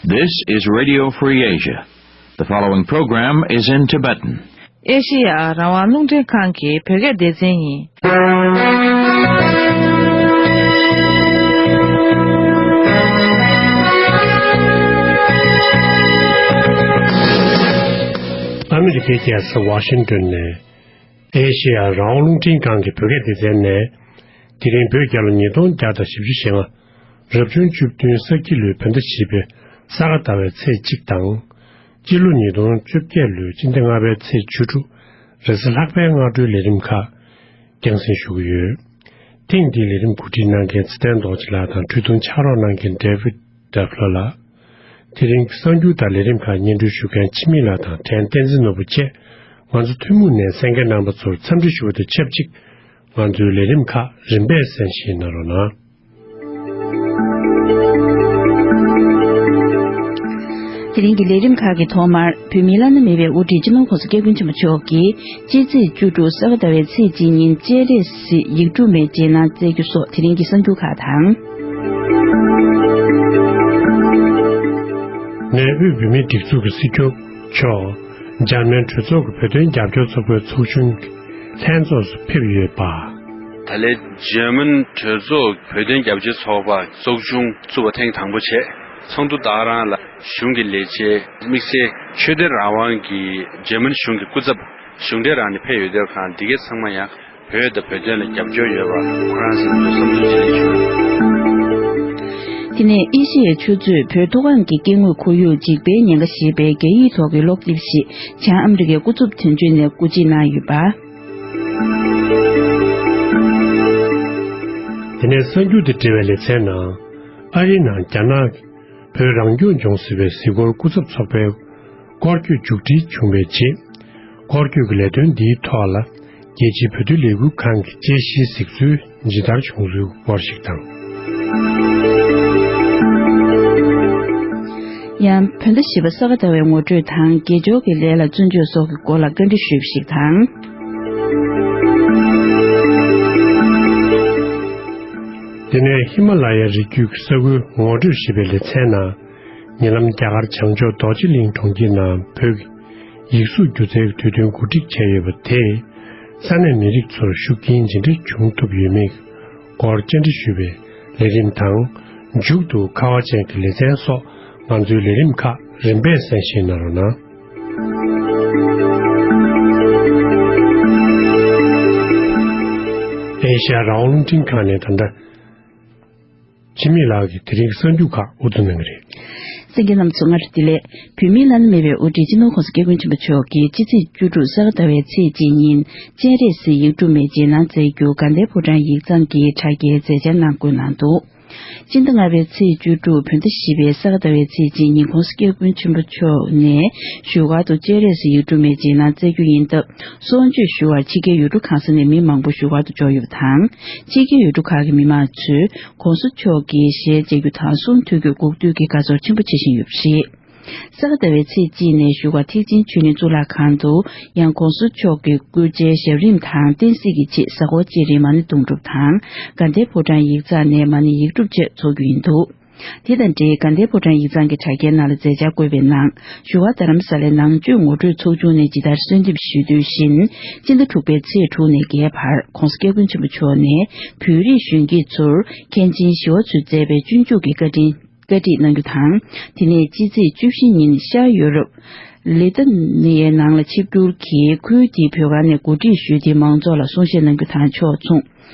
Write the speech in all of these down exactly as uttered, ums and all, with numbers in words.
This is Radio Free Asia. The following program is in Tibetan. ཨེ་ཤེ་ཡ་རང་དབང་རླུང་འཕྲིན་ཁང་གི་བོད་སྐད་སྡེ་ཚན་ཡིན། ཨ་མི་རི་ཀའི་རྒྱལ་ས་ཝ་ཤིང་ཏོན་ནས། ཨེ་ཤེ་ཡ་རང་དབང་རླུང་འཕྲིན་ཁང་གི་བོད་སྐད་སྡེ་ཚན་ནས། དེ་རིང་བོད་རྒྱལ་ལོ་ཉིས་སྟོང་བརྒྱ་དང་བཞི་བཅུ་ཞེ་ལྔ། རབ་བྱུང་བཅུ་བདུན་ས་ཁྱི་ལོའི་བོད་ཟླ་བཞི་པའི་ས་ག་ཟླ་བའི་ཚེས་གཅིག་དང་། སྤྱི་ལོ་ཉིས་སྟོང་བཅོ་བརྒྱད་ལོའི་སྤྱི་ཟླ་ལྔ་པའི་ཚེས་བཅུ་དྲུག་རེས་གཟའ་ལྷག་པའི་སྔ་དྲོའི་ལས་རིམ་ཁག་རྒྱང་སྲིང་ཞུ་གི་ཡོད། ཐེངས་འདིའི་ལས་རིམ་གོ་སྒྲིག་གནང་མཁན་ཚེ་བརྟན་རྡོ་རྗེ་ལགས་དང་འཕྲིན་གཏོང་ཕྱག་རོགས་གནང་མཁན་ཌེ་བིད་ཌབ་ལོ་ལགས། དེ་རིང་གསར་འགྱུར་དང་ལས་རིམ་ཁག་སྙན་སྒྲོན་ཞུ་མཁན་འཆི་མེད་ལགས་དང་ཕྲན་བསྟན་འཛིན་ནོར་བུ་བཅས་ང་ཚོ་ཐུན་མོང་ནས་གསན་མཁན་རྣམ་པ་ཚོར་འཚམས་འདྲི་ཞུ་བ་དང་ཆབས་ཅིག་ང་ཚོའི་ལས་རིམ་ཁག་རིམ་པས་གསན་བཞེས་གནང་རོགས་གནང་། དེ་རིང་གི་ལས་རིམ་ཁག་གི་ཐོག་མར་བོད་མིའི་བླ་ན་མེད་པའི་དབུ་ཁྲིད་སྤྱི་ནོར་༸གོང་ས་༸སྐྱབས་མགོན་ཆེན་པོ་མཆོག་གིས་སྤྱི་ཚེས་བཅུ་དྲུག་ས་ག་ཟླ་བའི་ཚེས་གཅིག་ཉིན་སྤྱན་རས་གཟིགས་ཡིག་དྲུག་མའི་རྗེས་གནང་སྩལ་རྒྱུ་སོགས་དེ་རིང་གི་གསར་འགྱུར་ཁག་དང་། ནས་དབུས་བོད་མིའི་སྒྲིག་འཛུགས་ཀྱི་སྲིད་སྐྱོང་མཆོག་འཇར་མན་གྲོས་ཚོགས་ཀྱི་བོད་དོན་རྒྱབ་སྐྱོར་ཚོགས་པའི་ཚོགས་ཆུང་གི་ལྷན་ཚོགས་སུ་ཕེབས་ཡོད་པ། ད་ལན་འཇར་མན་གྲོས་ཚོགས་བོད་དོན་རྒྱབ་སྐྱོར་ཚོགས་པ་ཚོགས་ཆུང་བཙུགས་པ་ཐེངས་དང་པོ་བྱས། ཚོགས་འདུ་དང་རང་ལ་གཞུང་གི་ལས་བྱེད་དམིགས་བསལ་ཆོས་དད་རང་དབང་གི་འཇར་མན་གཞུང་གི་སྐུ་ཚབ་གཞུང་འབྲེལ་རང་ནས་ཕེབས་ཡོད་དུས་གང་འདི་གའི་ཚང་མ་ཡང་བོད་དང་བོད་དོན་ལ་རྒྱབ་སྐྱོར་ཡོད་པ་ཁོ་རང་སེམས་ཚོར་བསམ་ཚུལ་བྱེད་ལས་བྱུང་། དེ་ནས་ཨེ་ཤི་ཡའི་ཆུ་མཛོད་བོད་མཐོ་སྒང་གི་སྐྱེ་དངོས་ཁོར་ཡུག་འཇིག་པའི་ཉེན་ཁ་ཞེས་པའི་རྒྱ་ཡིག་ཐོག་གི་ཀློག་དེབ་ཞིག་བྱང་ཨ་མི་རི་ཀའི་སྐུ་ཚབ་དོན་གཅོད་ནས་སྐུ་རྩེད་གནང་ཡོད་པ། དེ་ནས་གསར་འགྱུར་དང་འབྲེལ་བའི་ལེ་ཚན་ནང་། ཨ་རིའི་ནང་རྒྱ་ནག་གིས་བོད་རང་སྐྱོང་ལྗོངས་ཟེར་བའི་གཟིགས་སྐོར་སྐུ་ཚབ་ཚོགས་པའི་སྐོར་སྐྱོད་མཇུག་སྒྲིལ་བྱུང་བའི་རྗེས། སྐོར་སྐྱོད་ཀྱི་ལས་དོན་འདིའི་ཐོག་ལ། རྒྱལ་སྤྱིའི་བོད་དོན་ལས་འགུལ་ཁང་གི་དཔྱད་གཞིའི་གཟིགས་ཚུལ་ཇི་ལྟར་བྱུང་ཚུལ་སྐོར་ཞིག་དང་། ཡང་བོད་ཟླ་བཞི་པ་ས་ག་ཟླ་བའི་ངོ་སྤྲོད་དང་དགེ་སྦྱོར་གྱི་ལས་ལ་བརྩོན་འགྲུས་སོགས་ཀྱི་སྐོར་ལ་བཀའ་འདྲི་ཞུས་པ་ཞིག་དང་། དེ་ནས་ཧི་མ་ལ་ཡའི་རི་རྒྱུད་ཀྱི་ས་ཁུལ་ངོ་སྤྲོད་ཞེས་པའི་ལེ་ཚན་ནང་། ཉེ་ལམ་རྒྱ་གར་བྱང་ཕྱོགས་རྡོ་རྗེ་གླིང་གྲོང་ཁྱེར་ནང་བོད་ཀྱི་ཡིག་གཟུགས་སྒྱུ་རྩལ་གྱི་དུས་སྟོན་གོ་སྒྲིག་བྱས་ཡོད་པ་དེས། ས་གནས་མི་རིགས་ཚོར་ཤུགས་རྐྱེན་ཇི་འདྲ་བྱུང་ཐུབ་ཡོད་མེད་སྐོར་བཅར་འདྲི་ཞུས་པའི་ལས་རིམ་དང་། མཇུག་ཏུ་ཁ་བ་ཅན་གྱི་ལེ་ཚན་སོགས་ང་ཚོའི་ལས་རིམ་ཁག་རིམ་པས་གསན་བཞེས་གནང་རོགས་གནང་། ཨེ་ཤ་ཡ་རང་དབང་རླུང་འཕྲིན་ཁང་ནས་ད་ལྟ། འཆི་མེད་ལགས་ཀྱིས་དེ་རིང་གསར་འགྱུར་ཁག་དབུ་བསྡུ་གནང་གི་རེད། གསན་མཁན་རྣམ་ཚོ་སྔར་བདེ་ལེགས། བོད་མིའི་བླ་ན་མེད་པའི་དབུ་ཁྲིད་སྤྱི་ནོར་༸གོང་ས་༸སྐྱབས་མགོན་ཆེན་པོ་མཆོག་གིས་སྤྱི་ཚེས་བཅུ་དྲུག་ས་ག་ཟླ་བའི་ཚེས་གཅིག་ཉིན་སྤྱན་རས་གཟིགས་ཡིག་དྲུག་མའི་རྗེས་གནང་སྩལ་རྒྱུ་དགའ་ལྡན་ཕོ་བྲང་ཡིག་ཚང་གིས་དྲ་རྒྱའི་མཛད་འཆར་ནང་བཀོད་གནང་འདུག་སྤྱི་ཟླ་ལྔ་པའི་ཚེས་བཅུ་དྲུག་བོད་ཟླ་བཞི་པའི་ས་ག་ཟླ་བའི་ཚེས་གཅིག་ཉིན་༸གོང་ས་༸སྐྱབས་མགོན་ཆེན་པོ་མཆོག་ནས་བཞུགས་སྒར་དུ་སྤྱན་རས་གཟིགས་ཡིག་དྲུག་མའི་རྗེས་གནང་སྩལ་རྒྱུ་ཡིན་སྟབས། གསུང་ཆོས་ཞུ་བར་ཕྱི་རྒྱལ་ཡུལ་གྲུ་གང་ས་ནས་མི་མང་པོ་བཞུགས་སྒར་དུ་འབྱོར་ཡོད་པ་དང་། ཕྱི་རྒྱལ་ཡུལ་གྲུ་ཁག་གི་མི་མང་ཚོས་༸གོང་ས་མཆོག་གི་ཞལ་མཇལ་རྒྱུ་དང་གསུང་ཐོས་རྒྱུར་སྒུག་སྡོད་ཀྱི་དགའ་ཚོར་ཆེན་པོ་བྱེད་བཞིན་ཡོད་པ་རེད། ས་ག་ཟླ་བའི་ཚེས་གཅིག་ནས་བཞུགས་སྒར་ཐེག་ཆེན་ཆོས་གླིང་གཙུག་ལག་ཁང་དུ་ཡང་༸གོང་ས་མཆོག་གི་སྐུ་ཕྱྭའི་ཞབས་རིམ་དང་བསྟན་སྲིད་ཀྱི་ཆེད་གཟའ་འཁོར་གཅིག་རིང་མ་ཎི་དུང་སྒྲུབ་དང་དགའ་ལྡན་ཕོ་བྲང་ཡིག་ཚང་ནས་མ་ཎི་ཡིག་སྒྲུབ་བཅས་འཚོགས་རྒྱུ་ཡིན་འདུག་དེ་དང་འབྲེལ་དགའ་ལྡན་ཕོ་བྲང་ཡིག་ཚང་གི་དྲ་རྒྱའི་ནང་ལ་མཛད་འཆར་བཀོད་པའི་ནང་། བཞུགས་སྒར་རྡ་རམ་ས་ལའི་ནང་ཆོས་ངོ་སྤྲོད་ཚོགས་ཆུང་ནས་ཇི་ལྟར་གསོལ་འདེབས་ཞུས་དོན་བཞིན། སྤྱི་ཟླ་དྲུག་པའི་ཚེས་དྲུག་ནས་བརྒྱད་བར་༸གོང་ས་༸སྐྱབས་མགོན་ཆེན་པོ་མཆོག་ནས་བོད་རིགས་གཞོན་སྐྱེས་ཚོར་མཁན་ཆེན་ཞི་བ་འཚོས་མཛད་པའི་སྤྱོད་འཇུག་གི་བཀའ་དྲིན་བཀའ་ཁྲིད་གནང་རྒྱུ་དང་། དེ་ནས་སྤྱི་ཚེས་བཅུ་བཞི་ཉིན་ཤར་ཡོ་རོབ་ལི་ཐ་ནི་ཡའི་ནང་ལ་ཆིབས་བསྒྱུར་གྱིས་ཁུལ་དེའི་བོད་ཁང་ནས་གོ་སྒྲིག་ཞུས་ཏེ་མང་ཚོགས་ལ་གསུང་བཤད་གནང་རྒྱུ་དང་ཕྱོགས་མཚུངས།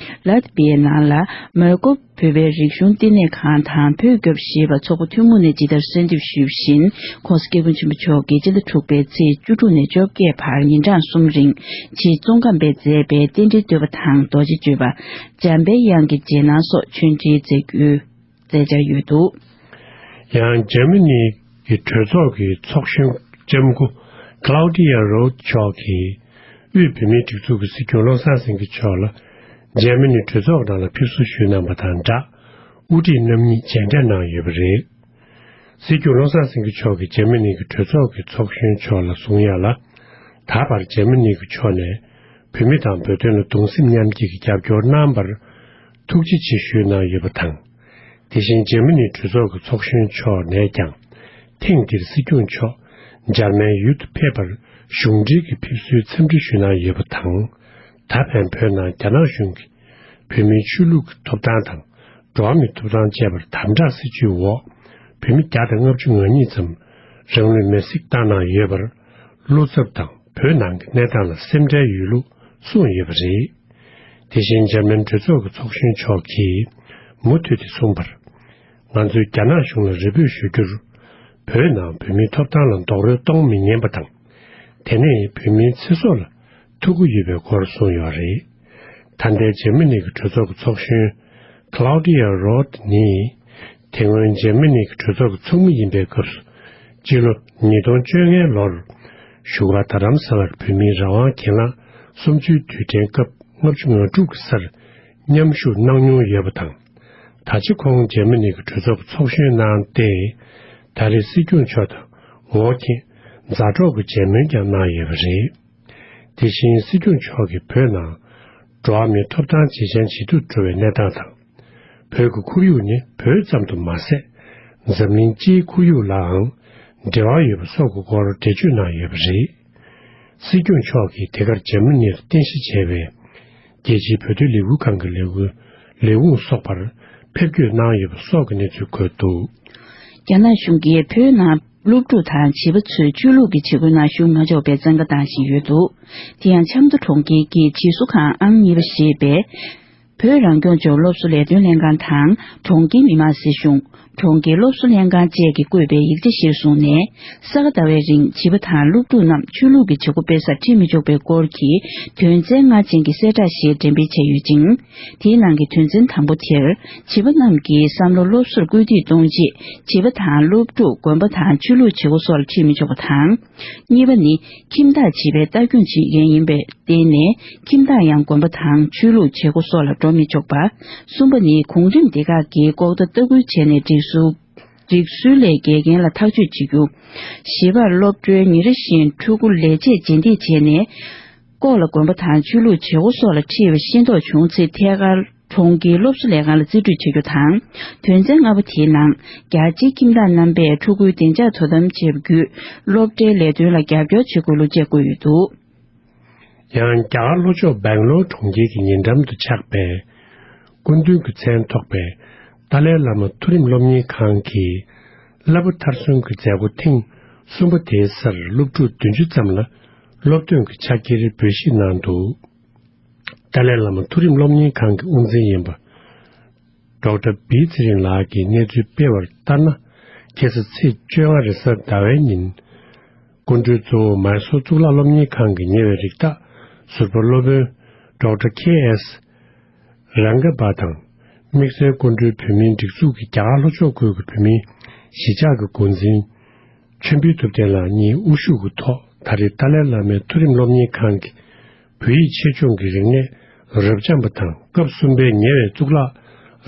ལ་ཏི་བི་ཡའི་ནང་ལ་མོ་ཀོ་བོད་པའི་རིག་གཞུང་བསྟི་གནས་ཁང་དང་བོད་སྐྱོབ་ཞེས་པ་ཚོགས་པ་ཐུན་མོང་ནས་ཇི་ལྟར་གསོལ་འདེབས་ཞུས་བཞིན། ༸གོང་ས་༸སྐྱབས་མགོན་ཆེན་པོ་མཆོག་གིས་སྤྱི་ཟླ་དྲུག་པའི་ཚེས་བཅུ་དྲུག་ནས་བཅོ་བརྒྱད་བར་ཉིན་གྲངས་གསུམ་རིང་ཆེས་ཙོང་ཁ་པས་མཛད་པའི་རྟེན་འབྲེལ་བསྟོད་པ་དང་རྡོ་རྗེ་གཅོད་པ། འཇམ་པའི་དབྱངས་ཀྱི་རྗེས་གནང་སོགས་ཆོས་འབྲེལ་མཛད་རྒྱུའི་མཛད་འཆར་ཡོད་འདུག་ཡང་འཇར་མ་ནི་གི་གྲོས་ཚོགས་ཀྱི་ཚོགས་གཞོན་ལྕམ་སྐུ་Claudia Roth་མཆོག་གིས་དབུས་བོད་མིའི་སྒྲིག་འཛུགས་ཀྱི་སྲིད་སྐྱོང་བློ་བཟང་སེང་གེ་མཆོག་ལ་འཇར་མ་ནི་གྲོས་ཚོགས་ནང་ལ་ཕེབས་བསུ་ཞུས་གནང་བ་དང་སྦྲགས། དབུ་ཁྲིད་རྣམ་གཉིས་མཇལ་འཕྲད་གནང་ཡོད་པ་རེད། སྲིད་སྐྱོང་བློ་བཟང་སེང་གེ་མཆོག་གིས་འཇར་མ་ནི་གི་གྲོས་ཚོགས་ཀྱི་ཚོགས་གཞོན་མཆོག་ལ་གསུང་ཡ་ལ། ད་བར་འཇར་མ་ནི་གི་ཕྱོགས་ནས་བོད་མི་དང་བོད་དོན་ལ་གདུང་སེམས་མཉམ་སྐྱེད་ཀྱི་རྒྱབ་སྐྱོར་གནང་བར་ཐུགས་རྗེ་ཆེ་ཞུས་གནང་ཡོད་པ་དང་། དེ་བཞིན་འཇར་མ་ནི་གྲོས་ཚོགས་ཀྱི་ཚོགས་གཞོན་མཆོག་ནས་ཀྱང་ ཐེངས་འདིར་སྲིད་སྐྱོང་མཆོག་འཇར་མན་ཡུལ་དུ་ཕེབས་པར་གཞུང་འབྲེལ་གྱི་ཕེབས་བསུའི་འཚམས་འདྲི་ཞུས་གནང་ཡོད་པ་དང་། ད་ཕན་བོད་ནང་རྒྱ་ནག་གཞུང་གིས་བོད་མིའི་ཆོས་ལུགས་ཀྱི་ཐོབ་ཐང་དང་འགྲོ་བ་མིའི་ཐོབ་ཐང་བཅས་པར་དམ་དྲག་སྲིད་བྱུས་འོག་བོད་མི་བརྒྱ་དང་ལྔ་བཅུ་ང་གཉིས་ཙམ་རང་ལུས་མེར་སྲེག་བཏང་གནང་ཡོད་པར། བློ་འཚབ་དང་བོད་ནང་གི་གནས་སྟངས་ལ་སེམས་ཁྲལ་ཡོད་ལུགས་གསུངས་ཡོད་པ་རེད། དེ་བཞིན་འཇར་མན་གྲོས་ཚོགས་ཀྱི་ཚོགས་གཞོན་མཆོག་གིས་མུ་མཐུད་དེ་གསུངས་པར། ང་ཚོས་རྒྱ་ནག་གཞུང་ལ་རེ་འབོད་ཞུ་རྒྱུར། བོད་ནང་བོད་མིའི་ཐོབ་ཐང་ལ་རྡོག་རོལ་གཏོང་མི་ཉན་པ་དང་། དེ་ནས་བོད་མིའི་ཚེ་སྲོག་ལ་ཐུག་གི་ཡོད་པའི་སྐོར་གསུངས་ཡོད་རེད། ད་ལྟའི་འཇར་མ་ནི་གི་གྲོས་ཚོགས་ཀྱི་ཚོགས་གཞོན་Claudia Roth་ནི། དེ་སྔོན་འཇར་མ་ནི་གི་གྲོས་ཚོགས་ཀྱི་ཚོགས་མི་ཡིན་པའི་སྐབས་སུ། སྤྱི་ལོ་ཉིས་སྟོང་བཅོ་ལྔའི་ལོར། བཞུགས་སྒར་རྡ་རམ་ས་ལར་བོད་མིའི་རང་དབང་གྱེན་ལངས་གསུམ་བཅུའི་དུས་དྲན་སྐབས་ལྔ་བཅུ་ང་དྲུག་གི་སར་མཉམ་ཞུགས་གནང་མྱོང་ཡོད་པ་དང་། ད་ཆ་ཁོང་འཇར་མ་ནི་གི་གྲོས་ཚོགས་ཀྱི་ཚོགས་གཞོན་གནང་སྟེ། ད་རེས་སྲིད་སྐྱོང་མཆོག་དང་ངོ་མཁྱེན་མཛའ་གྲོགས་ཀྱི་མཇལ་མོལ་ཀྱང་གནང་ཡོད་པ་རེད། དེ་བཞིན་སྲིད་སྐྱོང་མཆོག་གིས་བོད་ནང་འགྲོ་བ་མིའི་ཐོབ་ཐང་ཇེ་ཞན་ཇེ་སྡུག་འགྲོ་བའི་གནས་སྟངས་དང་། བོད་ཀྱི་ཁོར་ཡུག་ནི་བོད་ཙམ་དུ་མ་ཟད། འཛམ་གླིང་སྤྱིའི་ཁོར་ཡུག་ལའང་འབྲེལ་བ་ཡོད་པ་སོགས་ཀྱི་སྐོར་འགྲེལ་བརྗོད་གནང་ཡོད་པ་རེད། སྲིད་སྐྱོང་མཆོག་གིས་དེ་གར་འཇར་མ་ནིར་རྟེན་གཞི་བྱས་པའི་རྒྱལ་སྤྱིའི་བོད་དོན་ལས་འགུལ་ཁང་གི་ལས་འགུལ་ལས་ཁུངས་སོགས་པར་ཕེབས་སྐྱོད་གནང་ཡོད་པ་སོགས་ཀྱི་གནས་ཚུལ་འཁོད་འདུག་རྒྱ་ནག་གཞུང་གིས་བོད་ནང་སློབ་ཕྲུག་དང་བྱིས་པ་ཚོས་ཆོས་ལུགས་ཀྱི་བྱེད་སྒོའི་ནང་ཞུགས་མ་ཆོག་པའི་བཙན་བཀའ་བཏང་བཞིན་ཡོད་འདུག་དེ་ཡང་ཆབ་མདོ་གྲོང་ཁྱེར་གྱི་བྱིས་གསོ་ཁང་ཨང་གཉིས་པ་ཞེས་པའི་བོད་རང་སྐྱོང་ལྗོངས་སློབ་གསོ་ལས་དོན་ལྷན་ཁང་དང་། གྲོང་ཁྱེར་མི་དམངས་སྲིད་གཞུང་། གྲོང་ཁྱེར་སློབ་གསོ་ལྷན་ཁང་བཅས་ཀྱིས་བཀོད་པའི་ཡིག་ཆ་གཞིར་བཟུང་ནས། ས་ག་ཟླ་བའི་རིང་བྱིས་པ་དང་སློབ་ཕྲུག་རྣམས་ཆོས་ལུགས་ཀྱི་བྱེད་སྒོ་སྤེལ་སར་ཁྲིད་མི་ཆོག་པའི་སྐོར་གྱི་དོན་ཚན་ལྔ་ཅན་གྱི་གསལ་བསྒྲགས་ཤིག་འགྲེམས་སྤེལ་བྱས་ཡོད་ཅིང་། དེའི་ནང་གི་དོན་ཚན་དང་པོ་དེར། བྱིས་པ་རྣམས་ཀྱི་བསམ་བློ་སློབ་གསོར་སྐུལ་འདེད་གཏོང་ཆེད། བྱིས་པ་དང་སློབ་ཕྲུག་དགོན་པ་དང་ཆོས་ལུགས་བྱེད་སྒོ་སོགས་ལ་ཁྲིད་མི་ཆོག་པ་དང་། གཉིས་པ་ནི། ཁྱིམ་བདག་བྱིས་པའི་ལྟ་སྐྱོང་བྱེད་མཁན་ཡིན་པའི་བརྟེན་ནས། ཁྱིམ་བདག་ཡང་དགོན་པ་དང་ཆོས་ལུགས་བྱེད་སྒོ་སོགས་ལ་འགྲོ་མི་ཆོག་པ། གསུམ་པ་ནི། གོང་རིམ་སྡེ་ཁག་གིས་ལྐོག་ཟླ་ལྟ་སྐུལ་བྱས་ནས་སྒྲིག་སྲོལ། སྒྲིག་སྲོལ་ལས་འགལ་མཁན་ལ་ཐག་གཅོད་བྱེད་རྒྱུ། བྱིས་པར་སློབ་གྲྭའི་ཉིན་རེ་བཞིན་ཕྲུ་གུ་ལས་བྱེད་རྗེས་འདེད་བྱས་ནས། ལྐོག་ལ་དགོན་པ་དང་ཆོས་ལུགས་བྱེད་སྒོ་སོགས་ལ་ཁྲིད་པ་ཤེས་རྟོགས་བྱུང་ཚེ་ཐད་ཀར་གྲོང་ཁྱེར་སློབ་གསོ་ལས་ཁང་ལ་རྩིས་སྤྲོད་བྱ་རྒྱུ་དང་། དོན་ཚན་ལྔ་པ་དེའི་ནང་རྒྱ་ཆེའི་ཁྱིམ་བདག་རྣམ་པས་ཕྲུ་གུའི་བདེ་འཇགས་དོ་དམ་བྱེད་རྒྱུ། སློབ་གྲྭའི་ལས་དོན་ལ་རྒྱབ་སྐྱོར་བྱེད་དགོས་ལུགས་བཅས་བཀོད་ཡོད་འདུག་ཡང་རྒྱ་གར་ལྷོ་ཕྱོགས་སྦེང་ལོར་གྲོང་ཁྱེར་གྱི་ཉེ་འགྲམ་དུ་ཆགས་པའི་སྐུ་མདུན་གྱི་མཚན་ཐོགས་པའི་ཏཱ་ལའི་བླ་མ་མཐོ་རིམ་སློབ་གཉེར་ཁང་གི་བསླབ་པ་མཐར་སོན་གྱི་མཛད་སྒོ་ཐེངས་གསུམ་པ་དེའི་སར་སློབ་ཕྲུག་བདུན་ཅུ་ཙམ་ལ་སློབ་སྟོན་གྱི་ཕྱག་འཁྱེར་འབུལ་བཞེས་གནང་འདུག་ཏཱ་ལའི་བླ་མ་མཐོ་རིམ་སློབ་གཉེར་ཁང་གི་དབུ་འཛིན་ཡིན་པ། ཌོག་ཊར་བི་ཚེ་རིང་ལགས་ཀྱིས་གནས་ཚུལ་སྤེལ་བར་ལྟར་ན། ཁ་སང་ཚེས་བཅོ་ལྔ་རེས་གཟའ་ཟླ་བའི་ཉིན། སྐུ་མགྲོན་གཙོ་བོ་མའི་སོར་གཙུག་ལག་སློབ་གཉེར་ཁང་གི་ཉེ་བའི་རིགས་བདག་ཟུར་པ་སློབ་དཔོན་ཌོག་ཊར་ཁེ་ཨེས་རང་ག་པ་དང་། དམིགས་བསལ་སྐུ་མགྲོན་བོད་མིའི་སྒྲིག་འཛུགས་ཀྱི་རྒྱ་གར་ལྷོ་ཕྱོགས་ཁུལ་གྱི་བོད་མིའི་གཞིས་ཆགས་ཀྱི་འགོ་འཛིན་ཆོས་འཕེལ་ཐུབ་བསྟན་ལགས་གཉིས་དབུ་བཞུགས་ཀྱི་ཐོག་ད་རེས་ཏཱ་ལའི་བླ་མའི་མཐོ་རིམ་སློབ་གཉེར་ཁང་གི་བོད་ཡིག་ཆེད་སྦྱོང་གི་རིག་གནས་རབ་འབྱམས་པ་དང་སྐབས་གསུམ་པའི་ཉེ་བའི་གཙུག་ལག་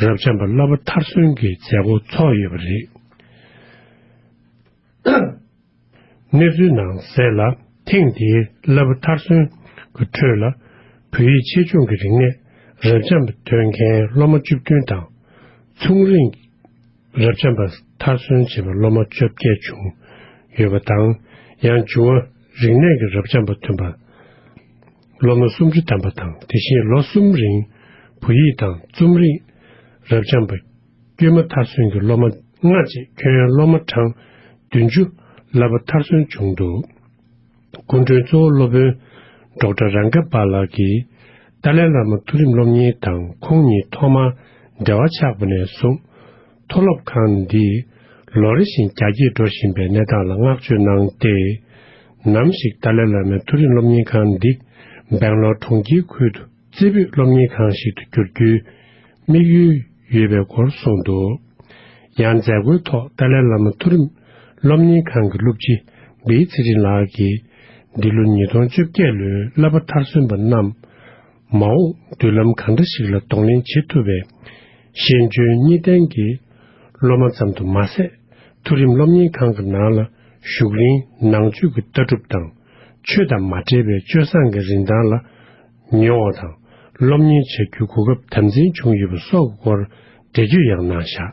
རབ་འབྱམས་པ་བསླབ་པ་མཐར་སོན་གྱི་མཛད་སྒོ་ཚོགས་ཡོད་པ་རེད། གནས་ཚུལ་ནང་གསལ་ལ། ཐེངས་འདིའི་བསླབ་པ་མཐར་སོན་གྱི་ཁྲོད་ལ་བོད་ཡིག་ཆེད་སྦྱོང་གི་རིག་གནས་རབ་འབྱམས་པ་ཐོན་མཁན་སློབ་མ་བཅུ་བདུན་དང་། ཚོང་རིག་རབ་འབྱམས་པ་མཐར་སོན་བྱས་པ་སློབ་མ་བཅོ་བརྒྱད་བྱུང་ཡོད་པ་དང་། ཡང་འབྱུང་བ་རིག་གནས་ཀྱི་རབ་འབྱམས་པ་ཐོན་པ་སློབ་མ་སུམ་ཅུ་ཐམ་པ་དང་། དེ་བཞིན་ལོ་གསུམ་རིང་བོད་ཡིག་དང་རྩོམ་རིག་རབ་འབྱམས་པ་དཀྱུས་མ་མཐར་སོན་གྱི་སློབ་མ་ལྔ་བཅས་ཁྱོན་ཡོངས་སློབ་མ་གྲངས་བདུན་ཅུ་བསླབ་པ་མཐར་སོན་བྱུང་འདུག་སྐུ་མགྲོན་གཙོ་བོ་སློབ་དཔོན་ཌོག་ཊར་རང་ཀ་པཱ་ལགས་ཀྱིས་ཏཱ་ལའི་བླ་མ་མཐོ་རིམ་སློབ་གཉེར་དང་ཁོང་ཉིད་ཐོག་མར་འབྲེལ་བ་ཆགས་པ་ནས་བཟུང་། མཐོ་སློབ་ཁང་འདིས་ལོ་རེ་བཞིན་རྒྱ་སྐྱེད་འགྲོ་བཞིན་པའི་གནས་སྟངས་ལ་བསྔགས་བརྗོད་གནང་སྟེ། ནམ་ཞིག་ཏཱ་ལའི་བླ་མའི་མཐོ་རིམ་སློབ་གཉེར་ཁང་འདི་སྦེང་ལོར་གྲོང་ཁྱེར་ཁུལ་དུ་རྩེ་ཕུད་སློབ་གཉེར་ཁང་ཞིག་ཏུ་བསྒྱུར་རྒྱུའི་དམིགས་ཡུལ་ཡོད་པའི་སྐོར་གསུངས་འདུག་ཡང་མཛད་སྒོའི་ཐོག་ཏཱ་ལའི་བླ་མ་མཐོ་རིམ་སློབ་གཉེར་ཁང་གི་སློབ་སྤྱི་བི་ཚེ་རིང་ལགས་ཀྱིས་འདི་ལོ་ཉིས་སྟོང་བཅོ་བརྒྱད་ལོའི་བསླབ་པ་མཐར་སོན་པ་རྣམས་མ་འོངས་མདུན་ལམ་གང་འདྲ་ཞིག་ལ་གདོང་ལེན་བྱེད་ཐུབ་པའི་ཤེས་འཇོན་གཉིས་ལྡན་གྱི་སློབ་མ་ཙམ་དུ་མ་ཟད། མཐོ་རིམ་སློབ་གཉེར་ཁང་གི་ནང་ལ་བཞུགས་རིང་ནང་ཆོས་ཀྱི་ལྟ་གྲུབ་དང་ཆོས་དང་མ་འབྲེལ་བའི་སྤྱོད་བཟང་གི་རིན་ཐང་ལ་ཉོ་བ་དང་སློབ་གཉེར་བྱ་རྒྱུའི་གོ་སྐབས་དམ་འཛིན་བྱུང་ཡོད་པ་སོགས་ཀྱི་སྐོར་འགྲེལ་བརྗོད་ཡང་གནང་བཞག་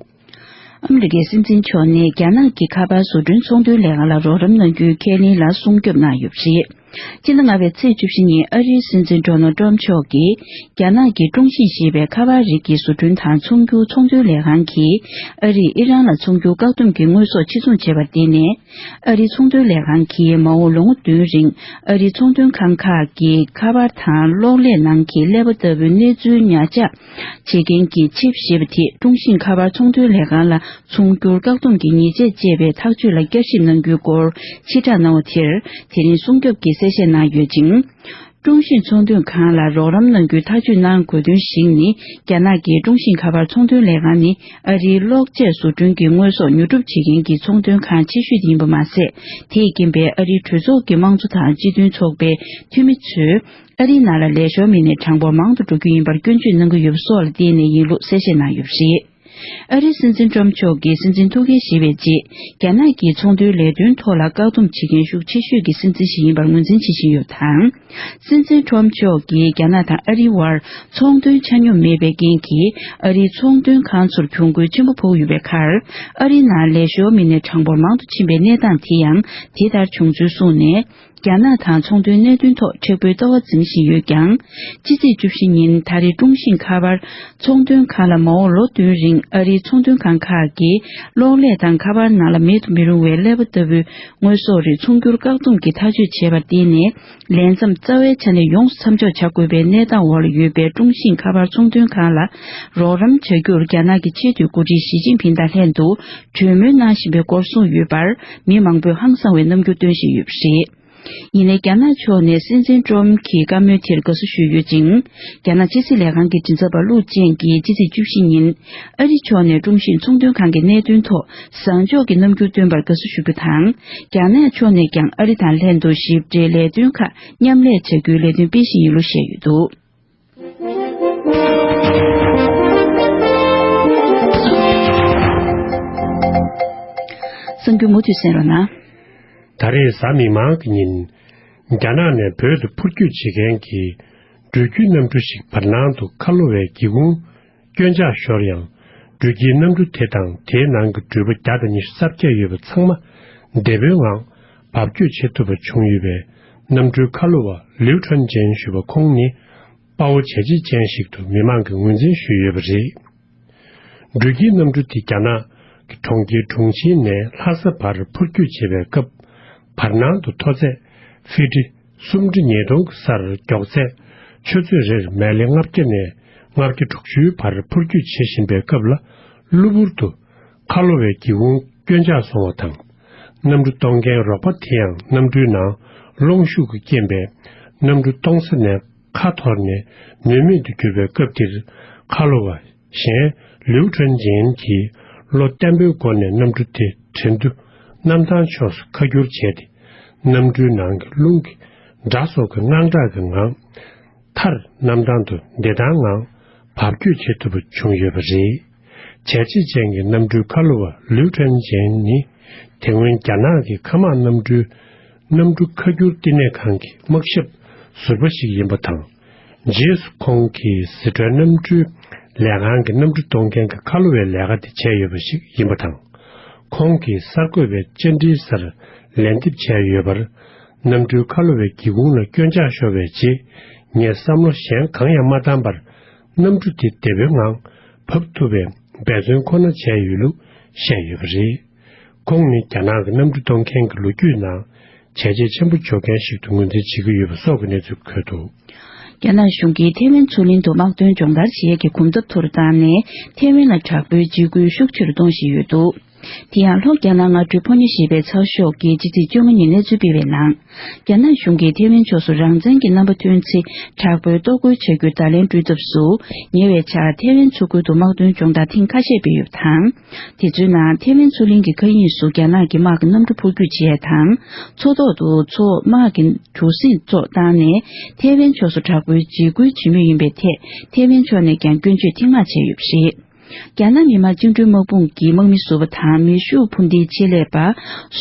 ཨ་མི་རི་ཀའི་སྲིད་འཛིན་མཆོག་ནས་རྒྱ་ནག་གི་ཁ་པར་བཟོ་སྐྲུན་ཚོང་དོན་ལས་ཁང་ལ་རོགས་རམ་གནང་རྒྱུའི་ཁས་ལེན་ལ་སྲུང་སྐྱོབ་གནང་ཡོད་པ་རེད། སྤྱི་ཟླ་ལྔ་པའི་ཚེས་བཅུ་བཞི་ཉིན་ཨ་རིའི་སྲིད་འཛིན་ཌོ་ནལ་ཊམ་མཆོག་གིས་རྒྱ་ནག་གི་ཀྲུང་ཤིན་ཞེས་པའི་ཁ་པར་རིགས་ཀྱི་བཟོ་སྐྲུན་དང་ཚོང་སྒྱུར་ཚོང་དོན་ལས་ཁང་གིས་ཨ་རིས་ཨི་རན་ལ་ཚོང་སྒྱུར་བཀག་སྡོམ་གྱི་དངོས་ཟོག་ཕྱིར་ཚོང་བྱས་པར་བརྟེན་ནས། ཨ་རིའི་ཚོང་དོན་ལས་ཁང་གིས་མ་འོངས་ལོ་ངོ་བདུན་རིང་ཨ་རིའི་ཚོང་དོན་ཁང་ཁག་གི་ཁ་པར་དང་གློག་ཀླད་ནང་གི་ཀླད་པ་ལྟ་བུའི་གནས་ཚུལ་ཉར་འཇོག་བྱེད་མཁན་གྱི་ཆིབ་ཞེས་པ་དེ་ཀྲུང་ཤིན་ཁ་པར་ཚོང་དོན་ལས་ཁང་ལ་ཚོང་སྒྱུར་བཀག་སྡོམ་གྱི་ཉེས་ཆད་བཅད་པའི་ཐག་གཅོད་ལ་བསྐྱར་ཞིབ་གནང་རྒྱུའི་སྐོར་ཕྱིར་བསྒྲགས་གནང་བ་དེར་དེ་རིང་སྲུང་སྐྱོབ་ཀྱིས་གསལ་བཤད་གནང་ཡོད་ཅིང་། ཀྲུང་ཤིན་ཚོང་དོན་ཁང་ལ་རོགས་རམ་གནང་རྒྱུའི་ཐག་གཅོད་གནང་དགོས་དོན་ཞིག་ནི། རྒྱ་ནག་གི་ཀྲུང་ཤིན་ཁ་པར་ཚོང་དོན་ལས་ཁང་ནི་ཨ་རིའི་གློག་ཆས་བཟོ་སྐྲུན་གྱི་དངོས་ཟོག་ཉོ་སྒྲུབ་བྱེད་མཁན་གྱི་ཚོང་དོན་ཁང་ཆེ་ཤོས་དེ་ཡིན་པ་མ་ཟད། དེས་རྐྱེན་པས་ཨ་རིའི་གྲོས་ཚོགས་ཀྱི་དམངས་གཙོ་དང་སྤྱི་མཐུན་ཚོགས་པའི་འཐུས་མི་ཚོས་ཨ་རིའི་ནང་ལ་ལས་ཤོར་མི་སྣའི་གྲངས་འབོར་མང་དུ་འགྲོ་རྒྱུ་ཡིན་པར་སྐྱོན་བརྗོད་གནང་གི་ཡོད་པ་སོགས་ལ་བརྟེན་ནས་ཡིན་ལུགས་གསལ་བཤད་གནང་ཡོད་པ་རེད། ཨ་རིའི་སྲིད་འཛིན་ཊམ་མཆོག་གིས་སྲིད་འཛིན་ཐུག་གིས་ཞེས་པའི་རྗེས། རྒྱ་ནག་གི་ཚོང་དོན་ལས་དོན་ཐོག་ལ་བཀག་སྡོམ་བྱེད་མཁན་ཤུགས་ཆེ་ཤོས་ཀྱི་སྲིད་འཛིན་ཞིག་ཡིན་པར་ངོས་འཛིན་བྱེད་བཞིན་ཡོད་པ་དང་། སྲིད་འཛིན་ཊམ་མཆོག་གིས་རྒྱ་ནག་དང་ཨ་རིའི་དབར་ཚོང་དོན་ཆ་སྙོམས་མེད་པའི་རྐྱེན་གྱིས། ཨ་རིའི་ཚོང་དོན་ཁང་ཚོར་གྱོང་གུན་ཆེན་པོ་ཕོག་ཡོད་པའི་ཁར། ཨ་རིའི་ནང་ལས་ཤོར་མི་སྣའི་གྲངས་འབོར་མང་དུ་ཕྱིན་པའི་གནས་སྟངས་དེ་ཡང་དེ་ལྟར་བྱུང་ཚུལ་གསུངས་ནས། རྒྱ་ནག་དང་ཚོང་དོན་གནད་དོན་ཐོག་མཁྲེགས་པོའི་ལྟ་བ་འཛིན་བཞིན་ཡོད་ཀྱང་། ཕྱི་ཚེས་བཅུ་བཞི་ཉིན་ད་རེས་ཀྲུང་ཤིན་ཁ་པར་ཚོང་དོན་ཁང་ལ་མ་འོངས་ལོ་བདུན་རིང་ཨ་རིའི་ཚོང་དོན་ཁང་ཁག་གིས་གློག་ཀླད་དང་ཁ་པར་ནང་ལ་མེད་དུ་མི་རུང་བའི་ཀླད་པ་ལྟ་བུའི་དངོས་ཟོག་རིགས་ཚོང་སྒྱུར་བཀག་སྡོམ་གྱི་ཐག་གཅོད་བྱས་པར་བརྟེན་ནས། ལས་མཚམས་རྩ་བའི་ཆ་ནས་ཡོངས་སུ་མཚམས་འཇོག་བྱ་དགོས་པའི་གནས་སྟངས་འོག་ལ་ཡོད་པའི་ཀྲུང་ཤིན་ཁ་པར་ཚོང་དོན་ཁང་ལ་རོགས་རམ་བྱ་རྒྱུར་རྒྱ་ནག་གི་ཆེས་མཐོའི་འགོ་ཁྲིད་ཞི་ཅིན་ཕིང་དང་ལྷན་དུ་གྲོས་མོལ་གནང་བཞིན་པའི་སྐོར་གསུངས་ཡོད་པར། མི་མང་པོས་ཧང་སང་བའི་རྣམ་འགྱུར་སྟོན་བཞིན་ཡོད་པ་རེད། ཡིན་ནའི་རྒྱ་ནག་ཕྱོགས་ནས་སྲིད་འཛིན་ཊམ་གྱི་བཀའ་མོལ་དེར་དགའ་བསུ་ཞུས་ཡོད་ཅིང་། རྒྱ་ནག་ཕྱི་སྲིད་ལས་ཁང་གི་མགྲིན་ཚབ་པ་ལུའུ་ཅན་གྱིས་ཕྱི་ཚེས་བཅུ་བཞི་ཉིན་ཨ་རི་ཕྱོགས་ནས་ཀྲུང་ཤིན་ཚོང་དོན་ཁང་གི་གནད་དོན་ཐོག་བཟང་ཕྱོགས་ཀྱི་རྣམ་འགྱུར་སྟོན་པར་དགའ་བསུ་ཞུ་རྒྱུ་དང་། རྒྱ་ནག་ཕྱོགས་ནས་ཀྱང་ཨ་རི་དང་ལྷན་དུ་ཞིབ་ཕྲའི་ལས་དོན་ཁག་མཉམ་ལས་བྱ་རྒྱུའི་ལས་དོན་སྤེལ་བཞིན་ཡོད་ལུགས་བཤད་ཡོད་འདུག་གསར་འགྱུར་མུ་མཐུད་གསན་རོགས་གནང་། ད་རེས་གཟའ་མིག་དམར་གྱི་ཉིན། རྒྱ་ནག་ནས་བོད་དུ་འཕུར་སྐྱོད་བྱེད་མཁན་གྱི་འགྲུལ་སྐྱོད་གནམ་གྲུ་ཞིག་བར་སྣང་དུ་ཁ་ལོ་བའི་སྒེའུ་ཁུང་སྐྱོན་ཆག་ཤོར་ཡང་། འགྲུལ་སྐྱེལ་གནམ་གྲུ་དེ་དང་དེའི་ནང་གི་འགྲུལ་པ་བརྒྱ་དང་ཉི་ཤུ་རྩ་བརྒྱད་ཡོད་པ་ཚང་མ་བདེ་པོའི་ངང་འབབ་སྐྱོད་བྱེད་ཐུབ་པ་བྱུང་ཡོད་པའི་གནམ་གྲུའི་ཁ་ལོ་བ་ལིའུ་ཁྲོན་ཅན་ཞུས་པ་ཁོང་ནི། དཔའ་བོ་བྱས་རྗེས་ཅན་ཞིག་ཏུ་མི་མང་གིས་ངོས་འཛིན་ཞུས་ཡོད་པ་རེད། འགྲུལ་སྐྱེལ་གནམ་གྲུ་དེ་རྒྱ་ནག་གི་གྲོང་ཁྱེར་ཁྲུང་ཆིང་ནས་ལྷ་ས་བར་འཕུར་སྐྱོད་བྱེད་པའི་སྐབས། བར་སྣང་དུ་མཐོ་ཚད་ཧྥི་ཊི་སུམ་ཁྲི་ཉིས་སྟོང་གི་སར་མགྱོགས་ཚད་ཆུ་ཚོད་རེར་མལ་ལེ་ལྔ་བརྒྱ་ནས་ལྔ་བརྒྱ་དྲུག་ཅུའི་བར་འཕུར་སྐྱོད་བྱེད་བཞིན་པའི་སྐབས་ལ། གློ་བུར་དུ་ཁ་ལོ་བའི་སྒེའུ་ཁུང་སྐྱོན་ཆག་སོང་བ་དང་། གནམ་གྲུ་གཏོང་མཁན་རོགས་པ་དེ་ཡང་གནམ་གྲུའི་ནང་རླུང་ཤུགས་ཀྱི་རྐྱེན་པས་གནམ་གྲུ་གཏོང་ས་ནས་ཁ་འཐོར་ནས་ནུས་མེད་དུ་གྱུར་པའི་སྐབས་དེར། ཁ་ལོ་བ་གཞན་ལིའུ་ཁྲོན་ཅན་གྱིས་བློ་བརྟན་པོའི་སྒོ་ནས་གནམ་གྲུ་དེ་བྲན་དུ་གནམ་ཐང་ཕྱོགས་སུ་ཁ་བསྒྱུར་བྱས་ཏེ། གནམ་གྲུའི་ནང་གི་རླུང་གི་སྒྲ་སོགས་ཀྱི་དངངས་སྐྲག་གི་ངང་། མཐར་གནམ་ཐང་དུ་བདེ་ཐང་ངང་འབབ་སྐྱོད་བྱེད་ཐུབ་པ་བྱུང་ཡོད་པ་རེད། བྱས་རྗེས་ཅན་གྱི་གནམ་གྲུའི་ཁ་ལོ་བ་ལིའུ་ཁྲོན་ཅན་ནི། དེ་སྔོན་རྒྱ་ནག་གི་མཁའ་དམག་གནམ་གྲུའི་གནམ་གྲུ་ཁ་སྒྱུར་བསྟི་གནས་ཁང་གི་དམག་ཞབས་ཟུར་པ་ཞིག་ཡིན་པ་དང་། རྗེས་སུ་ཁོང་གིས་ཟི་ཁྲོན་གནམ་གྲུའི་ལས་ཁང་གི་གནམ་གྲུ་གཏོང་མཁན་གྱི་ཁ་ལོ་བའི་ལས་ཀ་དེ་བྱས་ཡོད་པ་ཞིག་ཡིན་པ་དང་། ཁོང་གིས་གསར་འགོད་པའི་བཅར་འདྲིའི་སར་ལན་འདེབས་བྱས་ཡོད་པར། གནམ་གྲུའི་ཁ་ལོ་བའི་སྒེའུ་ཁུང་ལ་སྐྱོན་ཆག་ཤོར་བའི་རྗེས། ངས་བསམ་བློ་གཞན་གང་ཡང་མ་བཏང་བར། གནམ་གྲུ་དེ་བདེ་པོའི་ངང་བབས་ཐུབ་པའི་འབད་བརྩོན་ཁོ་ན་བྱས་ཡོད་ལུགས་བཤད་ཡོད་པ་རེད། ཁོང་ནི་རྒྱ་ནག་གི་གནམ་གྲུ་གཏོང་མཁན་གྱི་ལོ་རྒྱུས་ནང་བྱས་རྗེས་ཆེན་པོ་འཇོག་མཁན་ཞིག་ཏུ་ངོས་འཛིན་བྱེད་ཀྱི་ཡོད་པ་སོགས་ཀྱི་གནས་ཚུལ་འཁོད་འདུག། རྒྱ་ནག་གཞུང་གིས་ཐེ་ཝན་མཚོ་གླིང་དུ་དམག་དོན་སྦྱོང་བརྡར་བྱེད་ཡས་ཀྱི་གོམ་སྟབས་མཐོ་རུ་བཏང་ནས། ཐེ་ཝན་ལ་དྲག་པོའི་འཇིགས་སྐུལ་ཤུགས་ཆེ་རུ་གཏོང་བཞིན་ཡོད་འདུག། དེ་ཡང་ལྷོ་རྒྱ་ནག་སྔ་དྲོའི་ཕོ་ཉ་ཞེས་པའི་ཚགས་ཤོག་གིས་ཕྱི་ཚེས་བཅོ་ལྔ་ཉིན་གནས་ཚུལ་སྤེལ་བའི་ནང་། རྒྱ་ནག་གཞུང་གིས་ཐེ་ཝན་ཕྱོགས་སུ་རང་བཙན་གྱི་རྣམ་པ་ཐོན་ཚེ། དྲག་པོའི་གཏོར་རྒོལ་བྱ་རྒྱུའི་བརྡ་ལན་སྤྲོད་ཐབས་སུ། ཉེ་བའི་ཆར་ཐེ་ཝན་མཚོ་ཁུལ་དུ་དམག་དོན་སྦྱོང་བརྡར་ཐེངས་ཁ་ཤས་སྤེལ་ཡོད་པ་དང་། དེ་ཚོའི་ནང་ཐེ་ཝན་མཚོ་གླིང་གི་མཁའ་དབྱིངས་སུ་རྒྱ་ནག་གི་དམག་གི་གནམ་གྲུ་འཕུར་སྐྱོད་བྱས་དང་། མཚོ་ཐོག་ཏུ་མཚོ་དམག་གི་གྲུ་གཟིངས་བཙོག་བཏང་ནས། ཐེ་ཝན་ཕྱོགས་སུ་དྲག་པོའི་འཇིགས་སྐུལ་བྱེད་མུས་ཡིན་པའི་ཐད། ཐེ་ཝན་ཕྱོགས་ནས་ཀྱང་སྐྱོན་བརྗོད་ཐེངས་མང་བྱས་ཡོད་པ་རེད། རྒྱ་ནག་མི་དམངས་བཅིངས་འགྲོལ་དམག་དཔུང་གི་དམག་མི་ཟུར་པ་དང་མེ་ཤུགས་འཕུར་མདེལ་ཆེད་ལས་པ་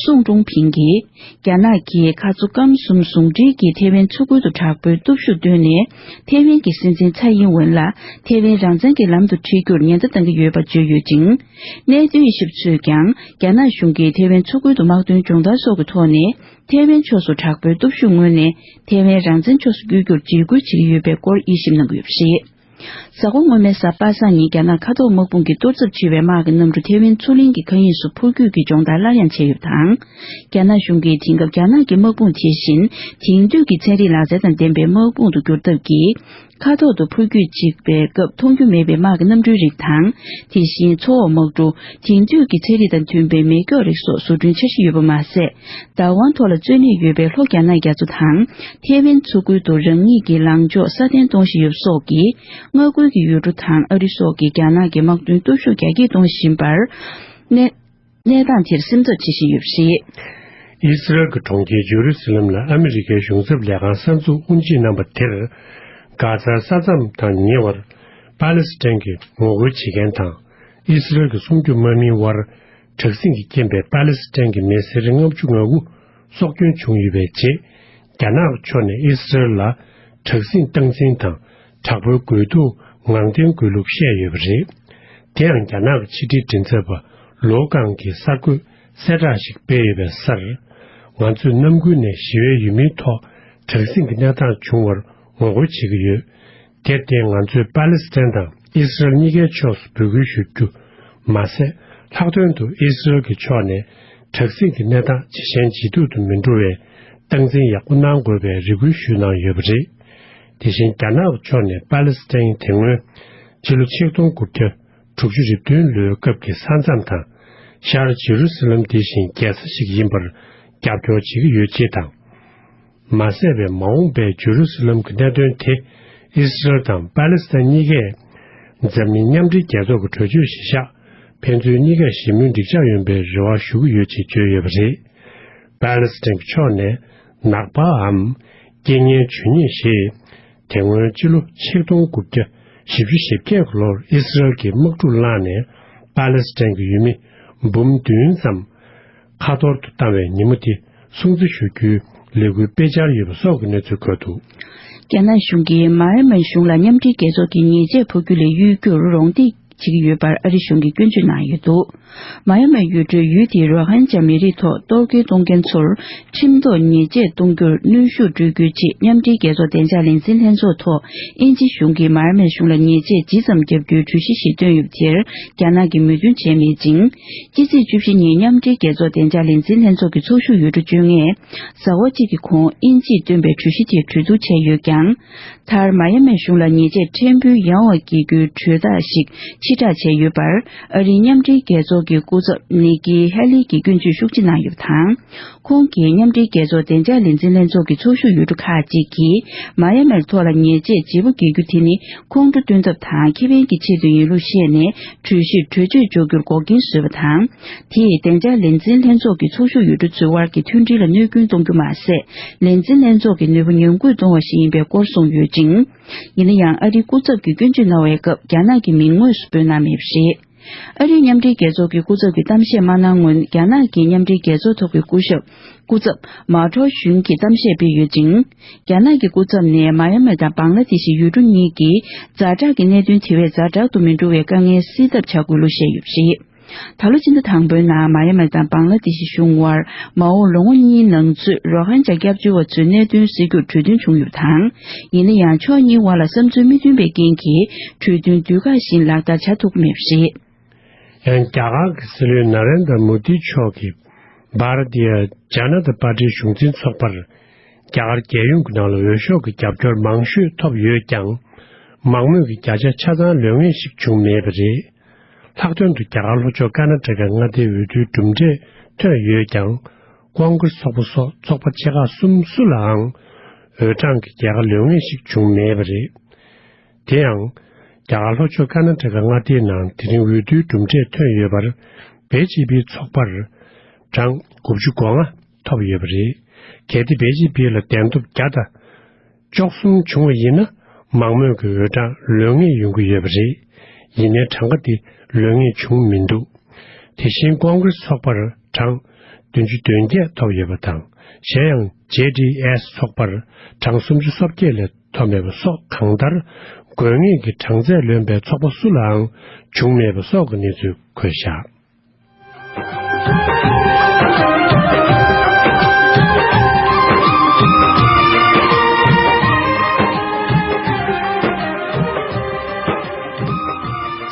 སུང་ཀྲུང་ཕིང་གིས། རྒྱ་ནག་གིས་ཁ་མཚོ་སྐམ་གསུམ་ཟུང་འབྲེལ་གྱིས་ཐེ་ཝན་མཚོ་ཁུལ་དུ་དྲག་པོའི་སྟོབས་ཤུགས་བཏོན་ནས། ཐེ་ཝན་གྱི་སྲིད་འཛིན་ཚའེ་ཡིན་ཝེན་ལ་ཐེ་ཝན་རང་བཙན་གྱི་ལམ་དུ་ཁྲིད་རྒྱུར་ཉེན་བརྡ་བཏང་གི་ཡོད་པ་བརྗོད་ཡོད་ཅིང་། གནད་དོན་དབྱེ་ཞིབ་ཚོས་ཀྱང་རྒྱ་ནག་གཞུང་གིས་ཐེ་ཝན་མཚོ་ཁུལ་དུ་དམག་དོན་སྦྱོང་བརྡར་སོགས་ཀྱི་ཐོག་ནས་ཐེ་ཝན་ཕྱོགས་སུ་དྲག་པོའི་སྟོབས་ཤུགས་མངོན་ནས་ཐེ་ཝན་རང་བཙན་ཕྱོགས་སུ་བསྐྱོད་རྒྱུར་འཇིགས་སྐུལ་བྱེད་ཀྱི་ཡོད་པའི་སྐོར་དབྱེ་ཞིབ་གནང་གི་ཡོད་པ་རེད། གཟའ་འཁོར་སྔོན་མའི་གཟའ་པ་སངས་ཉིན་རྒྱ་ནག་མཁའ་ཐོག་དམག་དཔུང་གིས་གཏོར་ཚབ་བྱས་པའི་དམག་གི་གནམ་གྲུ་ཐེ་ཝན་མཚོ་གླིང་གི་མཁའ་དབྱིངས་སུ་འཕུར་སྐྱོད་ཀྱི་སྦྱོང་བརྡར་སླར་ཡང་བྱས་ཡོད་པ་དང་། རྒྱ་ནག་གཞུང་གིས་དེང་སྐབས་རྒྱ་ནག་གི་དམག་དཔུང་དེ་བཞིན་དེང་དུས་ཀྱི་ཚན་རིག་ལག་རྩལ་དང་ལྡན་པའི་དམག་དཔུང་དུ་བསྒྱུར་ཐབས་ཀྱིས། མཁའ་ཐོག་ཏུ་འཕུར་སྐྱོད་བྱེད་པའི་སྐབས་མཐོང་རྒྱུ་མེད་པའི་དམག་གི་གནམ་གྲུའི་རིགས་དང་། དེ་བཞིན་མཚོ་འོག་དམག་གྲུ། དེང་དུས་ཀྱི་ཚན་རིག་དང་མཐུན་པའི་མེ་སྒྱོགས་རིགས་སོགས་བཟོ་སྐྲུན་འཆར་གཞི་ཡོད་པ་མ་ཟད། བདག་དབང་ཐོག་ལ་རྩོད་གླེང་ཡོད་པའི་ལྷོ་རྒྱ་ནག་རྒྱ་མཚོ་དང་། ཐེ་ཝན་མཚོ་ཁུལ་དུ་རང་ཉིད་ཀྱི་ལངས་ཕྱོགས་སྲ་བརྟན་གཏོང་བཞིན་ཡོད་པ་སོགས་ཀྱིས། མངའ་ཁུལ་གྱི་ཡུལ་གྲུ་དང་ཨ་རི་སོགས་ཀྱིས་རྒྱ་ནག་གི་དམག་དོན་སྟོབས་ཤུགས་རྒྱ་སྐྱེད་གཏོང་བཞིན་པར། གནས་གནས་སྟངས་དེར་སེམས་འཚབ་བྱེད་བཞིན་ཡོད་པ་རེད། ཨི་སི་རལ་གྱི་གྲོང་ཁྱེར་ཇེ་རུ་སི་ལམ་ལ་ཨ་མི་རི་ཀའི་གཞུང་ཚབ་ལས་ཁང་གསར་འཛུགས་དབུ་འབྱེད་གནང་པ་དེར། གྷ་ཛའི་ས་མཚམས་དང་ཉེ་བར་པ་ལེ་སི་ཐན་གྱི་ངོ་རྒོལ་བྱེད་མཁན་དང་། ཨི་སི་རལ་གྱི་སྲུང་སྐྱོབ་དམག་མིའི་དབར། དྲག་ཟིང་གིས་རྐྱེན་པས་པ་ལེ་སི་ཐན་གྱི་མི་སེར་ལྔ་བཅུ་ང་དགུ་སྲོག་སྐྱོན་བྱུང་ཡོད་པའི་རྗེས། རྒྱ་ནག་ཕྱོགས་ནས་ཨི་སི་རལ་ལ་དྲག་ཟིང་སྟངས་འཛིན་དང་དྲག་པོའི་དགོས་འདུན་ངང་བསྟན་དགོས་ལུགས་བཤད་ཡོད་པ་རེད། དེ་ཡང་རྒྱ་ནག་གི་ཕྱི་དྲིལ་མགྲིན་ཚབ་པ་ལོ་ཀང་གིས་གསར་འགོད་གསལ་བསྒྲགས་ཤིག་སྤེལ་ཡོད་པའི་སར། ང་ཚོས་གནམ་དགུན་ནས་ཞི་བའི་ཡུལ་མིའི་ཐོག་དྲག་ཟིང་གི་གནས་སྟངས་བྱུང་བར་ངོ་རྒོལ་བྱེད་ཀྱི་ཡོད། དེར་བརྟེན་ང་ཚོས་པ་ལེ་སི་ཐན་དང་ཨི་སི་རལ་གཉིས་ཀའི་ཕྱོགས་སུ་འབོད་སྐུལ་ཞུ་རྒྱུ་མ་ཟད། ལྷག་དོན་དུ་ཨི་སི་རལ་གྱི་ཕྱོགས་ནས་དྲག་ཟིང་གི་གནས་སྟངས་ཇེ་ཞན་ཇེ་སྡུག་ཏུ་མི་འགྲོ་བའི་སྟངས་འཛིན་ཡག་པོ་གནང་དགོས་པའི་རེ་སྐུལ་ཞུས་གནང་ཡོད་པ་རེད། དེ་བཞིན་རྒྱ་ནག་གི་ཕྱོགས་ནས་པ་ལེ་སི་ཐན་དེ་སྔོན་ཕྱི་ལོ་ཆིག་སྟོང་དགུ་བརྒྱ་དྲུག་ཅུ་རེ་བདུན་ལོའི་སྐབས་ཀྱི་ས་མཚམས་དང་། ཤར་ཇེ་རུ་སི་ལམ་དེ་བཞིན་རྒྱལ་ས་ཞིག་ཡིན་པར་རྒྱབ་སྐྱོར་བྱེད་ཀྱི་ཡོད་ཅེས་དང་། མ་ཟད་པའི་མ་འོངས་པའི་ཇེ་རུ་སི་ལམ་གྱི་གནད་དོན་དེ་ཨི་སི་རལ་དང་པ་ལེ་སི་ཐན་གཉིས་ཀས་འཛམ་གླིང་མཉམ་འབྲེལ་རྒྱལ་ཚོགས་ཀྱི་གྲོས་ཆོད་གཞིར་བཞག་ཕན་ཚུན་གཉིས་ཀས་ཞི་མོལ་འགྲིག་འཇགས་ཡོང་པའི་རེ་བ་ཞུ་གི་ཡོད་ཅེས་བརྗོད་ཡོད་པ་རེད། པ་ལེ་སི་ཐན་གྱི་ཕྱོགས་ནས་ནག་པའམ་རྐྱེན་ངན་བྱུང་ཉེན་ཞེས། དེ་སྔོན་ཕྱི་ལོ་ཆིག་སྟོང་དགུ་བརྒྱ་བཞི་བཅུ་ཞེ་བརྒྱད་ཀྱི་ལོར་ཨི་སི་རལ་གྱི་དམག་འཁྲུག་བསླངས་ནས་པ་ལེ་སི་ཐན་གྱི་ཡུལ་མི་འབུམ་བདུན་ཙམ་ཁ་འཐོར་དུ་བཏང་བའི་ཉིན་མོ་དེ་སྲུང་བརྩི་ཞུ་རྒྱུའི་ལས་འགུལ་སྤེལ་འཆར་ཡོད་པ་སོགས་ཀྱི་གནས་ཚུལ་འཁོད་འདུག། རྒྱ་ནག་གཞུང་གིས་མཱ་ཡན་མཱ་གཞུང་ལ་མཉམ་འབྲེལ་རྒྱལ་ཚོགས་ཀྱི་ཉེས་ཆད་ཕོག་རྒྱུ་ལས་གཡོལ་རྒྱུར་རོགས་འདེགས་བྱེད་ཀྱི་ཡོད་པར་ཨ་རི་གཞུང་གིས་སྐྱོན་བརྗོད་གནང་ཡོད་འདུག། མཱ་ཡན་མཱ་ཡུལ་གྲུའི་ཡུལ་དེའི་རོ་ཧན་ཇཱ་མི་རིགས་ཐོག་གཏོར་རྒོལ་གཏོང་མཁན་ཚོར་ཁྲིམས་ཐོག་ཉེས་ཆད་གཏོང་རྒྱུར་གནོན་ཤུགས་སྤྲོད་རྒྱུའི་ཆེད་མཉམ་འབྲེལ་རྒྱལ་ཚོགས་བདེ་འཇགས་ལས་འཛིན་ལྷན་ཚོགས་ཐོག་དབྱིན་ཇི་གཞུང་གིས་མཱ་ཡན་མཱ་གཞུང་ལ་ཉེས་ཆད་ཇི་ཙམ་བརྒྱབ་རྒྱུའི་གྲོས་གཞི་ཞིག་བཏོན་ཡོད་པ་དེར་རྒྱ་ནག་གིས་མོས་མཐུན་བྱས་མེད་ཅིང་། ཕྱི་ཚེས་བཅུ་བཞི་ཉིན་མཉམ་འབྲེལ་རྒྱལ་ཚོགས་བདེ་འཇགས་ལས་འཛིན་ལྷན་ཚོགས་ཀྱི་ཚོགས་ཞུགས་ཡུལ་གྲུ་བཅོ་ལྔས་གཟའ་འཁོར་གཅིག་གི་གོང་དབྱིན་ཇིས་བཏོན་པའི་གྲོས་གཞི་དེ་གྲོས་བསྡུར་བྱས་ཡོད་ཀྱང་། མཐར་མཱ་ཡན་མཱ་གཞུང་ལ་ཉེས་ཆད་ཕྲན་བུ་ཡང་བ་འགེལ་རྒྱུའི་གྲོས་ཐག་ཞིག་ཕྱིར་བསྒྲགས་བྱས་ཡོད་པར། ཨ་རིའི་མཉམ་འབྲེལ་རྒྱལ་ཚོགས་ཀྱི་སྐུ་ཚབ་ནི་ཀི་ཧེ་ལི་གིས་སྐྱོན་བརྗོད་ཤུགས་ཆེ་གནང་ཡོད་པ་དང་། ཁོང་གིས་མཉམ་འབྲེལ་རྒྱལ་ཚོགས་བདེ་འཇགས་ལས་འཛིན་ལྷན་ཚོགས་ཀྱི་ཚོགས་ཞུགས་ཡུལ་གྲུ་ཁག་ཅིག་གིས་མཱ་ཡན་མཱའི་ཐོག་ལ་ཉེས་ཆད་བརྗེ་པོ་འགེལ་རྒྱུ་དེ་ནི་ཁོང་ཁྲོ་སྟོན་ཐབས་དང་ཁེ་ཕན་གྱི་ཆེད་དུ་ཡིན་ལུགས་བཤད་ནས་གྲོས་གཞིར་གྲོས་ཆོད་འཇོག་རྒྱུར་འགོག་རྐྱེན་བཟོས་པ་དང་། དེས་བདེ་འཇགས་ལས་འཛིན་ལྷན་ཚོགས་ཀྱི་ཚོགས་ཞུགས་ཡུལ་གྲུ་ཚོའི་དབར་གྱི་མཐུན་སྒྲིལ་ལ་གནོད་སྐྱོན་གཏོང་རྒྱུ་མ་ཟད། ལས་འཛིན་ལྷན་ཚོགས་ཀྱི་ནུས་པ་ཉམས་རྒུད་གཏོང་བ་ཞིག་ཡིན་པའི་སྐོར་གསུངས་ཡོད་ཅིང་། ཡིན་ན་ཡང་ཨ་རིའི་སྐུ་ཚབ་ཀྱིས་སྐྱོན་བརྗོད་གནང་བའི་སྐབས་རྒྱ་ནག་གི་མིང་དངོས་སུ་འབོད་གནང་མེད་པ་རེད། ཨ་རིའི་མཉམ་འབྲེལ་རྒྱལ་ཚོགས་ཀྱི་སྐུ་ཚབ་ཀྱིས་གཏམ་བཤད་མ་གནང་སྔོན་རྒྱ་ནག་གི་མཉམ་འབྲེལ་རྒྱལ་ཚོགས་ཐོག་གི་སྐུ་ཞབས་སྐུ་ཚབ་མཱ་ཁྲོ་ཞུན་གྱིས་གཏམ་བཤད་སྤེལ་ཡོད་ཅིང་། རྒྱ་ནག་གི་སྐུ་ཚབ་ནས་མཱ་ཡན་མཱ་དང་བང་ལ་དེ་ཤི་ཡུལ་གྲུ་གཉིས་ཀྱི་ཛ་དྲག་གི་གནད་དོན་དེ་བས་ཛ་དྲག་ཏུ་མི་འགྲོ་བའི་དཀའ་ངལ་སེལ་ཐབས་བྱ་དགོས་ལུགས་བཤད་ཡོད་པ་རེད། ད་ལོ་ཕྱི་ཟླ་དང་པོའི་ནང་མཱ་ཡན་མཱ་དང་བང་ལ་དེ་ཤི་གཞུང་དབར་མ་འོངས་ལོ་ངོ་གཉིས་ནང་ཚུད་རོ་ཧན་ཇཱ་སྐྱབས་བཅོལ་བ་ཚོའི་གནད་དོན་སེལ་རྒྱུར་གྲོས་མཐུན་བྱུང་ཡོད་པ་དང་། ཡིན་ན་ཡང་ཕྱོགས་གཉིས་དབར་ལ་བསམ་ཚུལ་མི་མཐུན་པའི་རྐྱེན་གྱིས་གྲོས་མཐུན་དུས་བཀག་བཞིན་ལག་བསྟར་བྱ་ཐུབ་ཀྱི་མེད་པ་རེད། ཡང་རྒྱ་གར་གྱི་སྲིད་བློན་ན་རེན་དྲ་མོ་དི་མཆོག་གིས་བྷ་ར་ཏི་ཡ་ཇ་ན་ཏ་པར་ཏིའི་གཞུང་འཛིན་ཚོགས་པར་རྒྱ་གར་རྒྱལ་ཡོངས་ཀྱི་ནང་ལ་འོས་ཤོག་གི་རྒྱབ་སྐྱོར་མང་ཤོས་ཐོབ་ཡོད་ཀྱང་། མང་མོས་ཀྱི་བརྒྱ་ཆ་ཆ་ཚང་ལོན་ངེས་ཤིག་བྱུང་མེད་པ་རེད། ལྷག་དོན་དུ་རྒྱ་གར་ལྷོ་ཕྱོགས་ཀར་ན་ཊ་ཀའི་མངའ་སྡེའི་འོས་བསྡུའི་གྲུབ་འབྲས་ཐོན་ཡོད་ཀྱང་། ཀོང་ཀྲེས་ཚོགས་པ་སོགས་ཚོགས་པ་ཆེ་ཁག་གསུམ་སུ་ལའང་འོས་གྲངས་ཀྱི་རྒྱལ་ཁ་ལོན་ངེས་ཤིག་བྱུང་མེད་པ་རེད། དེ་ཡང་། རྒྱ་གར་ལྷོ་ཕྱོགས་ཀར་ན་ཊ་ཀ་མངའ་སྡེའི་ནང་དེ་རིང་འོས་བསྡུའི་གྲུབ་འབྲས་ཐོན་ཡོད་པར། བེ་ཇེ་པིའི་ཚོགས་པར་གྲངས་དགུ་བཅུ་གོ་ལྔ་ཐོབ་ཡོད་པ་རེད། གལ་ཏེ་བེ་ཇེ་པི་ལ་གདན་ཐོབ་བརྒྱ་དང་བཅུ་གསུམ་བྱུང་བ་ཡིན་ན། མང་མོས་ཀྱི་འོས་གྲངས་ལོན་ངེས་ཡོང་གི་ཡོད་པ་རེད། ཡིན་ནའི་གྲངས་ཀ་དེ་ལོན་ངེས་བྱུང་མི་འདུག་དེ་བཞིན་ཀོང་ཀྲེས་ཚོགས་པར་གྲངས་བདུན་ཅུ་དོན་བརྒྱད་ཐོབ་ཡོད་པ་དང་། གཞན་ཡང་ཇེ་ཌི་ཨེས་ཚོགས་པར་གྲངས་སུམ་ཅུ་སོ་བརྒྱད་ལས་ཐོབ་མེད་པ་སོགས། གང་ལྟར་དགོས་ངེས་ཀྱི་གྲངས་ཚད་ལོན་པའི་ཚོགས་པ་སུ་ལའང་བྱུང་མེད་པ་སོགས་ཀྱི་གནས་ཚུལ་འཁོད་བཞག་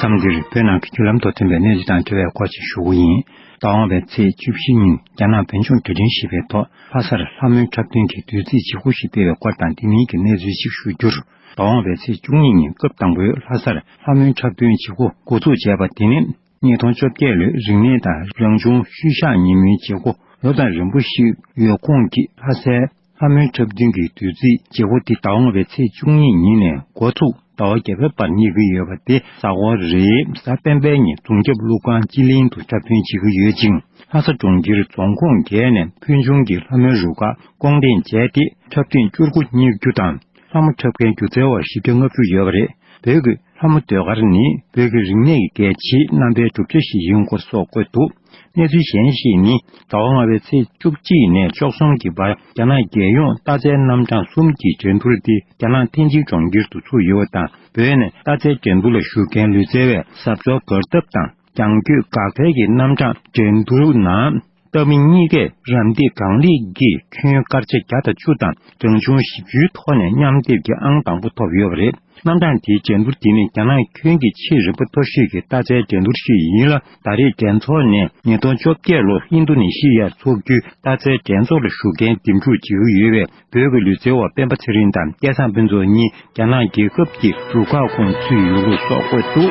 མཚམས་འདིར་བོད་ནང་གི་བརྒྱུད་ལམ་དུ་ཐོན་པའི་གནས་ཚུལ་དང་འབྲེལ་བའི་སྐོར་ཞིག་ཞུ་གི་ཡིན། ཟླ་བ་བའི་ཚེས་བཅུ་བཞི་ཉིན་རྒྱ་ནག་བོད་ལྗོངས་རྒྱལ་ཕྲན་ཞེས་པའི་ཐོག་ལྷ་སར་ལྷ་མོའི་འཁྲབ་སྟོན་གྱི་བདུད་རྩི་ལྗིད་ཁོག་ཞིག་སྤེལ་བའི་སྐོར་དང་། དེ་མིན་གྱི་གནས་ཚུལ་ཞིག་ཞུ་རྒྱུར། ཟླ་བ་བའི་ཚེས་བཅུ་གཉིས་ཉིན་སྐབས་དང་པོའི་ལྷ་སར་ལྷ་མོའི་འཁྲབ་སྟོན་ལྗིད་ཁོག་འགོ་འཛུགས་བྱས་པ་དེ་ནི། ཉིས་སྟོང་བཅོ་བརྒྱད་ལོའི་རིག་གནས་དང་རང་བྱུང་ཤུལ་བཞག་ཉིན་མོའི་བྱེད་སྒོ་ལོ་དང་རིམ་པ་ཞིག་ཡོད་ཁུངས་ཀྱིས། ལྷ་སའི་ལྷ་མོའི་འཁྲབ་སྟོན་གྱི་བདུད་རྩིའི་བྱེད་སྒོ་དེ་ཟླ་བ་ལྔ་པའི་ཚེས་བཅུ་གཉིས་ཉིན་ནས་འགོ་ཚུགས་ཟླ་བ་བརྒྱད་པའི་བར་གནས་ཀྱི་ཡོད་པ་དེ་གཟའ་འཁོར་རེའི་གཟའ་སྤེན་པའི་ཉིན་རྫོང་རྒྱབ་ཀླུ་ཁང་སྤྱི་གླིང་དུ་འཁྲབ་སྟོན་བྱེད་ཀྱི་ཡོད་ཅིང་། ལྷ་ས་གྲོང་ཁྱེར་རྫོང་ཁོངས་བརྒྱད་ནས་ཕུལ་བྱུང་གི་ལྷ་མོའི་རུ་ཁག་སྐོང་འཐེན་བྱས་ཏེ། འཁྲབ་སྟོན་བཅུ་དགུ་གཉེར་རྒྱུ་དང་། ལྷ་མོ་འཁྲབ་མཁན་སྒྱུ་རྩལ་བ་བཞི་བརྒྱ་ལྔ་བཅུ་ཡོད་པ་རེད། བོད་ཀྱི་ལྷ་མོ་ཟློས་གར་ནི་བོད་ཀྱི་རིག་གནས་ཀྱི་གལ་ཆེའི་རྣམ་པའི་གྲུབ་ཆ་ཞིག་ཡིན་སྐོར་སོགས་བཀོད་འདུག་གནས་ཚུལ་གཞན་ཞིག་ནི། ཟླ་བ་ལྔ་པའི་ཚེས་བཅུ་གཅིག་ནས་བཅུ་གསུམ་གྱི་བར་རྒྱ་ནག་རྒྱལ་ཡོངས་རྟ་རྩལ་རྣམ་གྲངས་གསུམ་གྱི་འགྲན་བསྡུར་དེ་རྒྱ་ནག་ཐེན་ཅིན་གྲོང་ཁྱེར་དུ་ཚུགས་ཡོད་པ་དང་། བོད་ནས་རྟ་རྩལ་འགྲན་བསྡུར་ལ་ཞུགས་མཁན་ལུས་རྩལ་བས་གཟབ་མཚོར་གར་སྟབས་དང་། རྒྱང་སྐྱོད་འགག་ཐལ་གྱི་རྣམ་གྲངས་འགྲན་བསྡུར་ནང་། རྟ་མི་གཉིས་ཀས་རམ་འདེགས་གང་ལེགས་ཀྱིས་ཁྱོན་སྐར་ཆ་བརྒྱ་དང་བཅུ་དང་རང་བྱུང་བཞི་བཅུའི་ཐོག་ནས་མཉམ་སྡེབ་ཀྱི་ཨང་དང་པོ་ཐོབ་ཡོད་པ་རེད། རྣམ་གྲངས་དེའི་འགྲན་བསྡུར་དེ་ནི་རྒྱ་ནག་ཁྱོན་གྱི་ཆེས་རིམ་པ་མཐོ་ཤོས་ཀྱི་རྟ་རྩལ་འགྲན་བསྡུར་ཞིག་ཡིན་ལ། ད་རེས་འགྲན་ཚོགས་ནས་ཉིས་སྟོང་བཅོ་བརྒྱད་ལོར་ཨིན་རྡུ་ནི་ཤི་ཡར་འཚོགས་རྒྱུའི་རྟ་རྩལ་འགྲན་ཚོགས་ལ་ཞུགས་མཁན་འདེམས་སྒྲུག་བྱེད་ཀྱི་ཡོད་པས། བོད་ཀྱི་ལུས་རྩལ་བ་སྤེན་པ་ཚེ་རིང་དང་སྐལ་བཟང་ཕུན་ཚོགས་གཉིས་རྒྱ་ནག་རྒྱལ་ཁབ་ཀྱི་རུ་ཁག་ཁོངས་ཚུད་ཡོད་ལུགས་སོགས་བཀོད་འདུག་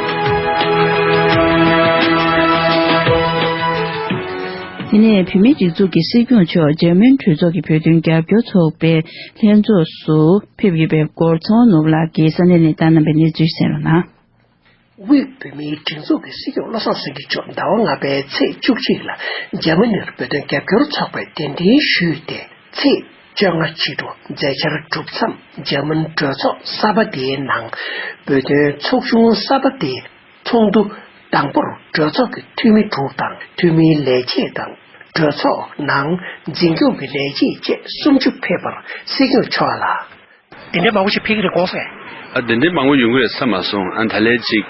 དེ་ནས་བོད་མིའི་སྒྲིག་འཛུགས་ཀྱི་སྲིད་སྐྱོང་མཆོག་འཇར་མན་གྲོས་ཚོགས་ཀྱི་བོད་དོན་རྒྱབ་སྐྱོར་ཚོགས་པའི་ལྷན་ཚོགས་སུ་ཕེབས་ཡོད་པའི་སྐོར་ཚེ་དབང་ནོར་བུ་ལགས་ཀྱིས་ས་གནས་ནས་བཏང་གནང་བའི་གནས་ཚུལ་གསན་རོགས་གནང་། དབུས་བོད་མིའི་སྒྲིག་འཛུགས་ཀྱི་སྲིད་སྐྱོང་བློ་བཟང་སེང་གེ་མཆོག་ཟླ་བ་ལྔ་པའི་ཚེས་བཅུ་གཅིག་ལ་འཇར་མ་ནིར་བོད་དོན་རྒྱབ་སྐྱོར་ཚོགས་པས་གདན་འདྲེན་ཞུས་ཏེ། ཚེས་བཅོ་ལྔ་ཕྱི་དྲོ་མཛད་འཆར་གྲུབ་མཚམས། འཇར་མན་གྲོས་ཚོགས་གསར་པ་དེའི་ནང་བོད་དོན་ཚོགས་ཆུང་གསར་པ་དེའི་ཚོགས་འདུ་དང་པོར་གྲོས་ཚོགས་ཀྱི་འཐུས་མི་དྲུག་དང་། འཐུས་མིའི་ལས་བྱེད་དང་། གྲོས་ཚོགས་ནང་འཛིན་སྐྱོང་གི་ལས་བྱེད་བཅས་སུམ་ཅུ་ཕེབས་པར་སྲིད་སྐྱོང་མཆོག་ལ། དེ་འདྲའི་མང་པོ་ཞིག་ཕེབས་ཀྱི་རེད་དགོངས་སོང་། ཨ། དེ་འདྲའི་མང་པོ་ཡོང་གི་རེད་བསམ་མ་སོང་། ཨ། ད་ལན་ཅིག་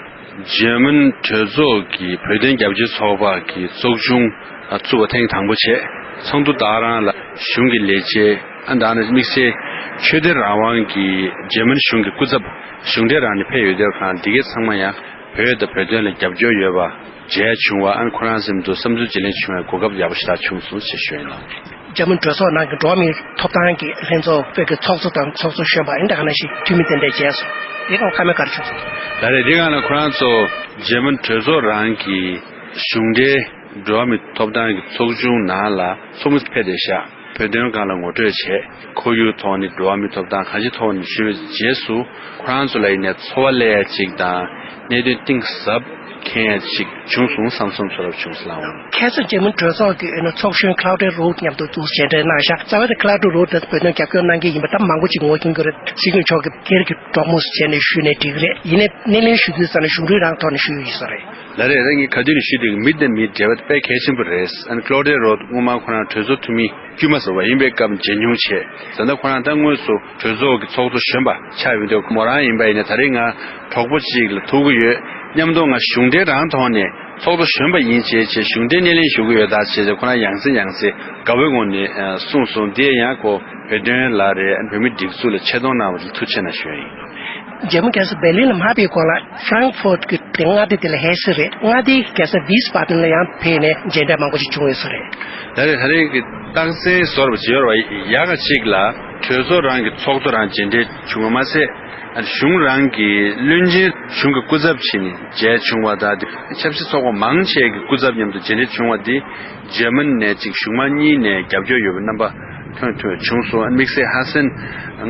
འཇར་མན་གྲོས་ཚོགས་ཀྱི་བོད་དོན་རྒྱབ་སྐྱོར་ཚོགས་པ་གི་ཚོགས་ཆུང་ཨ་བཙུགས་པ་ཐེངས་དང་པོ་བྱས། ཚོགས་འདུ་ད་ག་རང་ལ་གཞུང་གི་ལས་བྱེད། ཨ། ད་ནི་དམིགས་བསལ་ཆོས་དད་རང་དབང་གི་འཇར་མན་གཞུང་གི་སྐུ་ཚབ་གཞུང་འབྲེལ་རང་ནས་ཕེབས་ཡོད་དུས། ཁོ་རང་འདི་གའི་ཚང་མ་ཡང་བོད་དང་བོད་དོན་ལ་རྒྱབ་སྐྱོར་ཡོད་པ། མཇལ་བྱུང་བ། ཨ་ནི་ཁོ་རང་སེམས་སུ་བསམ་ཚུལ་བརྗེ་ལེན་བྱུང་བའི་གོ་སྐབས་ཡག་པོ་ཞེ་དྲག་བྱུང་སོང་ཞེས་ཞུ་ཡིན་ལགས། འཇར་མན་གྲོས་ཚོགས་ནང་གི་འགྲོ་བ་མིའི་ཐོབ་ཐང་གི་ལྷན་ཚོགས་བོད་ཀྱི་ཚོགས་གཙོ་དང་ཚོགས་གཙོ་གཞོན་པ་ཨིན་ད་ག་ནང་བཞིན་འཐུས་མི་དེ་འདྲ་མཇལ་སོང་། དེ་གང་ཁ་མེད་གར་བྱུང་སོང་། ད་རེས་དེ་གང་ལ་ཁོ་རང་ཚོ་འཇར་མན་གྲོས་ཚོགས་རང་གི་གཞུང་འབྲེལ་འགྲོ་བ་མིའི་ཐོབ་ཐང་གི་ཚོགས་ཆུང་ནང་ལ་ཚོགས་མི་ཕེབས་བསྡད་ཤག་བོད་དོན་སྒང་ལ་ངོ་སྤྲོད་བྱས། ཁོར་ཡུག་ཐོག་ནས་འགྲོ་བ་མིའི་ཐོབ་ཐང་གང་ཅིའི་ཐོག་ནས་ཞུས་པའི་རྗེས་སུ། ཁོ་རང་ཚོ་ལ་ཡིན་ནའི་འཚོ་བ་སླེབས་ཡ་ཅིག་དང་། གནད་དོན་གཏིང་ཟབ་མཁྱེན་ཡ་ཅིག་བྱུང་སོང་བསམ། བསམ་ཚོར་བ་བྱུང་སོང་ལགས། ཁ་སང་འཇར་མན་གྲོས་ཚོགས་ཀྱི་ཚོགས་གཞོན་Claudia Roth མཉམ་དུ་དུ་མཇལ་འཕྲད་གནང་ཤག་རྩ་བའི་Claudia Roth དེ་བོད་དོན་རྒྱབ་སྐྱོར་གནང་མཁན་ཡིན་པ་ད་མང་པོ་ཅིག་ངོ་མཁྱེན་གྱི་རེད། སྲིད་སྐྱོང་མཆོག་གི་སྒེར་གྱི་གྲོགས་མོ་བྱས་ནས་ཞུས་ནས་འགྲིག་གི་རེད། ཡིན་ནའི་སྣེ་ལེན་ཞུ་དུས་ཙམ་ནས་གཞུང་འབྲེལ་རང་ཐོག་ནས་ཞུ་ཡི་ཡོད་ས་རེད། ལགས་རེད། ད་ངས་ག་དུས་ནས་ཞུས་དུས་མི་དང་མི་འབྲེལ་བ་དཔེ་གལ་ཆེན་པོ་རེད། ཨ་ནི་Claudia Roth སྔོན་མ་ཁོ་རང་གྲོས་ཚོགས་འཐུས་མི་དཀྱུས་མ་ཟེར་བ་ཡིན་པའི་སྐབས་མཇལ་མྱོང་བྱས། ད་ལྟ་ཁོ་རང་ད་དངོས་སུ་གྲོས་ཚོགས་ཀྱི་ཚོགས་གཙོ་གཞོན་པ་ཆགས་ཡོང་དུས། མོ་རང་ཡིན་པ་ཡིན་ན་ད་རེས་ང་གྲོགས་པོ་གཅིག་ལ་ཐུག་གི་ཡོད། མཉམ་དུ་ང་གཞུང་འབྲེལ་རང་ཐོག་ནས་ཚོགས་གཙོ་གཞོན་པ་ཡིན་བྱས་བྱས་གཞུང་འབྲེལ་སྣེ་ལེན་ཞུ་གི་ཡོད་ད་བྱས་བྱས། ཁོ་རང་ཡང་སེ་ཡང་སེ་དགའ་བོའི་ངང་ནས་གསུངས་སོང་། དེ་ཡང་ཁོ་བོད་དོན་ལ་རེད། བོད་མི་སྒྲིག་འཛུགས་ལ་ཆེ་མཐོང་གནང་བ་དེ་ཐུགས་རྗེ་ཆེ་གནང་ཞུ་ཡ་ཡིན། འཇར་མན་རྒྱལ་ས་བྷེར་ལིན་ལ་མ་ཕེབས་གོང་ལ་Frankfurt གི་དེ་མངའ་སྡེ་དེ་ལ་ཧེ་སི་རེད། མངའ་སྡེའི་རྒྱལ་ས་Wiesbaden ལ་ཡང་ཕེབས་ནས་མཇལ་འཕྲད་མང་པོ་ཞིག་བྱུང་ཡོད་ས་རེད། ད་རེས་ད་རེས་ཀྱི་རྟགས་མཚན་བཟོ་འདྲ་ཅིག་ཡོད་རེད་པ། ཡག་ག་ཅིག་ལ་གྲོས་ཚོགས་རང་གི་ཚོགས་གཙོ་རང་མཇལ་འཕྲད་བྱུང་བ་མ་ཟད། གཞུང་རང་གི་བློན་ཆེན་གཞུང་གི་སྐུ་ཚབ་བྱས་ནས་མཇལ་བྱུང་བ་དང་། ཆབ་སྲིད་ཚོགས་པ་མང་ཆེ་གི་སྐུ་ཚབ་མཉམ་དུ་མཇལ་འཕྲད་བྱུང་བ་འདི། འཇར་མན་ནས་ཅིག་གཞུང་མང་གཉིས་ནས་རྒྱབ་སྐྱོར་ཡོད་པའི་རྣམ་པ་ཐོན་ཐོན་བྱུང་སོང་། དམིགས་བསལ་ཧ་སན་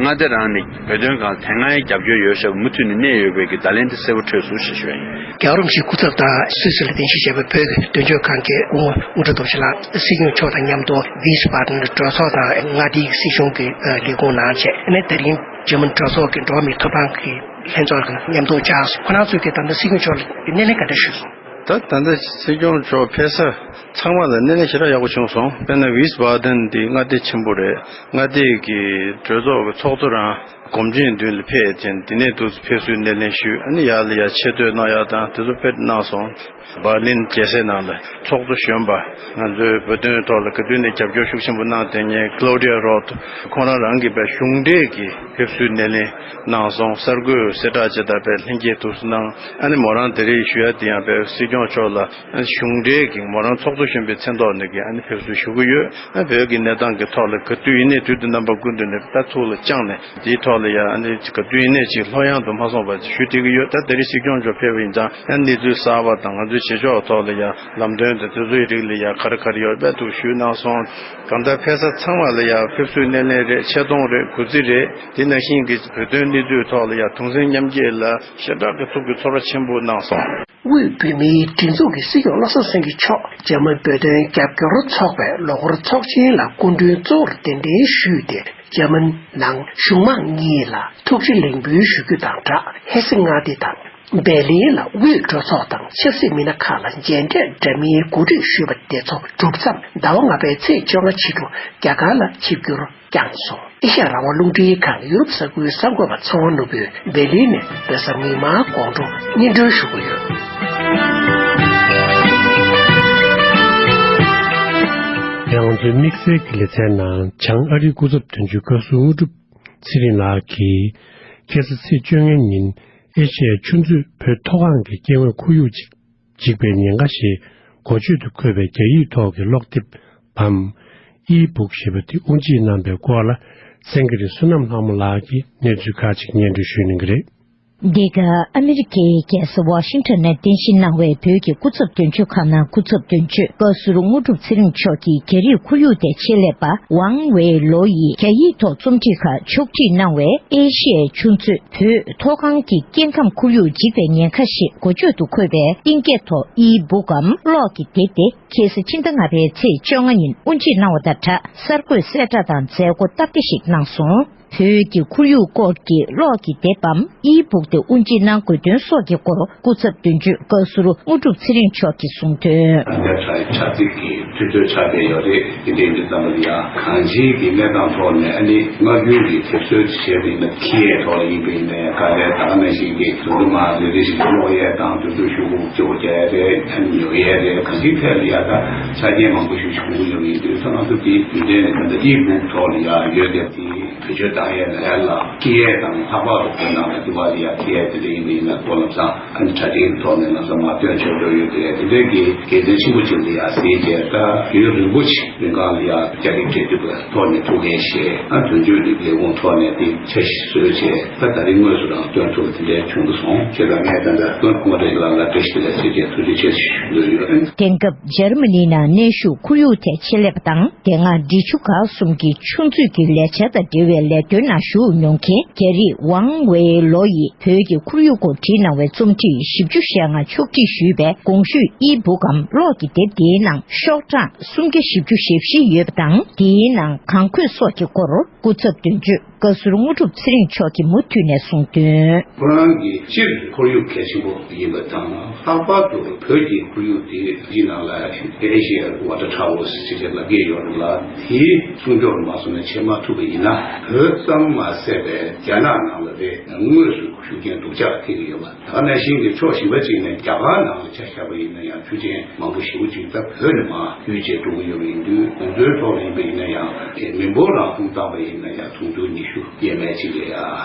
མངའ་སྡེ་རང་ནས་བོད་དོན་སྒང་དེ་སྔའི་རྒྱབ་སྐྱོར་ཡོད་ཤག་མུ་མཐུད་ནས་གནས་ཡོད་པའི་གི་བརྡ་ལན་དེ་གསལ་པོ་འཕྲོད་སོང་ཞེས་ཞུ་ཡ་ཡིན། རྒྱལ་བ་རིན་པོ་ཆེའི་སྐུ་ཚབ་དང་སུད་སི་ལ་རྟེན་གཞི་བྱས་པའི་བོད་ཀྱི་དོན་གཅོད་ཁང་གི་སྐུ་ངོ་དབུ་ཁྲིད་སྟོབས་ཆེན་ལགས་སྲིད་སྐྱོང་མཆོག་དང་མཉམ་དུ་ཝིས་བྷ་ཏན་གྲོས་ཚོགས་དང་མངའ་སྡེའི་སྲིད་གཞུང་གི་ལས་ཁུངས་ནང་བྱས། ཨ་ནི་དེ་རིང་འཇར་མན་གྲོས་ཚོགས་ཀྱི་འགྲོ་བ་མིའི་ཐོབ་ཐང་གི་ ལྷན་ཚོགས་ཀྱི་མཉམ་དུ་བཅར་སོང་། ཁོ་རང་ཚོས་ཀྱིས་ད་ལྟ་སྲིད་སྐྱོང་མཆོག་ལ་སྣེ་ལེན་ག་འདྲ་ཞུས་སོང་། ད་ད་ལྟ་སྲིད་སྐྱོང་མཆོག་ཕེབས་ས་ཚང་མ་ལ་སྣེ་ལེན་ཞེ་དྲག་ཡག་པོ་བྱུང་སོང་། དཔེར་ན་ཝིས་བྷ་དན་འདི་མངའ་སྡེ་ཆེན་པོ་རེད། མངའ་སྡེ་གི་གྲོས་ཚོགས་ཀྱི་ཚོགས་གཙོ་རང་གོམ་བགྲོད་མདུན་ལ་ཕེབས་ཏེ་འདི་ནས་འདུག་སེ་ཕེབས་བསུའི་སྣེ་ལེན་ཞུས། ཨ་ནི་ཡར་ལ་ཡར་ཆེ་བསྟོད་གནང་ཡག་དང་དེ་ཚོ་དཔེ་གནང་སོང་། འབར་ལིན་རྒྱལ་སའི་ནང་ལ་ཚོགས་གཙོ་གཞོན་པ། ང་ཚོའི་བོད་དོན་ཐོག་ལ་ག་དུས་ནས་རྒྱབ་སྐྱོར་ཤུགས་ཆེན་པོ་གནང་བསྡད་མཁན་Claudia Roth ཁོང་རང་རང་གིས་དཔེ་གཞུང་འབྲེལ་གྱི་ཕེབས་བསུའི་སྣེ་ལེན་གནང་སོང་། གསར་འགོད་གསལ་བསྒྲགས་བྱེད་སྟངས་དཔེ་ལྷན་རྒྱས་ཐུགས་གསོ་གནང་། ཨ་ནི་མོ་རང་དེ་རིང་ཞུ་ཡ་དེ་ཡང་དཔེ་སྲིད་སྐྱོང་མཆོག་ལ་གཞུང་འབྲེལ་གྱི་མོ་རང་ཚོགས་གཙོ་གཞོན་པའི་མཚན་ཐོག་ནས་ཀྱི་ཨ་ནི་ཕེབས་བསུ་ཞུ་གི་ཡོད། ཨ་བོད་ཀྱི་གནས་སྟངས་ཀྱི་ཐོག་ལ་ག་དུས་ཡིན་ནའི་དུས་དང་རྣམ་པ་ཀུན་ཏུ་ནས་ད་ཐུགས་ལ་བཅངས་ནས་དེའི་ཐོག་ལ་ཡ་ཨ་ནི་ག་དུས་ཡིན་ནའི་ཅིག་ལྷོད་ཡངས་དུ་མ་སོང་བ་ཞུ་བསྡད་ཀྱི་ཡོད། ད་དེ་རིང་སྲིད་སྐྱོང་མཆོག་ཕེབས་པ་ཡིན་ཙང་ཡང་གནས་ཚུལ་གསར་པ་དང་ང་ཚོའི་བྱེད་ཕྱོགས་ཐོག་ལ་ཡ་ལམ་སྟོན་དང་དེ་ཚོའི་རིགས་ལ་ཡ་ག་རེ་ག་རེ་ཡོད་པའི་ཐུགས་ཞུས་གནང་སོང་། གང་ལྟར་ཕེབས་ས་ཚང་མ་ལ་ཡ་ཕེབས་བསུའི་སྣེ་ལེན་རེད། ཆེ་མཐོང་རེད། གུས་བརྩི་རེད། དེ་ནང་བཞིན་གྱི་བོད་དོན་གནས་ཚུལ་ཐོག་ལ་ཡ་དུང་སེམས་མཉམ་སྐྱེད་ལ་ཞེ་དྲག་གི་ཐུགས་ཀྱི་ཚོར་བ་ཆེན་པོ་གནང་སོང་། དབུས་བོད་མིའི་སྒྲིག་འཛུགས་ཀྱི་སྲིད་སྐྱོང་བློ་བཟང་སེང་གེ་མཆོག་འཇར་མན་བོད་དོན་རྒྱབ་སྐྱོར་ཚོགས་པའི་ལོ་འཁོར་ཚོགས་ཆེན་ལ་སྐུ་མགྲོན་གཙོ་བོར་གདན་འདྲེན་ཞུས་ཏེ། འཇར་མན་ནང་གཞུང་མང་གཉིས་ལ་ཐུགས་རྗེ་ལེགས་འབུལ་ཞུ་རྒྱུ་དང་སྦྲགས། ཧེ་སི་མངའ་སྡེ་དང་། འབེར་ལིན་ལ་དབུས་གྲོས་ཚོགས་དང་ཆབ་སྲིད་མི་སྣ་ཁག་ལ་མཇལ་འཕྲད་འདྲ་མིན་གོ་སྒྲིག་ཞུས་པ་དེ་ཚོ་གྲུབ་མཚམས། ཟླ་བ་ལྔ་པའི་ཚེས་བཅོ་ལྔ་ཕྱི་དྲོ་རྒྱ་གར་ལ་ཆིབས་བསྒྱུར་བསྐྱངས་སོང་། ཨེ་ཤ་ཡ་རང་དབང་རླུང་འཕྲིན་ཁང་ཡུ་རོབ་ས་ཁུལ་གསར་འགོད་པ་ཚེ་དབང་ནོར་བུས་འབེར་ལིན་ནས་བོད་ས་མི་མང་དགོང་དྲོ་སྙན་སྒྲོན་ཞུ་གི་ཡོད། ང་ཚོའི་དམིགས་བསལ་གྱི་ལེ་ཚན་ནང་བྱང་ཨ་རིའི་སྐུ་ཚབ་དོན་གཅོད་བཀའ་ཟུར་དངོས་གྲུབ་ཚེ་རིང་ལགས་ཀྱིས། ཁ་སང་ཚེས་བཅོ་ལྔ་ཉིན་ཨེ་ཤ་ཡའི་ཆུ་མཛོད་བོད་མཐོ་སྒང་གི་སྐྱེ་དངོས་ཁོར་ཡུག་ཅིག་འཇིག་པའི་ཉེན་ཁ་ཞེས་འགོ་བརྗོད་དུ་འཁོད་པའི་རྒྱ་ཡིག་ཐོག་གི་ཀློག་དེབ་བམ། ཨི་བུག་ཞེས་པ་དེ་དབུ་འབྱེད་གནང་པའི་སྐོར་ལ། གསན་མཁན་རིགས་བསོད་ནམས་ལྷ་མོ་ལགས་ཀྱིས་གནས་ཚུལ་ཁག་ཅིག་སྙན་སྒྲོན་ཞུ་གནང་གི་རེད། འདི་ག་ཨ་མི་རི་ཀའི་རྒྱལ་ས་ཝ་ཤིང་ཊོན་ནས་རྟེན་གཞི་གནང་བའི་བོད་ཀྱི་སྐུ་ཚབ་དོན་གཅོད་ཁང་ནང་སྐུ་ཚབ་དོན་གཅོད་བཀའ་ཟུར་དངོས་གྲུབ་ཚེ་རིང་མཆོག་གིས་རྒྱ་རིགས་ཁོར་ཡུག་དང་ཆེད་ལས་པ་ཝང་ཝེ་ལོ་ཡིས་རྒྱ་ཡིག་ཐོག་རྩོམ་སྒྲིག་ཁག་ཕྱོགས་སྒྲིག་གནང་བའི་ཨེ་ཤི་ཡའི་ཆུ་མཛོད། བོད་མཐོ་སྒང་གི་སྐྱེ་ཁམས་ཁོར་ཡུག་འཇིག་པའི་ཉེན་ཁ་ཞེས་འགོ་བརྗོད་དུ་འཁོད་པའི་ཨིན་སྐད་ཐོག་ཨི་བུག་གམ་གློག་གི་དེབ་དེ་ཁ་སང་ཕྱི་ཟླ་ལྔ་པའི་ཚེས་བཅོ་ལྔ་ཉིན་དབུ་འབྱེད་གནང་བ་དང་སྦྲགས། གསར་འགོད་གསལ་བསྒྲགས་དང་མཛད་སྒོ་སྟབས་བདེ་ཞིག་གནང་སོང་། བོད་ཀྱི་ཁོར་ཡུག་སྐོར་གྱི་གློག་གི་དེབ་བམ་ཨི་བུག་དེ་དབུ་འབྱེད་གནང་དགོས་དོན་སོགས་ཀྱི་སྐོར་སྐུ་ཚབ་དོན་གཅོད་བཀའ་ཟུར་དངོས་གྲུབ་ཚེ་རིང་མཆོག་གིས་གསུངས་དོན། ད་ལྟ་ཆ་ཆ་ཚིག་གི་དུས་ཚོད་ཆ་དེ་ཡོད་རེད། དེ་འདྲའི་འདི་ཙམ་ལ་ཡང་གང་ཅིའི་གི་གནས་སྟངས་ཐོག་ནས་ཨ་ནི་སྔ་འགྱུར་གྱི་དེབ་སྲོལ་བྱས་པ་ཡིན་ན་ཁྱི་ཡས་ཐོག་ལ་ཡིན་པ་ཡིན་ན་ཡང་ག་ལེར་ད་ག་ནང་བཞིན་གྱི་དུ་དུ་མ་རེ་རེ་བཞིན་ཀློག་ཡས་དང་དུ་དུ་ཤུ་གུ་སྐྱོ་རྒྱག་ཡས་རེད། ཨ་ནི་ཉོ་ཡས་རེད། གང་ཅིའི་ཐད་ལ་ཡང་ད་ཆ་རྐྱེན་མང་པོ་ཞིག་ཞུ་གི་ཡོད་པ་ཡིན་དུས་ད་ང་ཚོ་དེ་རྒྱུན་ལྡན་ནས་ད་ལྟ་ཨི་བུག་ཐོག་ལ་ཡང་ཡོད་དེ་དེ། བེད་སྤྱོད་བཏང་ཡས་ལ་ཡ་ལ་སྐྱེལ་ཡས་དང་ལྷག་པར་དུ་བོད་ནང་ལ་འདི་བ་ལ་ཡ་སྐྱེལ་ཡས་དེ་འདྲ་ཡིན་པ་ཡིན་ན་ཁོ་ལམ་སང་ཨ་ནི་གྲ་སྒྲིག་གི་ཐོག་ནས་ལམ་སང་མར་སྟོན་ཆོག་འགྲོ་ཡོད་དེ་དེ་འདྲའི་གི་དགེ་མཚན་ཆེན་པོ་ཅིག་ལ་ཡ་གཟིགས་བྱས། ད་རྒྱུན་རིང་པོ་ཅིག་རིང་གང་ལ་ཡ་རྒྱ་རིགས་འབྲེལ་མཐུད་པའི་ཐོག་ནས་ཐུགས་འགན་བཞེས། ཨ་དོན་གཅོད་ཀྱི་ལས་ཁུངས་ཐོག་ནས་དེ་འཆར་གཞི་བཟོས་བྱས། ད་ད་རིང་དངོས་སུ་རང་སྟོན་ཐུབ་པ་དེ་འདྲའི་བྱུང་འདུག་སོང་། བྱས་ཙང་ངས་ད་ལྟ་སྐུ་ངོ་བཀྲ་ཤིས་ལགས་ལ་བཀྲ་ཤིས་བདེ་ལེགས་ཟེར་བྱས་ཐུགས་རྗེ་ཆེ་ཞུ་འདོད་ཡོད། དེང་སྐབས་འཇར་མ་ནི་ནང་གནོན་ཤུགས་ཁོར་ཡུག་ཐད་ཆེད་ལས་པ་དང་། དེ་སྔ་འབྲི་ཆུ་སྒང་གསུམ་གྱི་ཆུ་མཛོད་ཀྱི་ལས་འཆར་དང་འབྲེལ་བའི་ལས་དོན་ནང་ཞུགས་མྱོང་མཁན་རྒྱ་རིགས་ཝང་ཝེ་ལོ་ཡིས་བོད་ཀྱི་ཁོར་ཡུག་སྐོར་བྲིས་གནང་བའི་རྩོམ་བྲིས་བཞི་བཅུ་ཞེ་ལྔ་ཕྱོགས་སྒྲིག་ཞུས་པའི་གོང་ཞུས་ཨི་བུག་གམ་གློག་གི་དེབ་དེའི་ནང་ཤོག་གྲངས་སུམ་བརྒྱ་བཞི་བཅུ་ཞེ་བཞི་ཡོད་པ་དང་། དེའི་ནང་གངས་འཁོད་སོགས་ཀྱི་སྐོར་སྐུ་ཚབ་དོན་གཅོད་བཀའ་ཟུར་དངོས་གྲུབ་ཚེ་རིང་མཆོག་གིས་མུ་མཐུད་ནས་གསུངས་དོན། ཁོ་རང་གིས་སྤྱིར་ཁོར་ཡུག་གལ་ཆེན་པོ་ཡིན་པ་དང་། ལྷག་པར་དུ་བོད་ཀྱི་ཁོར་ཡུག་དེ་སྤྱིར་ནང་ལ་Asian Water Towers ཞེས་ལབ་ཀྱི་ཡོད་རེད་ལ། དེའི་སྲུང་སྐྱོབ་མ་སོང་ནས་བྱེད་མ་ཐུབ་པ་ཡིན་ན། བོད་ཙམ་མ་ཟད་པའི་རྒྱ་ནག་ནང་ལ་རེད། དངོས་སུ་ཤུགས་རྐྱེན་སྡུག་ཅག་ཐེབས་ཀྱི་ཡོད་པ། ད་ག་ནང་བཞིན་གྱི་ཕྱོགས་གཞན་པ་གཅིག་ནས་རྒྱ་གར་ནང་ལ་ཆ་བཞག་པ་ཡིན་ན་ཡང་ཆུ་རྐྱེན་མང་པོ་ཞེ་པོ་ཅིག་ད་བོད་ནས་མར་བརྒྱུད་བྱས་འགྲོ་གི་ཡོད་པ་ཡིན་དུས། དེ་ཚོའི་ཐོག་ལ་ཡིན་པ་ཡིན་ན་ཡང་། མི་འབོར་རང་ཁུངས་བཏང་པ་ཡིན་ན་ཡང་དུང་ཕྱུར་ཉི་ཤུ་ཡས་མས་ཅིག་ལ་ཡ།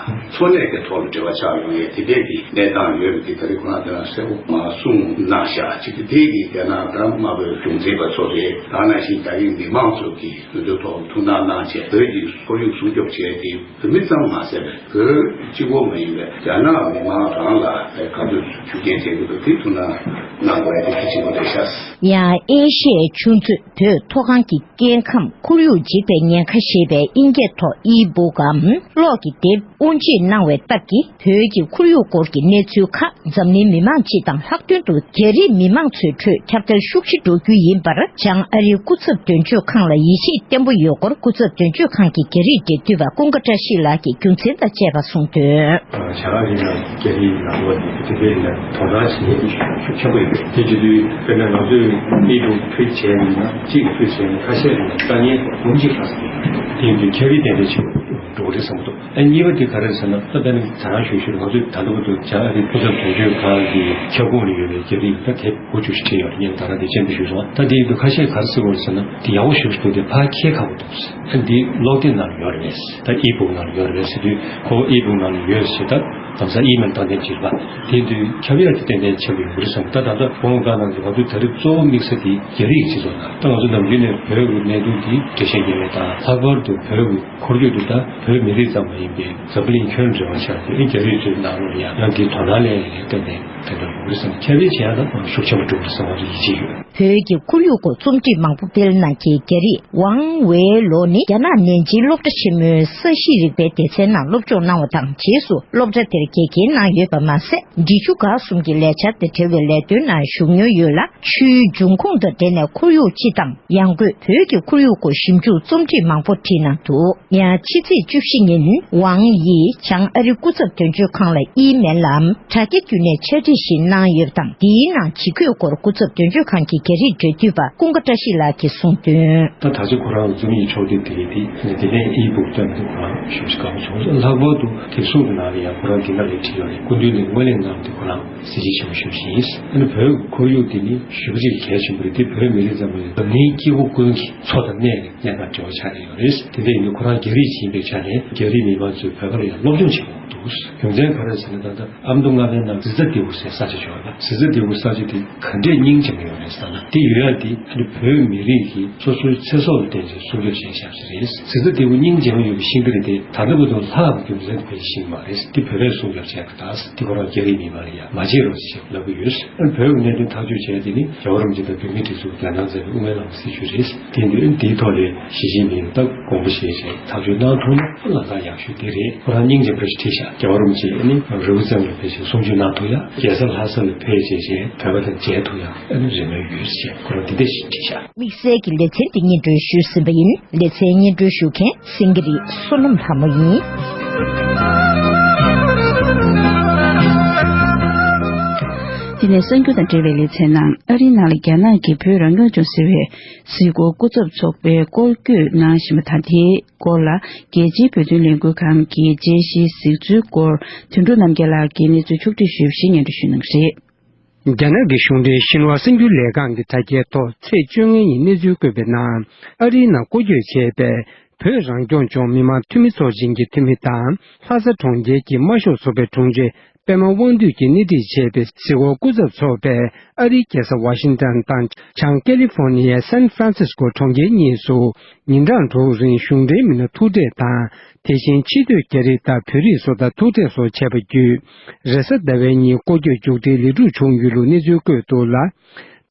འཚོ་གནས་ཀྱི་ཐོག་ལ་འབྲེལ་བ་ཆགས་ཡོང་ཡས་དེ་འདྲས་ཀྱི་གནས་སྟངས་ཡོད་པ་དེ་ད་རེས་ཁོ་རང་དེ་རང་གསལ་པོ་མར་གསུངས་གནང་བཞག་ཅིག་གི་དེ་གི་རྒྱ་ནག་དང་དམར་པོའི་གཞུང་འཛིན་པ་ཚོ་རེད། ད་ག་ནང་བཞིན་རྒྱ་རིགས་མི་མང་ཚོ་གིས་དེ་ཚོའི་ཐོག་ལ་ཐུགས་སྣང་གནང་བྱས། བོད་ཀྱི་ཁོར་ཡུག་སྲུང་སྐྱོབ་བྱས་ཏེ། བོད་མི་ཙམ་མ་ཟད་པའི་བོད་གཅིག་པོ་མ་ཡིན་པའི་རྒྱ་ནག་མི་མང་རང་ལ་ག་ཚོད་ཤུགས་རྐྱེན་ཐེབས་ཀྱི་འདུག་དེ་ཐུགས་སྣང་གནང་དགོས་ཡ་དེ་གལ་ཆེན་པོ་རེད་ཤག་ཡང་ཨེ་ཤི་ཡའི་ཆུ་མཛོད་བོད་མཐོ་སྒང་གི་སྐྱེ་ཁམས་ཁོར་ཡུག་འཇིག་པའི་ཉེན་ཁ་ཞེས་པའི་ཨིན་སྐད་ཐོག་ཨི་བུག་གམ་གློག་གི་དེབ་དབུ་འབྱེད་གནང་བའི་སྟབས་ཀྱིས། བོད་ཀྱི་ཁོར་ཡུག་སྐོར་གྱི་གནས་ཚུལ་ཁག་འཛམ་གླིང་མི་མང་སྤྱི་དང་ལྷག་དོན་དུ་རྒྱ་རིགས་མི་མང་ཚོའི་ཁྲོད་ཁྱབ་གདལ་ཤུགས་ཆེ་འགྲོ་རྒྱུ་ཡིན་པར། བྱང་ཨ་རིའི་སྐུ་ཚབ་དོན་གཅོད་ཁང་ལ་ཡིད་ཆེས་བརྟན་པོ་ཡོད་སྐོར་སྐུ་ཚབ་དོན་གཅོད་ཁང་གི་རྒྱ་རིགས་འབྲེལ་མཐུད་པ་ཀུན་དགའ་བཀྲ་ཤིས་ལགས་ཀྱིས་རྒྱུ་མཚན་དང་བཅས་པ་གསུངས་དོན། བྱ་དགའ་ རྒྱ་རིགས་ནང་ལོགས་ནས་དེ་འདྲའི་ལ་དོ་སྣང་བྱེད་ཤུགས་ཆེན་པོ་ཡོད་པས། དེ་བྱེད་དུས་དཔེར་ན་ང་ཚོས་ཨི་བུག་ཕྲིན་བྱས་ཡིན་ན་གཅིག་ཕྲིན་བྱས་ན་ཁ་ཤས་ལ་ས་ཉིན་འབུམ་གཅིག་ལྷག་ཙམ་ཡོད། དེ་ཡིན་དུས་ཁྱབ་སྤེལ་ཏན་ཏན་ཆེན་པོ་འགྲོ་གི་རེད་བསམ་གྱི་འདུག་ཨ་གཉིས་པ་དེ་ག་རེ་རེད་ཟེར་ན། ད་དཔེར་ན་ད་རང་ཞུ་ཞུ་ང་ཚོས་ད་ལྟ་བར་དུ་རྒྱ་ཨ་རིའི་སྐུ་ཚབ་དོན་གཅོད་ཁང་གི་ཁྱབ་ཁོངས་ནས་ཡོད་པའི་རྒྱ་རིགས་ད་དེབ་དགུ་བཅུ་ཞིག་བྲིས་ཡོད་རེད། ངས་ད་རང་དེ་སྤྱན་འབུལ་ཞུས་སོང་། ད་དེ་ཡིན་དུས་ཁ་ཤས་ག་རེ་ཟེར་གྱི་ཡོད་རེད་ཟེར་ན། དེ་ཡག་པོ་ཞེ་པོ་ཞིག་འདུག་དེ་ཕར་འཁྱེར་ཁག་པོ་འདུག་ཨ་འདི་གློག་དེབ་ནང་ལ་ཡོད་རེད། ད་ཨི་བུག་ནང་ལ་ཡོད་རེད་ཟེར་དུས། ཁོ་ཨི་བུག་ནང་ལ་ཡོད་ཟེར། ད་དེང་སང་ཨི་མེལ་བཏང་མཁན་ཅིག་རེད་པ། དེ་དུས་ཁྱབ་ཡག་དེ་ཏན་ཏན་ཆེན་པོ་ཡོང་གི་རེད་བསམ། ད་ད་ལྟ་བོད་ཁང་ནང་གི་ང་ཚོའི་ད་རེས་གཙོ་བོ་དམིགས་ས་དེ་རྒྱ་རིགས་སྤྱི་ཚོགས་ནང་། ད་ང་ཚོ་ནམ་རྒྱུན་ནས་བོད་ཀྱི་གནད་དོན་དེ་འགྲེལ་བཤད་རྒྱག་མཁན་དང་། ལྷག་པར་དུ་བོད་ཀྱི་ཁོར་ཡུག་དེ་ད་བོད་མི་རིགས་ཙམ་མ་ཡིན་པའི་འཛམ་བུ་གླིང་ཁྱོན་འབྲེལ་བ་ཆགས་ཏེ། ཨེ་རྒྱ་རིགས་ཚོའི་ནང་ལོགས་ལ་ཡང་ཡང་འདིའི་དོ་སྣང་སླེབས་ཡག་གི་ཐད་ནས་དེ་འདྲ་ཡོང་གི་རེད་བསམ། ཁྱབ་སྤེལ་བྱེད་ཡག་ད་ཤུགས་ཆེན་པོ་འགྲོ་གི་རེད་བསམ། ང་ཚོ་ཡིད་ཆེས་ཡོད། བོད་ཀྱི་ཁོར་ཡུག་སྐོར་རྩོམ་བྲིས་མང་པོ་སྤེལ་གནང་མཁན་རྒྱ་རིགས་ཝང་ཝེ་ལོ་ནི་རྒྱ་ནག་ནན་ཅིང་སློབ་གྲྭ་ཆེན་མོའི་ས་གཤིས་རིག་པའི་སྡེ་ཚན་ནང་སློབ་སྦྱོང་གནང་བ་དང་། རྗེས་སུ་སློབ་གྲྭ་དེར་དགེ་རྒན་གནང་ཡོད་པ་མ་ཟད། འབྲི་ཆུ་སྒར་གསུམ་གྱི་ལས་འཆར་དང་འབྲེལ་བའི་ལས་དོན་ནང་ཞུགས་མྱོང་ཡོད་ལ། ཆུའི་འབྱུང་ཁུངས་དང་འབྲེལ་ནས་ཁོར་ཡུག་སྤྱི་དང་ཡང་སྒོས་བོད་ཀྱི་ཁོར་ཡུག་སྐོར་ཞིབ་འཇུག་རྩོམ་བྲིས་མང་པོ་བྲིས་གནང་འདུག་ཡང་ཕྱི་ཚེས་བཅུ་བཞི་ཉིན་ཝང་ཡིས་བྱང་ཨ་རི་སྐུ་ཚབ་དོན་གཅོད་ཁང་ལ་ཨི་མེལ་ལམ་དྲ་རྒྱ་བརྒྱུད་ནས་འཆད་ཁྲིད་ཞིག་གནང་ཡོད་པ་དང་། འདིའི་ནང་ཇི་ཁོས་སྐོར་སྐུ་ཚབ་དོན་གཅོད་ཁང་གི་རྒྱ་རིགས་འབྲེལ་མཐུད་པ་ཀུན་དགའ་བཀྲ་ཤིས་ལགས་ཀྱིས་གསུངས་དོན། ད་ད་ཆ་ཁོ་རང་རྩོམ་ཡིག་ཕྱོགས་སྒྲིག་དེ་གའི་དེ་དེ་ནས་ཨི་བུག་བཏོན་པ་དེ་ཁོ་རང་ཞེ་པོ་ཞིག་དགའ་པོ་བྱུང་། ལྷག་པར་དུ་དེབ་གཟུགས་ཀྱི་ནང་ལ་ཡང་ཁོ་རང་འདི་འདྲ་རེ་བྲིས་ཡོད་རེད། སྐུ་མདུན་ནས་སྔོན་གླེང་གནང་བ་དེ་ཁོ་རང་གཟི་བརྗིད་ཆེན་པོ་ཞེ་པོ་ཞིག་ཡིན། ཨ་ནི་བོད་ཀྱི་ཁོར་ཡུག་དེ་ནི་ཞེ་པོ་ཅིག་གལ་ཆེན་པོ་རེད། དེ་བོད་མི་རིགས་ཙམ་མ་ཡིན་པར་འཛམ་གླིང་སྐྱེ་བོ་ཀུན་གྱི་འཚོ་དང་གནས་ལ་གནས་དང་འབྲེལ་བ་ཆགས་ཀྱི་ཡོད་རེད། དེ་འདྲ་ཡིན་དུས་ཁོ་རང་རྒྱ་རིགས་ཤིག་ཡིན་པའི་ཆ་ནས་རྒྱ་རིགས་མི་མང་ཚོས་བོད་པ་ལ་ཡང་སློབ་སྦྱོང་བྱེད་དགོས་འདུག་རྒྱུ་མཚན་ག་རེ་ཟེར་ན། ད་ལྟ་ཨ་མདོ་མངའ་སྡེའི་ནང་གཟི་རྩ་ལྡེའུ་ཟེར་ས་ཆ་ཅིག་ཡོད་ལ། གཟི་རྩ་ལྡེའུ་ས་ཆ་དེ་ག་འདྲས་སྙིང་རྗེ་མོ་ཡོད་རེད་ཟེར་ན། དེ་ཡོད་ཡག་དེ་ཨ་ནི་བོད་མི་རིགས་ཀྱིས་སོ་སོའི་ཚེ་སྲོག་ལ་བརྟེན་བྱས་སྲུང་སྐྱོབ་བྱས་བཞག་པ་རེད། གཟི་རྩ་ལྡེའུ་སྙིང་རྗེ་མོ་ཡོད་པའི་ཤིང་འདི་རེད་དེ། ད་ལྟ་བར་དུ་ལྷག་གི་རྒྱུ་མཚན་དེ་བོད་ཀྱི་ཤིང་མ་རེད། དེ་བོད་པས་སྲུང་སྐྱོབ་བྱས་པ་དང་། དེ་ཁོ་རང་རྒྱ་རིགས་མི་མང་ལ་ཡང་མ་བརྗེད་རོགས་ཞེས་ལབ་ཀྱི་ཡོད། ཨ་ནི་བོད་ཀྱི་གནད་དོན་ཐག་གཅོད་བྱས་དེ་ནི་རྒྱལ་བ་རིན་པོ་ཆེ་དང་བོད་མིའི་སྒྲིག་འཛུགས་ཀྱི་རྒྱལ་ནང་གཙོས་པའི་དབུ་མའི་ལམ་སྲིད་བྱུས་རེད། དེ་དུས་དེའི་ཐོག་ལ་ཞི་ཅིན་ཕིང་ད་དགོངས་པ་བཞེས་བྱས་ཐག་གཅོད་གནང་ཐུབ་ན་ལམ་ཁ་ཡག་ཤོས་དེ་རེད། ཁོ་རང་སྙིང་རྗེ་པོ་ཞིག་བྲིས་ཤག་རྒྱལ་བ་རིན་པོ་ཆེ་ནི་རི་བོ་རྩེ་མོ་ལ་ཕེབས་ཤིང་གསུང་ཆོས་གནང་ཐུབ་ཡག་རྒྱལ་ས་ལྷ་ས་ལ་ཕེབས་བྱས་བྱས་བོད་པ་དང་མཇལ་ཐུབ་ཡག་ཨ་ནི་རེ་སྨོན་ཡོད་ཅེས་ཁོ་རང་འདི་འདྲ་ཞིག་བྲིས་ཤག་དམིགས་བསལ་གྱི་ལེ་ཚན་འདི་སྙན་སྒྲོན་ཞུས་ཟིན་པ་ཡིན། ལེ་ཚན་སྙན་སྒྲོན་ཞུ་མཁན་སེང་གེ་རི་བསོད་ནམས་ལྷ་མོ་ཡིན། དེ་ནས་གསར་འགྱུར་དང་འབྲེལ་བའི་ལེ་ཚན་ནང་། ཨ་རིའི་ནང་ལ་རྒྱ་ནག་གིས་བོད་རང་སྐྱོང་ལྗོངས་ཟེར་བའི་གཟིགས་སྐོར་སྐུ་ཚབ་ཚོགས་པའི་སྐོར་སྐྱོད་གནང་བཞིན་པ་དང་། དེའི་སྐོར་ལ་རྒྱལ་སྤྱིའི་བོད་དོན་ལས་འགུལ་ཁང་གི་དཔྱད་གཞིའི་གཟིགས་ཚུལ་སྐོར་དོན་གྲུབ་རྣམ་རྒྱལ་ལགས་ཀྱིས་གནས་ཚུལ་ཕྱོགས་བསྒྲིགས་ཞུས་པ་ཞིག་སྙན་སྒྲོན་ཞུ་གནང་གི་རེད། རྒྱ་ནག་གི་གཞུང་འབྲེལ་ཤིན་ཧྭ་གསར་འགྱུར་ལས་ཁང་གི་དྲ་རྒྱའི་ཐོག་ཚེས་བཅོ་ལྔ་ཉིན་གནས་ཚུལ་བཀོད་པའི་ནང་། ཨ་རིའི་ནང་སྐོར་སྐྱོད་བྱས་པའི་བོད་རང་སྐྱོང་ལྗོངས་མི་དམངས་འཐུས་མི་ཚོགས་ཆེན་གྱི་འཐུས་མི་དང་། ལྷ་ས་གྲོང་ཁྱེར་གྱི་དམར་ཤོག་ཚོགས་པའི་དྲུང་ཆེ་པད་མ་དབང་འདུས་ཀྱིས་སྣེ་ཁྲིད་བྱས་པའི་གཟིགས་སྐོར་སྐུ་ཚབ་ཚོགས་པས་ཨ་རིའི་རྒྱལ་ས་ཝ་ཤིང་ཏན་དང་བྱང་ཀེ་ལི་ཧྥོ་ནི་ཡའི་སན་ཧྥ་རན་སིས་ཀོ་གྲོང་ཁྱེར་གཉིས་སུ། ཉིན་གྲངས་དྲུག་རིང་གཞུང་འབྲེལ་མི་སྣ་ཐུག་འཕྲད་དང་། དེ་བཞིན་ཕྱི་སྡོད་རྒྱ་རིགས་དང་བོད་རིགས་སུ་དང་ཐུག་འཕྲད་སོགས་བྱས་པ་བརྒྱུད། རེས་གཟའ་ཟླ་བའི་ཉིན་སྐོར་སྐྱོད་མཇུག་སྒྲིལ་ལེགས་གྲུབ་བྱུང་ཡོད་ལུགས་གནས་ཚུལ་བཀོད་འདུག་ལ།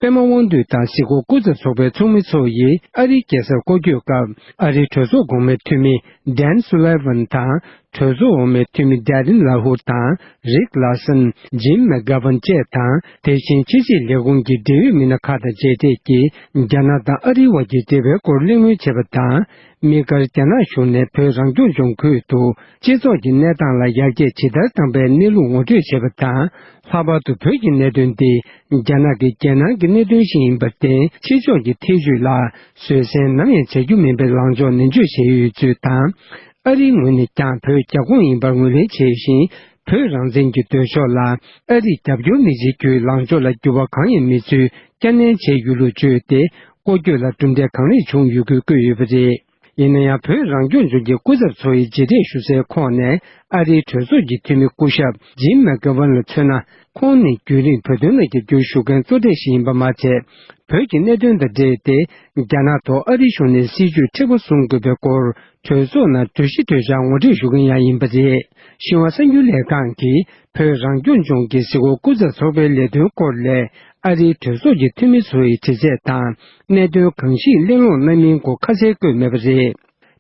པད་མ་དབང་འདུས་དང་གཟིགས་སྐོར་སྐུ་ཚབ་ཚོགས་པའི་ཚོགས་མི་ཚོ་ཡིས་ཨ་རིའི་རྒྱལ་སར་སྐོར་སྐྱོད་སྐབས། ཨ་རིའི་གྲོས་ཚོགས་གོང་མའི་འཐུས་མི་ཌན་སུ་ལེ་ཝན་དང་། གྲོས་ཚོགས་འོག་མའི་འཐུས་མི་ཌེ་རིན་ལ་ཧུར་དང་། རིག་ལ་སན། ཇིམ་མེག་གྷ་ཝན་བཅས་དང་། དེ་བཞིན་ཕྱི་སྲིད་ལས་ཁུངས་ཀྱི་འབྲེལ་ཡོད་མི་སྣ་ཁག་དང་མཇལ་འཕྲད་ཀྱིས། རྒྱ་ནག་དང་ཨ་རིའི་དབར་གྱི་འབྲེལ་བའི་སྐོར་གླེང་མོལ་བྱས་པ་དང་། དམིགས་བཀར་རྒྱ་ནག་གཞུང་ནས་བོད་རང་སྐྱོང་ལྗོངས་ཁུལ་དུ་སྤྱི་ཚོགས་ཀྱི་གནས་སྟངས་ལ་ཡར་རྒྱས་ཇི་ལྟར་བཏང་པའི་གནས་ལུགས་ངོ་སྤྲོད་བྱས་པ་དང་། ལྷག་པར་དུ་བོད་ཀྱི་གནད་དོན་འདི་རྒྱ་ནག་གི་རྒྱལ་ནང་གི་གནད་དོན་ཞིག་ཡིན་པར་བརྟེན། ཕྱི་ཕྱོགས་ཀྱི་ཐེ་བྱུས་ལ་བཟོད་བསྲན་ནམ་ཡང་བྱ་རྒྱུ་མིན་པའི་ལངས་ཕྱོགས་ནན་བརྗོད་བྱས་ཡོད་ཚུལ་དང་། ཨ་རིའི་ངོས་ནས་ཀྱང་བོད་རྒྱ་ཁོངས་ཡིན་པར་ངོས་ལེན་བྱས་ཤིང་། བོད་རང་བཙན་གྱི་འདོད་ཕྱོགས་ལ་ཨ་རིས་རྒྱབ་སྐྱོར་མི་བྱེད་རྒྱུའི་ལངས་ཕྱོགས་ལ་འགྱུར་བ་གང་ཡང་མེད་ཚུལ་བསྐྱར་ནན་བྱས་ཡོད་ལུགས་བརྗོད་དེ། སྐོར་སྐྱོད་ལ་གྲུབ་འབྲས་གང་ལེགས་བྱུང་ཡོད་སྐོར་བཀོད་ཡོད་པ་རེད། ཡིན་ན་ཡང་། བོད་རང་སྐྱོང་ལྗོངས་ཀྱི་སྐུ་ཚབ་ཚོ་ཡི་མཇལ་འཕྲད་ཞུ་སའི་ཁོངས་ནས་ཨ་རིའི་གྲོས་ཚོགས་ཀྱི་འཐུས་མི་སྐུ་ཞབས་ཇིམ་མེག་གྷ་ཝན་ལ་མཚོན་ན། ཁོང་ནི་རྒྱུན་རིང་བོད་དོན་ལ་རྒྱབ་སྐྱོར་ཞུ་མཁན་གཙོ་གྲས་ཤིག་ཡིན་པ་མ་ཚད། བོད་ཀྱི་གནད་དོན་དང་འབྲེལ་ཏེ། རྒྱ་ནག་ཐོག་ཨ་རིའི་གཞུང་ནས་སྲིད་ཇུས་མཁྲེགས་པོ་བཟུང་དགོས་པའི་སྐོར། གྲོས་ཚོགས་ནང་གྲོས་གཞི་གྲོས་འཆར་ངོ་སྤྲོད་ཞུ་མཁན་ཡང་ཡིན་པ་རེད། ཤིན་ཧྭ་གསར་འགྱུར་ལས་ཁང་གིས་བོད་རང་སྐྱོང་ལྗོངས་ཀྱི་གཟིགས་སྐོར་སྐུ་ཚབ་ཚོགས་པའི་ལས་དོན་སྐོར་ལས། ཨ་རིའི་གྲོས་ཚོགས་ཀྱི་འཐུས་མི་ཚོ་ཡི་དྲི་རྩད་དང་། གནད་དོན་གང་ཞིག་གླེང་སློང་གནང་མིན་སྐོར་ཁ་གསལ་བཀོད་མེད་པ་རེད།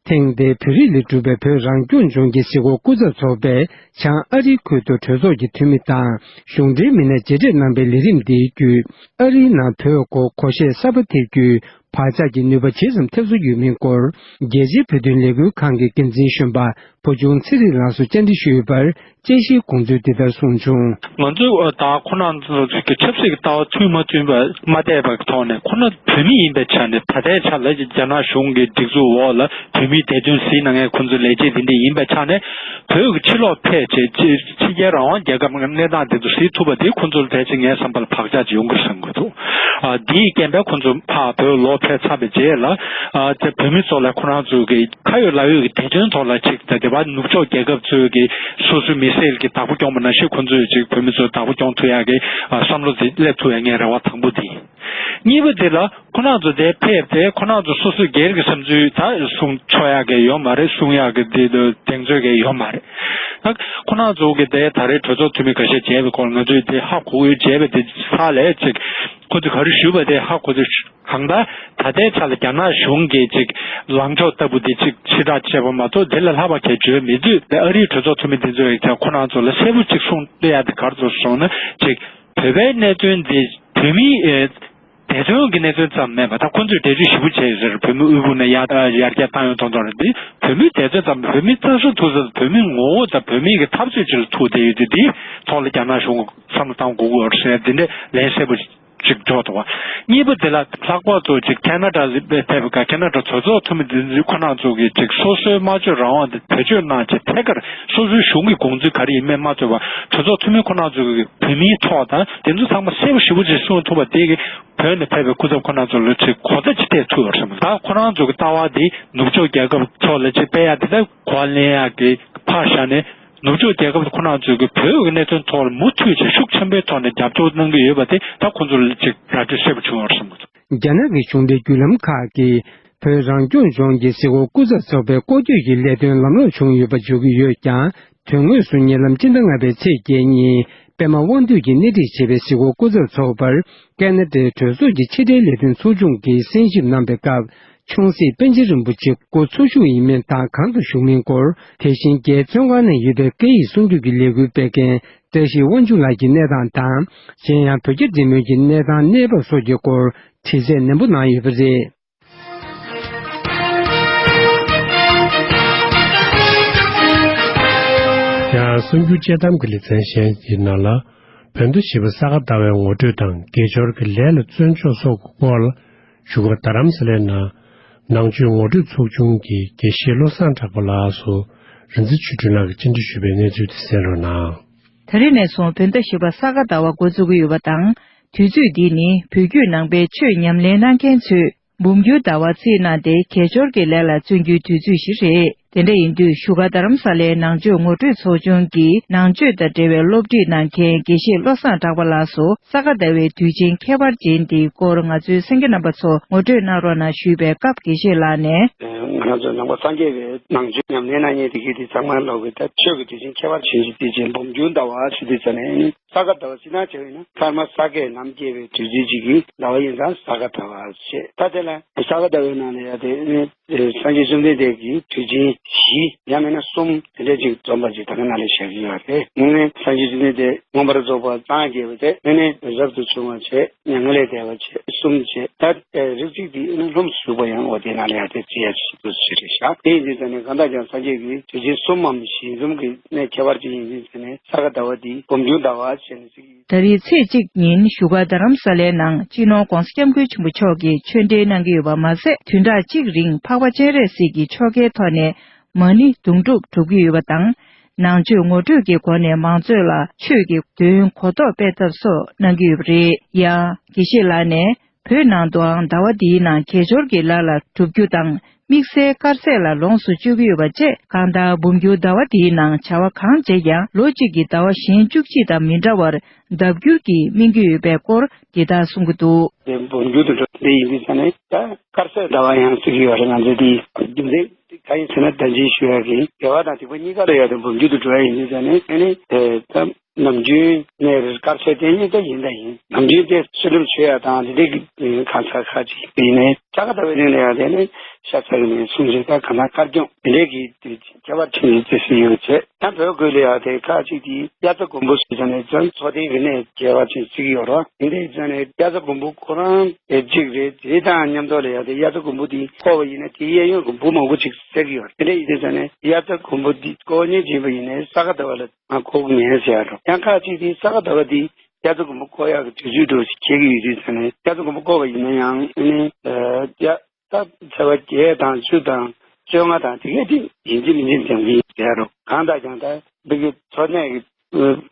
ཐེངས་འདིའི་བོད་རིགས་ལས་གྲུབ་པའི་བོད་རང་སྐྱོང་ལྗོངས་ཀྱི་གཟིགས་སྐོར་སྐུ་ཚབ་ཚོགས་པས། བྱང་ཨ་རིའི་ཁུལ་དུ་གྲོས་ཚོགས་ཀྱི་འཐུས་མི་དང་། གཞུང་འབྲེལ་མི་སྣས་མཇལ་འཕྲད་གནང་པའི་ལས་རིམ་འདིའི་བརྒྱུད། ཨ་རིའི་ནང་བོད་སྐོར་སྒོར་གཞས་གསར་པ་དེབ་བརྒྱུད། བག་ཆགས་ཀྱི་ནུས་པ་ཇི་ཙམ་ཐེབས་སོ་ཡོད་མིན་སྐོར། རྒྱལ་སྤྱིའི་བོད་དོན་ལས་འགུལ་ཁང་གི་འགན་འཛིན་གཞོན་པ། བུ་ཆུང་ཚེ་རིང་ལགས་སུ་བཅར་འདྲི་ཞུས་པར། དཔྱད་གཞིའི་དགོངས་ཚུལ་འདི་ལྟར་གསུངས་བྱུང་། ང་ཚོས་ད་ཁོ་རང་ཚོ་གི་ཆབ་སྲིད་ཀྱི་ལྟ་བ་མཐུན་མ་མཐུན་པ་མ་བལྟས་པ་གི་ཐོག་ནས། ཁོ་རང་བོད་མི་ཡིན་པའི་ཆ་ནས། ད་ལྟའི་ཆ་ལ་རྒྱ་ནག་གཞུང་གི་སྒྲིག་འཛུགས་འོག་ལ་བོད་མིའི་བདེ་དོན་གཟིགས་གནང་མཁན་ཁོ་ཚོའི་ལས་བྱེད་འདི་འདྲ་ཡིན་པའི་ཆ་ནས། བོད་ཀྱི་ཕྱི་ལོགས་ཕེབས་བྱས་ཕྱི་ཕྱི་རྒྱལ་རང་དབང་རྒྱལ་ཁབ་ཀྱི་གནས་སྟངས་འདི་ཚོ་གཟིགས་ཐུབ་པ་དེ་ཁོ་ཚོར་ཕལ་ཆེར་ངའི་བསམ་པ་ལ་བག་ཆགས་ཅིག་ཡོང་གི་རེད་བསམ་གྱི་འདུག་ཨ། དེའི་རྐྱེན་པས་ཁོ་ཚོ་ཕར་བོད་ལོག་ཕེབས་ཚར་བའི་རྗེས་ལ། ཨ། དེ་བོད་མི་ཚོ་ལ་ཁོ་རང་ཚོ་གི་ཁ་ཡོད་ལག་ཡོད་ཀྱི་བདེ་དོན་ཐོག་ལ་ཅིག་ད་དེ་བ་ནུབ་ཕྱོགས་རྒྱལ་ཁབ་ཚོས་ཀྱི་སོ་སོའི་མི་སེར་གྱི་བདག་པོ་སྐྱོང་བ་ནང་བཞིན། ཁོ་ཚོས་ཅིག་བོད་མི་ཚོའི་བདག་པོ་སྐྱོང་ཐུབ་ཡག་གི། ཨ། བསམ་བློ་དེ་སླེབས་ཐུབ་ཡག་ངའི་རེ་བ་དང་པོ་དེ་ཡིན། གཉིས་པ་དེ་ལ། ཁོ་རང་ཚོ་དེ་ཕེབས་ཏེ་ཁོ་རང་ཚོ་སོ་སོའི་སྒེར་གྱི་བསམ་ཚུལ་ད་གསུང་ཆོག་ཡག་གི་ཡོད་མ་རེད། གསུང་ཡག་གི་དེ་དུ་གདེང་ཚོད་ཀྱི་ཡོད་མ་རེད། ད་ཁོ་རང་ཚོ་གི་དེ་ད་རེས་གྲོས་ཚོགས་འཐུས་མི་འགའ་ཤས་མཇལ་བའི་སྐོར་ང་ཚོས་དེ་ཧ་གོ་ཡོད། མཇལ་བའི་དེ་ས་ལས་ཅིག་ཁོ་ཚོས་ག་རེ་ཞུས་པ་དེ་ཧ་གོ་ཚོད། གང་ལྟར་ད་ལྟའི་ཆ་ལ་རྒྱ་ནག་གཞུང་གིས་ཅིག་ལངས་ཕྱོགས་ལྟ་བུ་དེ་ཅིག་ཕྱིར་བསྒྲགས་བྱས་པ་མ་གཏོགས། དེ་ལས་ལྷག་པ་གང་ཡང་བརྗོད་མེད་དུས། ཨ་རིའི་གྲོས་ཚོགས་འཐུས་མི་དེ་ཚོས་ཀྱང་ཁོ་རང་ཚོ་ལ་གསལ་པོ་ཅིག་གསུངས་ཡག་དེ་ག་རེ་ཚོ་སོང་ན། ཅིག་བོད་པའི་གནད་དོན་དེ་བོད་མིའི། ཨེ། བདེ་དོན་གྱི་གནད་དོན་ཙམ་མེད་པ། ད་ཁོ་ཚོས་འགྲེལ་བརྗོད་ཞིབ་པོ་བྱས་ཡོད་ཟེར། བོད་མི་དབུལ་ཕོངས་ནས་ཡར་ཡར་རྒྱས་བཏང་ཡོང་དོན་དག་རེད། འདི་བོད་མིའི་བདེ་དོན་ཙམ་མེད། བོད་མིའི་རྩ་སྲོག་ཐུག་ས། བོད་མིའི་ངོ་བོ་དང་བོད་མིའི་གི་འཐབ་རྩོད་ཅིག་ལ་ཐུག་བསྡད་ཡོད་དུས། འདིའི་ཐོག་ལ་རྒྱ་ནག་གཞུང་གིས་བསམ་བློ་གཏང་དགོས་ཀྱི་ཡོད་རེད་ཟེར། འདི་འདྲའི་ལན་གསལ་པོ་ཅིག་འཇོག་འདུག་བ། གཉིས་པ་དེ་ལ་ལྷག་པར་དུ་ཅིག་ཁེ་ན་ཌ་ཕེབས་པའི་སྐབས། ཁེ་ན་ཌ་གྲོས་ཚོགས་འཐུས་མི་དེ་ཚོས་ཁོ་རང་ཚོ་གིས་ཅིག་སོ་སོའི་སྨྲ་བརྗོད་རང་དབང་དེ་བེད་སྤྱོད་གནང་བྱས། ཐད་ཀར་སོ་སོའི་གཞུང་གི་དགོངས་ཚུལ་ག་རེ་ཡིན་མིན་མ་ལྟོས་པར་གྲོས་ཚོགས་འཐུས་མི་ཁོ་རང་ཚོ་གིས་བོད་མིའི་ཐོག་དང་དེ་ཚོ་ཚང་མ་གསལ་པོ་ཞིབ་པོ་ཅིག་གསུང་ཐུབ་པ་དེ་གིས། བོད་ནས་ཕེབས་པའི་སྐུ་ཚབ་ཁོ་རང་ཚོ་ལ་ཅིག་གོ་བརྡ་ཅིག་སྤྲད་ཐུབ་ཡོད་རེད་བསམ། ད་ཁོ་རང་ཚོ་གི་ལྟ་བ་དེ་ནུབ་ཕྱོགས་རྒྱལ་ཁབ་ཚོ་ལ་ཅིག་སྤེལ་ཡག་དེ་ལྟར་གོ་བ་ལེན་ཡག་གི་ཕར་བཞག་ནས། ནུབ་ཕྱོགས་རྒྱལ་ཁབ་ཁོ་རང་ཚོས་ཀྱི་བོད་ཀྱི་གནད་དོན་ཐོག་ལ་མུ་མཐུད་ཅིག་ཤུགས་ཆེན་པོའི་ཐོག་ནས་རྒྱབ་སྐྱོར་གནང་གི་ཡོད་པ་དེ། ད་ཁོ་ཚོ་ལ་ཅིག་ར་སྤྲོད་གསལ་པོ་བྱུང་ཡོད་རེད་བསམ་གྱི་འདུག། རྒྱ་ནག་གི་གཞུང་འབྲེལ་བརྒྱུད་ལམ་ཁག་གིས་བོད་རང་སྐྱོང་ལྗོངས་ཀྱི་གཟིགས་སྐོར་སྐུ་ཚབ་ཚོགས་པའི་སྐོར་སྐྱོད་ཀྱི་ལས་དོན་ལམ་ལྷོང་བྱུང་ཡོད་པ་བརྗོད་ཀྱི་ཡོད་ཀྱང་། དོན་དངོས་སུ་ཉེ་ལམ་སྤྱི་ཟླ་ལྔ་པའི་ཚེས་བརྒྱད་ཉིན། པད་མ་དབང་འདུས་ཀྱིས་སྣེ་ཁྲིད་བྱས་པའི་གཟིགས་སྐོར་སྐུ་ཚབ་ཚོགས་པར། ཀ་ན་ཌའི་གྲོས་ཚོགས་ཀྱི་ཕྱི་དྲིལ་ལས་དོན་ཚོགས་ཆུང་གིས་གསན་ཞིབ་གནང་པའི་སྐབས། ཆུང་སྲིད་པཎ་ཆེན་རིན་པོ་ཆེ་འགོ་ཚུགས་ཞུགས་ཡིན་མིན་དང་། གང་དུ་བཞུགས་མིན་སྐོར། དེ་བཞིན་རྒྱའི་བཙོན་ཁང་ནང་ཡོད་པའི་སྐད་ཡིག་སྲུང་སྐྱོབ་ཀྱི་ལས་འགུལ་སྤེལ་མཁན་བཀྲ་ཤིས་དབང་ཕྱུག་ལགས་ཀྱི་གནས་སྟངས་དང་། གཞན་ཡང་བོད་རྒྱ་འབྲེལ་མོལ་གྱི་གནས་སྟངས་གནས་བབ་སོགས་ཀྱི་སྐོར་དྲི་རྩད་ནན་པོ་གནང་ཡོད་པ་རེད། ཡང་གསར་འགྱུར་དཔྱད་གཏམ་གྱི་ལེ་ཚན་གཞན་ཡི་ནང་ལ། བོད་ཟླ་བཞི་པ་ས་ག་ཟླ་བའི་ངོ་སྤྲོད་དང་། དགེ་སྦྱོར་གྱི་ལས་ལ་བརྩོན་ཕྱོགས་སོགས་ཀྱི་སྐོར་ལ། བཞུགས་སྒར་རྡ་རམ་ས་ལའི་ནང་ནང་ཆོས་ངོ་སྤྲོད་ཚོགས་ཆུང་གི་དགེ་བཤེས་བློ་བཟང་གྲགས་པ་ལགས་སུ་རིག་འཛིན་ཆོས་སྒྲོན་ལགས་ཀྱིས་བཅར་འདྲི་ཞུས་པའི་གནས་ཚུལ་དེ་གསན་རོགས་གནང་། ད་རེས་ནས་བཟུང་བོད་ཟླ་བཞི་པ་ས་ག་ཟླ་བ་འགོ་འཛུགས་ཀྱི་ཡོད་པ་དང་། དུས་ཚོད་འདི་ནི་བོད་བརྒྱུད་ནང་པའི་ཆོས་ཉམས་ལེན་གནང་མཁན་ཚོས་འབུམ་འགྱུར་ཟླ་བ་རྩིས་གནང་སྟེ་དགེ་སྦྱོར་གྱི་ལས་ལ་བརྩོན་རྒྱུའི་དུས་ཚོད་ཞིག་རེད། དེ་འདྲ་ཡིན་དུས་བཞུགས་སྒར་རྡ་རམ་ས་ལའི་ནང་ཆོས་ངོ་སྤྲོད་ཚོགས་ཆུང་གི་ནང་ཆོས་དང་འབྲེལ་བའི་སློབ་ཁྲིད་གནང་མཁན་དགེ་བཤེས་བློ་བཟང་གྲགས་པ་ལགས་སུ་ས་ག་ཟླ་བའི་དུས་ཆེན་ཁྱད་པར་ཅན་འདིའི་སྐོར་ང་ཚོའི་གསན་མཁན་རྣམ་པ་ཚོ་ངོ་སྤྲོད་གནང་རོགས་གནང་ཞུས་པའི་སྐབས་དགེ་བཤེས་ལགས་ནས། ང་རང་ཚོ་ནང་པ་སངས་རྒྱས་པའི་ནང་ཆོས་ཉམས་ལེན་གནང་མཁན་དེ་གའི་དེ་ཚང་མ་ལོག་གི་ད་ཆོས་ཀྱི་དུས་ཆེན་ཁྱད་པར་ཅན་ཞིག་དེ་བཞིན་འབུམ་འགྱུར་ཟླ་བ་ཞུ་དུས་ཙམ་ནས། ས་ག་ཟླ་བ་སྤྱིར་བཏང་བྱས་པ་ཡིན་ན་ཐ་མ་ས་གའི་ནམ་སྐྱེས་པའི་དུས་ཚོད་ཅིག་གི་ཟླ་བ་ཡིན་ཙང་ས་ག་ཟླ་བ་ཞེས། ད་དེ་ལ་ས་ག་ཟླ་བའི་ནང་ལ་ཡང་དེ་ནི་སངས་རྒྱས་བཅོམ་ལྡན་འདས་ཀྱི་དུས་ཆེན་བཞི་ཡང་མིན་ན་གསུམ་དེ་འདྲ་ཅིག་འཛོམས་པ་ཅིག་ད་ག་ནང་ལ་བཞག་གི་ཡོད་རེད། དངོས་གནས་སངས་རྒྱས་བཅོམ་ལྡན་འདས་མངོན་པར་རྫོགས་པར་སངས་རྒྱས་པ་དེ་དངོས་གནས་རབ་ཏུ་བྱུང་བ་བྱས། མྱ་ངན་ལས་འདས་པ་བྱས། གསུམ་བྱས། ད་རིགས་གཅིག་དེ་ནི་ལྷུམས་སུ་ཞུགས་པ་ཡང་འོ་དེ་ནང་ལ་ཡང་དེ་བརྩི་ཡ་ཞིག་ཏུ་ཞིག་རེད་ཤག་དེ་ཡིན་དུས་ཙང་ནས་གང་ལྟར་ཀྱང་སངས་རྒྱས་ཀྱི་དུས་ཆེན་གསུམ་མམ་བཞི་འཛོམས་ཀྱི་གནས་ཁྱད་པར་ཅན་ཡིན་དུས་ཙང་ནས་ས་ག་ཟླ་བ་འདི་འབུམ་འགྱུར་ཟླ་བ་ཞེས་ནས་ཟེར་གྱི་ཡོད། ད་རེས་ཚེས་གཅིག་ཉིན་བཞུགས་སྒར་རྡ་རམ་ས་ལའི་ནང་སྤྱི་ནོར་༧གོང་ས་༧སྐྱབས་མགོན་ཆེན་པོ་མཆོག་གིས་ཆོས་འབྲེལ་གནང་གི་ཡོད་པ་མ་ཟད། བདུན་ཕྲག་གཅིག་རིང་འཕགས་པ་སྤྱན་རས་གཟིགས་ཀྱི་ཆོ་གའི་ཐོག་ནས་མ་ཎི་དུང་སྒྲུབ་སྒྲུབ་ཀྱི་ཡོད་པ་དང་། ནང་ཆོས་ངོ་སྤྲོད་ཀྱི་སྒོ་ནས་མང་ཚོགས་ལ་ཆོས་ཀྱི་འདོན་གོ་རྟོགས་སྤེལ་ཐབས་སོགས་གནང་གི་ཡོད་པ་རེད། ཡང་དགེ་བཤེས་ལགས་ནས། བོད་ནང་དུའང་ཟླ་བ་འདིའི་ནང་དགེ་སྦྱོར་གྱི་ལས་ལ་བསྒྲུབ་རྒྱུ་དང་། དམིགས་བསལ་དཀར་ཟས་ལ་ལོངས་སུ་སྤྱོད་ཀྱི་ཡོད་པ་བཅས། གང་ལྟར་འབུམ་འགྱུར་ཟླ་བ་འདིའི་ནང་བྱ་བ་གང་བྱས་ཀྱང་ལོ་གཅིག་གི་ཟླ་བ་གཞན་བཅུ་གཅིག་དང་མི་འདྲ་བར་ལྡབ་འགྱུར་གྱིbetween་སྨིན་གྱི་ཡོད་པའི་སྐོར་འདི་ལྟར་གསུང་གི་འདུག་དེ་འབུམ་འགྱུར་དུ་འགྲོ་འདི་ཡིན་དུས་ཙང་ནས་ད་དཀར་ཟས་ཟླ་བ་ཡང་ཟེར་གྱི་ཡོད་རེད། ང་ཚོ་འདི་རྒྱུ་མཚན་གང་ཡིན་ཟེར་ན། ད་ཅི་ཞུ་ཡག་གི་དགེ་བ་དང་སྡིག་པ་གཉིས་ཀ་ལ་ཡོད་དེ་འབུམ་འགྱུར་དུ་འགྲོ་ཡ་ཡིན་དུས་ཙང་ནས། ཨ་ནི་ད། ནམ་རྒྱུན་ནས་དཀར་ཟས་དེ་ཉིད་དེ་ཡིན་དང་ཡིན། ནམ་རྒྱུན་དེ་བསོད་སྒྲུབ་བྱེད་ཡ་དང་དེ་འདྲའི་གི་གང་ཟག་ཁ་ཅིག་ཡིན་ནའི་ས་ག་ཟླ་བའི་རིང་ལ་ཡང་དེ་ནི་ ཤ་ཚ་གི་ནས་སུམ་ཅུ་དང་གང་ལྟར་དཀར་སྐྱོང་དེ་འདྲས་ཀྱི་དུས་ཆེན་ཁྱད་པར་ཕྲན་གྱི་བརྩི་སྲོལ་ཡོད་ཚེ། ཡང་བོད་ཁུལ་ལ་ཡང་དེ་ཁག་ཅིག་དེ་དབྱར་རྩྭ་དགུན་འབུ་ཟེར་ཙང་ནས་ཙང་འཚོ་རྟེན་རིག་གནས་ཀྱི་བར་ཆད་ཅིག་ཡོད་རོགས། དེ་འདྲས་ཙང་ནས་དབྱར་རྩྭ་དགུན་འབུ་ཁོ་རང་དེ་གཅིག་རེད། དེ་དང་མཉམ་དུ་ལ་ཡང་དེ་དབྱར་རྩྭ་དགུན་འབུ་དེ་བརྐོ་བ་ཡིན་ན་དེའི་གཡས་གཡོན་གྱི་འབུ་མང་པོ་ཅིག་བསད་ཀྱི་ཡོད་རེད། དེ་འདྲས་ཡིན་དུས་ཙང་ནས་དབྱར་རྩྭ་དགུན་འབུ་དེ་བརྐོ་མཁན་ཅིག་ཡིན་པ་ཡིན་ནའི་ས་ག་ཟླ་བ་ལ་བརྐོ་གི་མེད་ཟེར་ཡ་རོགས། ཡང་ཁག་ཅིག་དེ་ས་ག་ཟླ་བ་དེ་དབྱར་རྩྭ་དགུན་འབུ་བརྐོ་ཡག་གི་དུས་ཚོད་འདྲ་བོ་ཞིག་འཁེལ་གྱི་ཡོད་དུས་ཙང་ནས་དབྱར་རྩྭ་དགུན་འབུ་བརྐོ་བ་ཡིན་ན་ཡང་ཨ་ནི་ཨ་ད་ཚེས་པ་བརྒྱད་དང་བཅུ་དང་བཅོ་ལྔ་དང་དེ་གའི་དེ་ཡིན་གཅིག་མིན་གཅིག་འདེམས་ཀྱི་ཡོད་རོགས། གང་ལྟར་ཀྱང་ད་འབུ་གི་འཚོ་གནས་ཀྱི་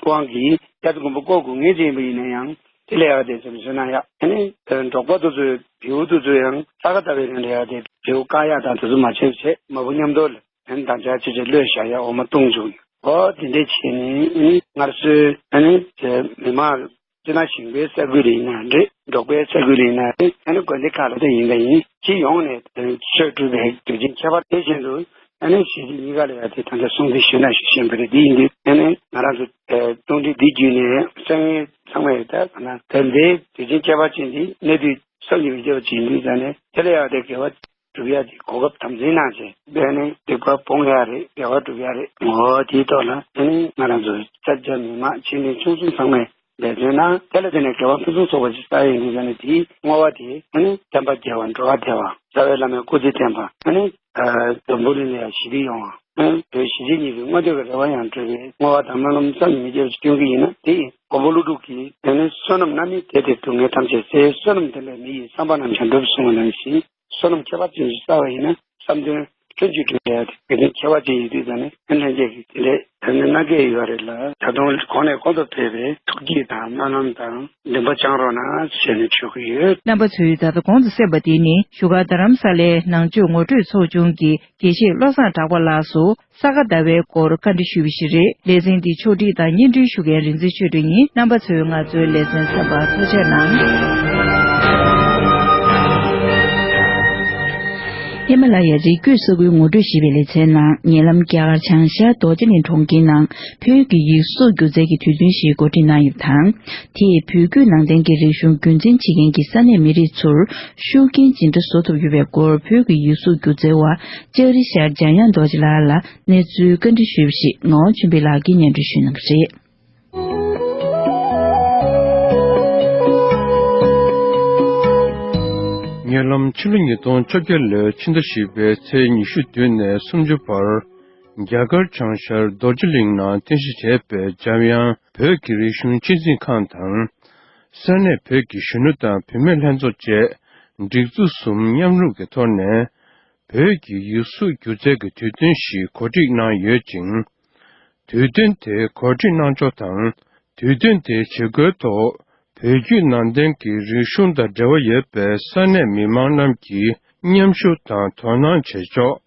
དབང་གིས་དབྱར་རྩྭ་དགུན་འབུ་བརྐོ་དགོས་ངེས་ཅན་ཡིན་པ་ཡིན་ན་ཡང་དེ་ལས་ཡག་དེ་ཙམ་བཟོས་ན་ཡག་ཨ་ནི་འབྲོག་པ་དེ་ཚོའི་བེའུ་དེ་ཚོ་ཡང་ས་ག་ཟླ་བའི་རིང་ལ་ཡག་དེ་བེའུ་བཀག་ཡག་དང་དེ་ཚོ་མ་བྱས་བྱས་མ་བུ་མཉམ་དུ་ལ། ཨ་ནི་དང་ཆ་ཆེ་ཆེ་གློད་བཞག་ཡ་འོ་མ་བཏུང་བཅུག་ཡ། འོ་དེ་འདྲས་བྱས་ནས་ཨ་ནི་སྔར་སྲོལ་ཨ་ནི་དེ་མི་མང་སྤྱིར་ན་ཞིང་པའི་ས་ཁུལ་ལ་ཡིན་ན་རེད། འབྲོག་པའི་ས་ཁུལ་ལ་ཡིན་ན་རེད། ཨ་ནི་དགོན་སྡེ་ཁག་ལ་དེ་ཡིན་ད་ཡིན་སྤྱི་ཡོངས་ནས་དེ་ཆོས་སྒྲུབ་པའི་དུས་ཆེན་ཁྱད་པར་དེ་བཞིན་དུ་ཨ་ནི་ཞི་བདེ་གཉིས་ཀ་ལ་ཡ་དེ་ད་ལྟ་སྲུང་བརྩི་ཞུས་ན་ཞུ་བཞིན་པ་རེད། དེ་ཡིན་དུས་ཨ་ནི་ང་རང་ཚོ་རྟེན་འབྲེལ་འདི་བརྒྱུད་ནས་སང་ཉིན་ཚང་མས་ད་ག་ན་ད་ལྟའི་དུས་ཆེན་ཁྱད་པར་ཅན་འདི་གནས་དུས་སང་ཉིན་བྱེད་པ་བྱེད་འདུག་ཟེར་ནས་དེ་ལ་ཡང་དེ་དགེ་བ་སྒྲུབ་ཡ་དེ་གོ་སྐབས་དམ་འཛིན་གནང་བྱས་འབད་ནས་སྡིག་པ་སྤོང་ཡ་རེད། དགེ་བ་སྒྲུབ་ཡ་རེད། འོ་དེའི་ཐོག་ལ་ཨ་ནི་ང་རང་ཚོ་ས་སྐྱ་མི་མང་ཆེ་འབྲིང་ཆུང་གསུམ་ཚང་མས་འབད་བརྩོན་གནང་། དེ་ལ་བརྟེན་ནས་དགེ་བ་ཕུན་སུམ་ཚོགས་པ་ཞིག་བསགས་ཡོང་དུས་ཟེར་ནས་དེའི་བསྔོ་བ་དེ་ཨ་ནི་བསྟན་པ་རྒྱས་པ་འགྲོ་བ་བདེ་བ་རྩ་བའི་བླ་མའི་སྐུ་ཚེ་བརྟན་པ་ཨ་ནི་འཛམ་བུ་གླིང་ལ་ཡང་ཞི་བདེ་ཡོང་བ། བོད་གཞིས་བྱེས་གཉིས་ཀྱི་མངོན་འདོད་ཀྱི་རེ་བ་ཡང་འགྲུབ་པའི་བསྔོ་བ་དང་སྨོན་ལམ་བསམ་གྱིས་མི་ཁྱབ་ཅིག་སྐྱོན་གྱི་ཡིན་ན། དེ་ཡིས་མགོན་པོ་ཀླུ་སྒྲུབ་ཀྱིས་དེ་ནི་བསོད་ནམས་རྣམ་སྨིན་དེ་དེར་སྡུག་བསྔལ་ཐམས་ཅད་སེལ། བསོད་ནམས་ལྡན་པའི་མི་ཡི་བསམ་པ་རྣམས་ཀྱང་འགྲུབ་གསུངས་པ་ནང་བཞིན། བསོད་ནམས་ཁྱད་པར་ཅན་ཞིག་བསགས་པ་ཡིན་ན་བསམ་དོན་ལྷུན་གྱིས་འགྲུབ་པའི་དགེ་མཚན་ཁྱད་པར་ཅན་ཡོད་དུས་ཙང་ནས་ལྷན་རྒྱས་ཀྱིས་དེ་འདྲའི་ད་ནི་གནང་གི་ཡོད་རེད་ལ། ད་དུང་གོང་ནས་གོང་དུ་འཕེལ་བའི་ཐུགས་བསྐྱེད་དང་སྨོན་ལམ་དང་འདུན་པ་བཅངས་རོགས་གནང་ཞེས་ནས་ཞུ་གི་ཡོད། རྣམ་པ་ཚོས་ད་ལྟ་གོང་དུ་གསན་པ་དེ་ནི་བཞུགས་སྒར་རྡ་རམ་ས་ལའི་ནང་ཆོས་ངོ་སྤྲོད་ཚོགས་ཆུང་གི་དགེ་བཤེས་བློ་བཟང་གྲགས་པ་ལགས་སུ་ས་ག་ཟླ་བའི་སྐོར་བཀའ་འདྲི་ཞུས་པ་ཞིག་རེད། ལེ་ཚན་འདི་ཕྱོགས་སྒྲིག་དང་སྙན་སྒྲོན་ཞུ་མཁན་རིག་འཛིན་ཆོས་སྒྲོན་ཡིན། རྣམ་པ་ཚོས་ང་ཚོའི་ལེ་ཚན་གསན་པར་ཐུགས་རྗེ་གནང་། ཧི་མ་ལ་ཡའི་རི་རྒྱུད་ས་ཁུལ་ངོ་སྤྲོད་ཞེས་པའི་ལེ་ཚན་ནང་ཉེ་ལམ་རྒྱ་གར་བྱང་ཤར་རྡོ་རྗེ་གླིང་གྲོང་ཁྱེར་ནང་བོད་ཀྱི་ཡིག་གཟུགས་སྒྱུ་རྩལ་གྱི་དུས་སྟོན་ཞིག་གོ་སྒྲིག་གནང་ཡོད་པ་དང་། དེས་བོད་བརྒྱུད་ནང་བསྟན་གྱི་རིག་གཞུང་རྒྱུན་འཛིན་བྱེད་མཁན་གྱི་ས་གནས་མི་རིགས་ཚོར་ཤུགས་རྐྱེན་ཇི་འདྲ་བཟོ་ཐུབ་ཡོད་པའི་སྐོར་བོད་ཀྱི་ཡིག་གཟུགས་སྒྱུ་རྩལ་བ་ལྕགས་རི་ཤར་འཇམ་དབྱངས་རྡོ་རྗེ་ལགས་ལ་གནས་ཚུལ་བཀའ་འདྲི་ཞུས་པ་ཞིག་ངག་དབང་ཆོས་འཕེལ་ལགས་ཀྱིས་སྙན་སྒྲོན་ཞུ་གནང་གི་རེད། ཉེ་ལམ་ཕྱི་ལོ་ཉིས་སྟོང་བཅོ་བརྒྱད་ལོའི་ཕྱི་ཟླ་བཞི་པའི་ཚེས་ཉི་ཤུ་བདུན་ནས་སུམ་ཅུ་བར། རྒྱ་གར་བྱང་ཤར་རྡོ་རྗེ་གླིང་ནང་རྟེན་གཞི་བྱས་པའི་འཇམ་དབྱངས་བོད་ཀྱི་རིག་གཞུང་གཅེས་འཛིན་ཁང་དང་། ས་གནས་བོད་ཀྱི་གཞོན་ནུ་དང་བུད་མེད་ལྷན་ཚོགས་བཅས་སྒྲིག་འཛུགས་གསུམ་མཉམ་རུབ་ཀྱི་ཐོག་ནས་བོད་ཀྱི་ཡིག་གཟུགས་སྒྱུ་རྩལ་གྱི་དུས་སྟོན་ཞིག་གོ་སྒྲིག་གནང་ཡོད་ཅིང་། དུས་སྟོན་དེ་གོ་སྒྲིག་གནང་ཕྱོགས་དང་དུས་སྟོན་དེའི་བྱེད་སྒོའི་ཐོག་བོད་བརྒྱུད་ནང་བསྟན་གྱི་རིག་གཞུང་དང་འབྲེལ་བ་ཡོད་པའི་ས་གནས་མི་མང་རྣམས་ཀྱིས་མཉམ་ཞུགས་དང་དོ་སྣང་བྱེད་ཕྱོགས།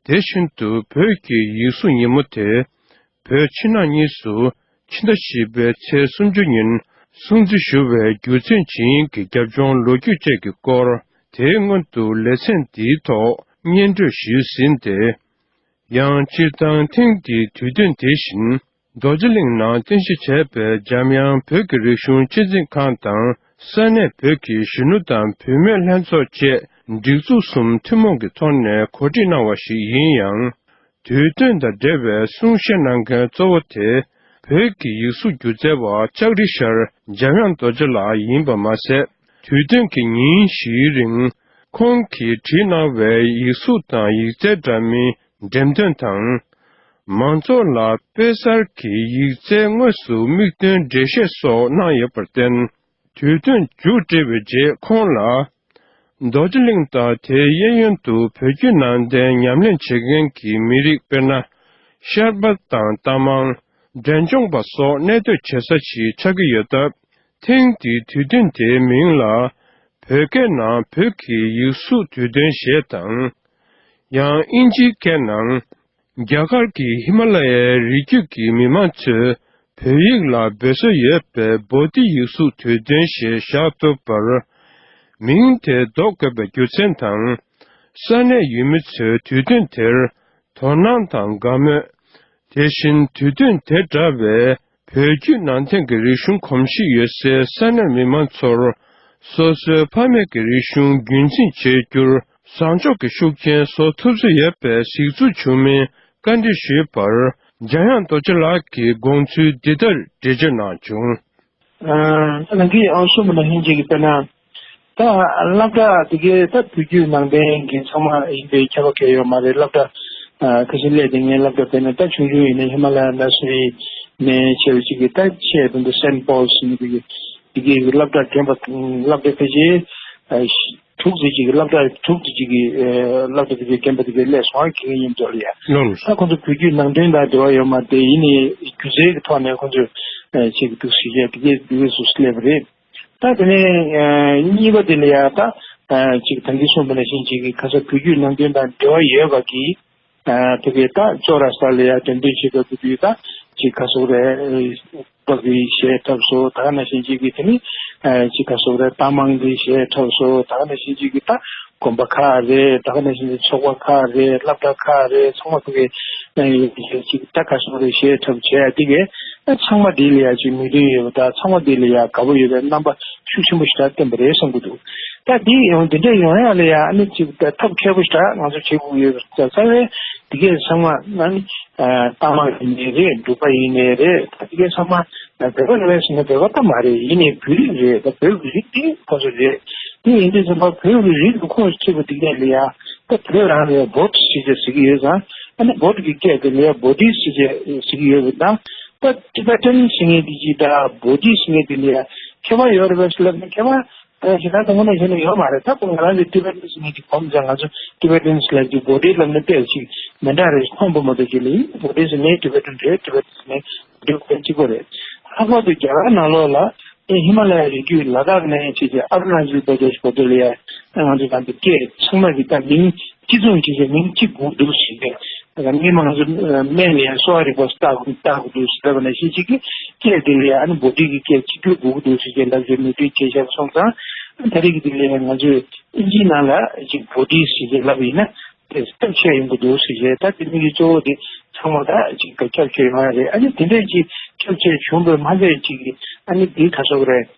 དེ་བཞིན་དུ་བོད་ཀྱི་ཡིག་གཟུགས་ཉིན་མོ་དེ་བོད་ཕྱི་ནང་གཉིས་སུ་ཕྱི་ཟླ་བཞི་པའི་ཚེས་སུམ་ཅུ་ཉིན་སྲུང་བརྩི་ཞུ་བའི་རྒྱུ་མཚན་ཇི་ཡིན་གྱི་རྒྱབ་ལྗོངས་ལོ་རྒྱུས་བཅས་ཀྱི་སྐོར། དེའི་སྔོན་དུ་ལེ་ཚན་འདིའི་ཐོག་སྙན་སྒྲོན་ཞུས་ཟིན་ཏེ། ཡང་སྤྱིར་བཏང་ཐེངས་འདིའི་དུས་སྟོན་དེ་བཞིན་རྡོ་རྗེ་གླིང་ནང་རྟེན་གཞི་བྱས་པའི་འཇམ་དབྱངས་བོད་ཀྱི་རིག་གཞུང་གཅེས་འཛིན་ཁང་དང་ས་གནས་བོད་ཀྱི་གཞོན་ནུ་དང་བུད་མེད་ལྷན་ཚོགས་བཅས་སྒྲིག་འཛུགས་གསུམ་ཐུན་མོང་གི་ཐོག་ནས་གོ་སྒྲིག་གནང་བ་ཞིག་ཡིན་ཡང་། དུས་སྟོན་དང་འབྲེལ་བའི་གསུང་བཤད་གནང་མཁན་གཙོ་བོ་དེ་བོད་ཀྱི་ཡིག་གཟུགས་སྒྱུ་རྩལ་བ་ལྕགས་རི་ཤར་འཇམ་དབྱངས་རྡོ་རྗེ་ལགས་ཡིན་པ་མ་ཟད། དུས་སྟོན་གྱི་ཉིན་བཞིའི་རིང་ཁོང་གིས་བྲིས་གནང་བའི་ཡིག་གཟུགས་དང་ཡིག་རྩལ་འདྲ་མིན་འགྲེམས་སྟོན་དང་། མང་ཚོགས་ལ་དཔེ་གསར་གྱི་ཡིག་རྩལ་དངོས་སུ་མིག་སྟོན་འགྲེལ་བཤད་སོགས་གནང་ཡོད་པར་བརྟེན། དུས་སྟོན་མཇུག་སྒྲིལ་བའི་རྗེས་ཁོང་ལ། རྡོ་རྗེ་གླིང་དང་དེའི་གཡས་གཡོན་དུ་བོད་བརྒྱུད་ནང་བསྟན་ཉམས་ལེན་བྱེད་མཁན་གྱི་མི་རིགས་དཔེར་ན། ཤར་པ་དང་རྟ་མང་། འབྲས་ལྗོངས་པ་སོགས་གནས་སྡོད་བྱེད་ས་ཞིག་ཆགས་ཀྱི་ཡོད་སྟབས། ཐེངས་འདིའི་དུས་སྟོན་དེའི་མིང་ལ། བོད་སྐད་ནང་བོད་ཀྱི་ཡིག་གཟུགས་དུས་སྟོན་ཞེས་དང་། ཡང་ཨིན་ཇིའི་སྐད་ནང་། རྒྱ་གར་གྱི་ཧི་མ་ལ་ཡའི་རི་རྒྱུད་ཀྱི་མི་མང་ཚོས་བོད་ཡིག་ལ་འབད་རྩོལ་ཡོད་པའི་བོ་ཏི་ཡིག་གཟུགས་དུས་སྟོན་ཞེས་བཞག་ཐུབ་པར། མིང་དེ་འདོགས་དགོས་པའི་རྒྱུ་མཚན་དང་། ས་གནས་ཡུལ་མི་ཚོས་དུས་སྟོན་དེར་དོ་སྣང་དང་དགའ་མོས། དེ་བཞིན་དུས་སྟོན་དེ་འདྲ་བའི་བོད་བརྒྱུད་ནང་བསྟན་གྱི་རིག་གཞུང་གོམས་གཤིས་ཡོད་སའི་ས་གནས་མི་མང་ཚོར་སོ་སོའི་ཕ་མེས་ཀྱི་རིག་གཞུང་རྒྱུན་འཛིན་བྱེད་རྒྱུར། བཟང་ཕྱོགས་ཀྱི་ཤུགས་རྐྱེན་བཟོ་ཐུབ་ས་ཡོད་པའི་གཟིགས་ཚུལ་བྱུང་མིན་བཀའ་འདྲི་ཞུས་པར། འཇམ་དབྱངས་རྡོ་རྗེ་ལགས་ཀྱིས་དགོངས་ཚུལ་འདི་ལྟར་འགྲེལ་བརྗོད་གནང་བྱུང་། ཨ། ད་ནང་གི་ཨང་གསུམ་པ་ནང་བཞིན་ཅིག་གི་དཔེར་ན། ད་སློབ་གྲྭ་དེ་གའི་ད་བོད་བརྒྱུད་ནང་བསྟན་གྱི་ཚང་མ་ཡིན་པའི་ཁྱབ་པ་གང་ཡོད་མ་རེད། སློབ་གྲྭ་ཨ་ཁ་ཤས་སླེབས་དེ་ངའི་སློབ་གྲྭ་དཔེར་ན་ད་ཆུང་ཆུང་ཡིན་ན་ཧི་མ་ལ་ཡ་ནར་སི་རི་ནས་བྱས་པ་ཅིག་གི་ད་ཆེས་དོན་དུ་སེན་པོལ་ཟེར་ནས་དེ་གའི་དེ་གའི་སློབ་གྲྭ་རྒན་པ་སློབ་གྲྭ་ཕལ་ཆེར་ཨ་དྲུག་ཙམ་ཅིག་གི་སློབ་གྲྭ་དྲུག་ཙམ་ཅིག་གི་ཨ་སློབ་གྲྭ་དེ་གའི་རྒན་པ་དེ་གའི་སླེབས་སོང་། ཁྱེད་ཀྱི་མཉམ་དུ་ལ་ཡ། ལགས་ལགས་སོ། ད་ཁོང་ཚོ་བོད་བརྒྱུད་ནང་བསྟན་དང་འབྲེལ་བ་ཡོད་མ་རེད། ཡིན་ནའི་སྒྱུ་རྩལ་གྱི་ཐོག་ནས་ཁོང་ཚོས་ཨ་བྱེད་ཀྱི་འདུག་ཟེར་བྱས་དེ་གའི་དེ་གའི་སུ་སླེབས་པ་རེད། ད་དེ་ནས་ཨ་གཉིས་པ་དེ་ལ་ཡ་ད་ཨ་ཅིག་ད་གིན་གསུངས་པ་ནང་བཞིན་ཅིག་གི་ཁ་ས་བོད་བརྒྱུད་ནང་བསྟན་དང་འབྲེལ་བ་ཡོད་པ་གི་ཨ་དེ་གའི་ད་ཅོག་ར་ས་ལ་ཡ་འགྲེམས་སྟོན་བྱེད་སྐབས་དེ་དུས་ད་ཅིག་ག་སོག་རེད། པ་གི་གཞས་འཁྲབ་སོ་ད་ག་ནང་བཞིན་ཅིག་གི་དེ་ནི་ཨ་ཅིག་ག་སོག་རེད། རྟ་མང་གི་གཞས་འཁྲབ་སོ་ད་ག་ནང་བཞིན་ཅིག་གི་ད་དགོན་པ་ཁག་རེད། ད་ག་ནང་བཞིན་ཅིག་ཚོགས་པ་ཁག་རེད། སློབ་གྲྭ་ཁག་རེད། ཚང་མ་དེ་གའི་ཨ་ཅིག་ད་ག་སོག་རེད། གཞས་འཁྲབ་བྱས་དེ་གའི་ཨ་ཚང་མ་དེ་ལ་ཡ་ཅིག་མོས་མཐུན་ཡོད་པ་ད་ཚང་མ་དེ་ལ་ཡ་དགའ་པོ་ཡོད་པའི་རྣམ་པ་ཤུགས་ཆེན་པོ་ཞིག་ད་བསྟན་པ་རེད་བསམ་གྱི་འདུག་ད་འདི་ཡང་འདི་འདྲ་ཡོང་ཡག་ལ་ཡ་ཨ་ནི་ཅིག་ད་ཐབས་མཁས་པོ་ཞིག་ད་ང་ཚོ་བྱེད་དགོས་ཡོད་རེད། རྩ་བའི་དེ་གས་ཚང་མ་ཨ་ནི་ཨ་རྟ་མང་ཡིན་ནའི་རེད། འབྲུག་པ་ཡིན་ནའི་རེད། ད་དེ་གས་ཚང་མ་བོད་པ་རེད་ཟེར་ན་བོད་པ་ད་མ་རེད། ཡིན་ནའི་བོད་རིགས་རེད། ད་བོད་ཀྱི་རིགས་དེ་ཁོ་ཚོ་རེད། དེ་ཡིན་དུས་ཙམ་པ་བོད་ཀྱི་རིགས་ཀྱི་ཁོངས་སུ་ཚུད་པ་དེ་གས་ལ་ཡ་ད་བོད་རང་ལ་ཡ་བོད་ཟེར་བྱས་ཟེར་གྱི་ཡོད་ཙང་ཨ་ནི་བོད་ཀྱི་སྐད་དེ་ལ་ཡ་བོ་ཌི་ཟེར་བྱས་ཟེར་གྱི་ཡོད་པ་དང་། ད་ཊི་བེ་ཊན་ཟེར་མཁན་དེ་གྱིས་ད་བོ་ཌི་ཟེར་མཁན་དེ་ལ་ཡ་ཁྱད་པར་ཡོད་རེད་པས་ལབ་ན་ཁྱད་པར་ཨ་ཞེ་དྲག་དང་པོ་ནས་བཤད་ན་ཡོད་མ་རེད། ད་ཁོ་ང་རང་ཚོ་ཊི་བེ་ཊན་ཟེར་མཁན་གྱི་གོམས་ཀྱང་ང་ཚོ་ཊི་བེ་ཊན་ལབ་ཀྱི་བོ་ཌི་ལབ་ན་ཏོག་ཙམ་མི་འདྲ་རེད། ཁོམ་པ་མ་གཏོགས་ཅིག་ལ་ཡིན། བོ་ཌི་ཟེར་མཁན་ཊི་བེ་ཊན་རེད། ཊི་བེ་ཊན་ཟེར་མཁན་བོ་ཌི་གོམས་གཅིག་པོ་རེད། ལྷག་པར་དུ་རྒྱ་གར་ནང་ལོགས་ལ་ཨེ་ཧི་མ་ལ་ཡ་རི་རྒྱུད་ལ་དྭགས་ནས་ཕྱིན་ཅིག་ཨ་རུ་ན་ཅལ་པར་དེ་ཤི་བར་དུ་ལ་ཡ་ང་ཚོ་ནང་དུ་སྐད་ཚང་མ་གི་ད་མིང་གཅིག་མཚུངས་ཀྱི་ཆེད་མིང་གཅིག་དགོས་འདུག་ཟེར་ཏེ། ད་སྔོན་མ་ང་ཚོ་སྨན་ལ་ཡང་གསོ་བ་རིག་པ་ལྟ་དགོས་ལྟ་དགོས་འདུག་ཟེར་བ་ནང་བཞིན་ཅིག་གི་སྐད་དེ་ལ་ཡང་ཨ་ནི་བོ་ཌི་གི་སྐད་གཅིག་གྱུར་དགོས་ཀྱི་འདུག་ཟེར་ཏེ་ལབ་ཀྱི་མི་འདུག་ཅེས་བཤད་སོང་ཙང་། ད་རེས་ཀྱི་དེ་ལ་ཡང་ང་ཚོས་ཨིན་ཇིའི་ནང་ལ་ཅིག་བོ་ཌི་ཟེར་ཏེ་ལབ་ཡིན་ན་དེ་སྟབས་ཆེ་ཡོང་གི་འདུག་ཟེར་ཏེ། ད་དེ་མིང་གི་གཙོ་བོ་དེ་ཚང་མ་ད་ཅིག་ཁྱབ་ཆེ་ཡོང་ཡ་རེད། ཨ་ནི་དེ་འདྲས་ཅིག་ཁྱབ་ཆེ་བྱུང་བའི་མ་ཚད་ཅིག་གི་ཨ་ནི་དེ་ག་སོག་རེད།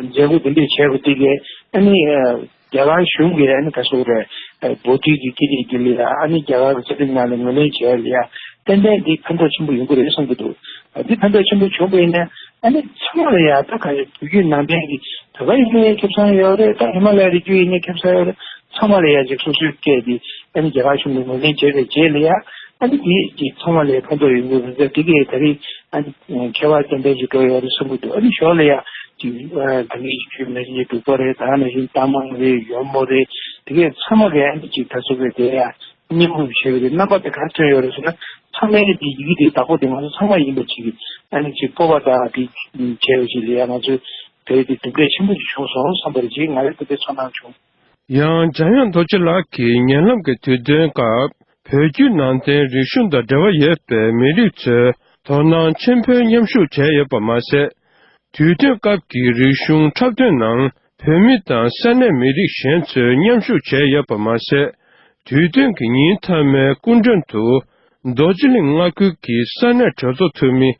མཛད་སྒོ་འདི་འདྲས་བྱས་པ་དེ་གས་ཨ་ནི་རྒྱ་གར་གཞུང་གིས་ཨ་ནི་ག་སོག་རེད། བོད་ཀྱི་སྐད་ཡིག་འདི་ལ་ཡ་ཨ་ནི་རྒྱ་གར་གྱི་རྩ་ཁྲིམས་ནང་ལ་ངོས་ལེན་བྱས་ལ་ཡ་ཏན་ཏན་འདི་ཕན་ཐོགས་ཆེན་པོ་ཡོང་གི་རེད་བསམ་གྱི་འདུག་འདི་ཕན་ཐོགས་ཆེན་པོ་བྱུང་བ་ཡིན་ན་ཨ་ནི་ཚང་མ་ལ་ཡ་ད་ག་ཡ་བོད་བརྒྱུད་ནང་བསྟན་གྱི་བོད་པ་ཡིན་ནའི་ཁེ་བཟང་ཡོད་རེད། ད་ཧི་མ་ལ་ཡ་རི་རྒྱུད་ཡིན་ནའི་ཁེ་བཟང་ཡོད་རེད། ཚང་མ་ལ་ཡ་ཅིག་སོ་སོའི་སྐད་འདི་ཨ་ནི་རྒྱ་གར་གཞུང་གིས་ངོས་ལེན་བྱས་པའི་རྗེས་ལ་ཡ་ཨ་ནི་འདི་ཅིག་ཚང་མ་ལ་ཡ་ཕན་ཐོགས་ཡོང་གི་རེད། དེ་གས་ད་རེས་ཨ་ནི་ཁྱད་པར་ཏན་ཏན་ཞིག་འགྲོ་ཡོད་རེད་བསམ་གྱི་འདུག་ཨ་ནི་ཞོར་ལ་ཡ་ཅིག་ད་གིན་ཞིག་ཞུས་ནང་བཞིན་འབྲུག་པ་རེད། ད་ག་ནང་བཞིན་རྟ་མང་རེད། ཡོལ་མོ་རེད། དེ་གས་ཚང་མ་གས་ཨ་ནི་ཅིག་ད་གཟོད་གས་དེ་ཡ་མཉམ་རུབ་བྱས་པ་རེད། རྣམ་པ་དེ་ག་རེ་ཐོན་ཡོད་རེད་ཟེར་ན་ཚང་མའི་དེ་ཡི་གེ་དེ་བདག་པོ་དེ་ང་ཚོ་ཚང་མ་ཡིན་པ་ཅིག་ཨ་ནི་ཅིག་སྤོབས་པ་དང་དེ་བྱས་པ་ཅིག་ལ་ཡ་ང་ཚོའི་དེ་དེ་གྲུབ་འབྲས་ཆེན་པོ་ཞིག་བྱུང་སོང་བསམ་པ་རེད་ཅིག་ང་རང་དེ་འདྲའི་ཚོར་སྣང་བྱུང་། ཡང་འཇམ་དབྱངས་རྡོ་རྗེ་ལགས་ཀྱིས་ཉེ་ལམ་གྱི་དུས་སྟོན་སྐབས་བོད་བརྒྱུད་ནང་བསྟན་རིག་གཞུང་དང་འབྲེལ་བ་ཡོད་པའི་མི་རིགས་ཚོས་དོ་སྣང་ཆེན་པོས་མཉམ་ཞུགས་བྱས་ཡོད་པ་མ་ཟད། དུས་སྟོན་སྐབས་ཀྱི་རིག་གཞུང་འཁྲབ་སྟོན་ནང་བོད་མི་དང་ས་གནས་མི་རིགས་གཞན་ཚོས་མཉམ་ཞུགས་བྱས་ཡོད་པ་མ་ཟད། དུས་སྟོན་གྱི་ཉིན་མཐའ་མའི་སྐུ་མགྲོན་དུ་རྡོ་རྗེ་གླིང་མངའ་ཁུལ་གྱི་ས་གནས་གྲོས་ཚོགས་འཐུས་མི་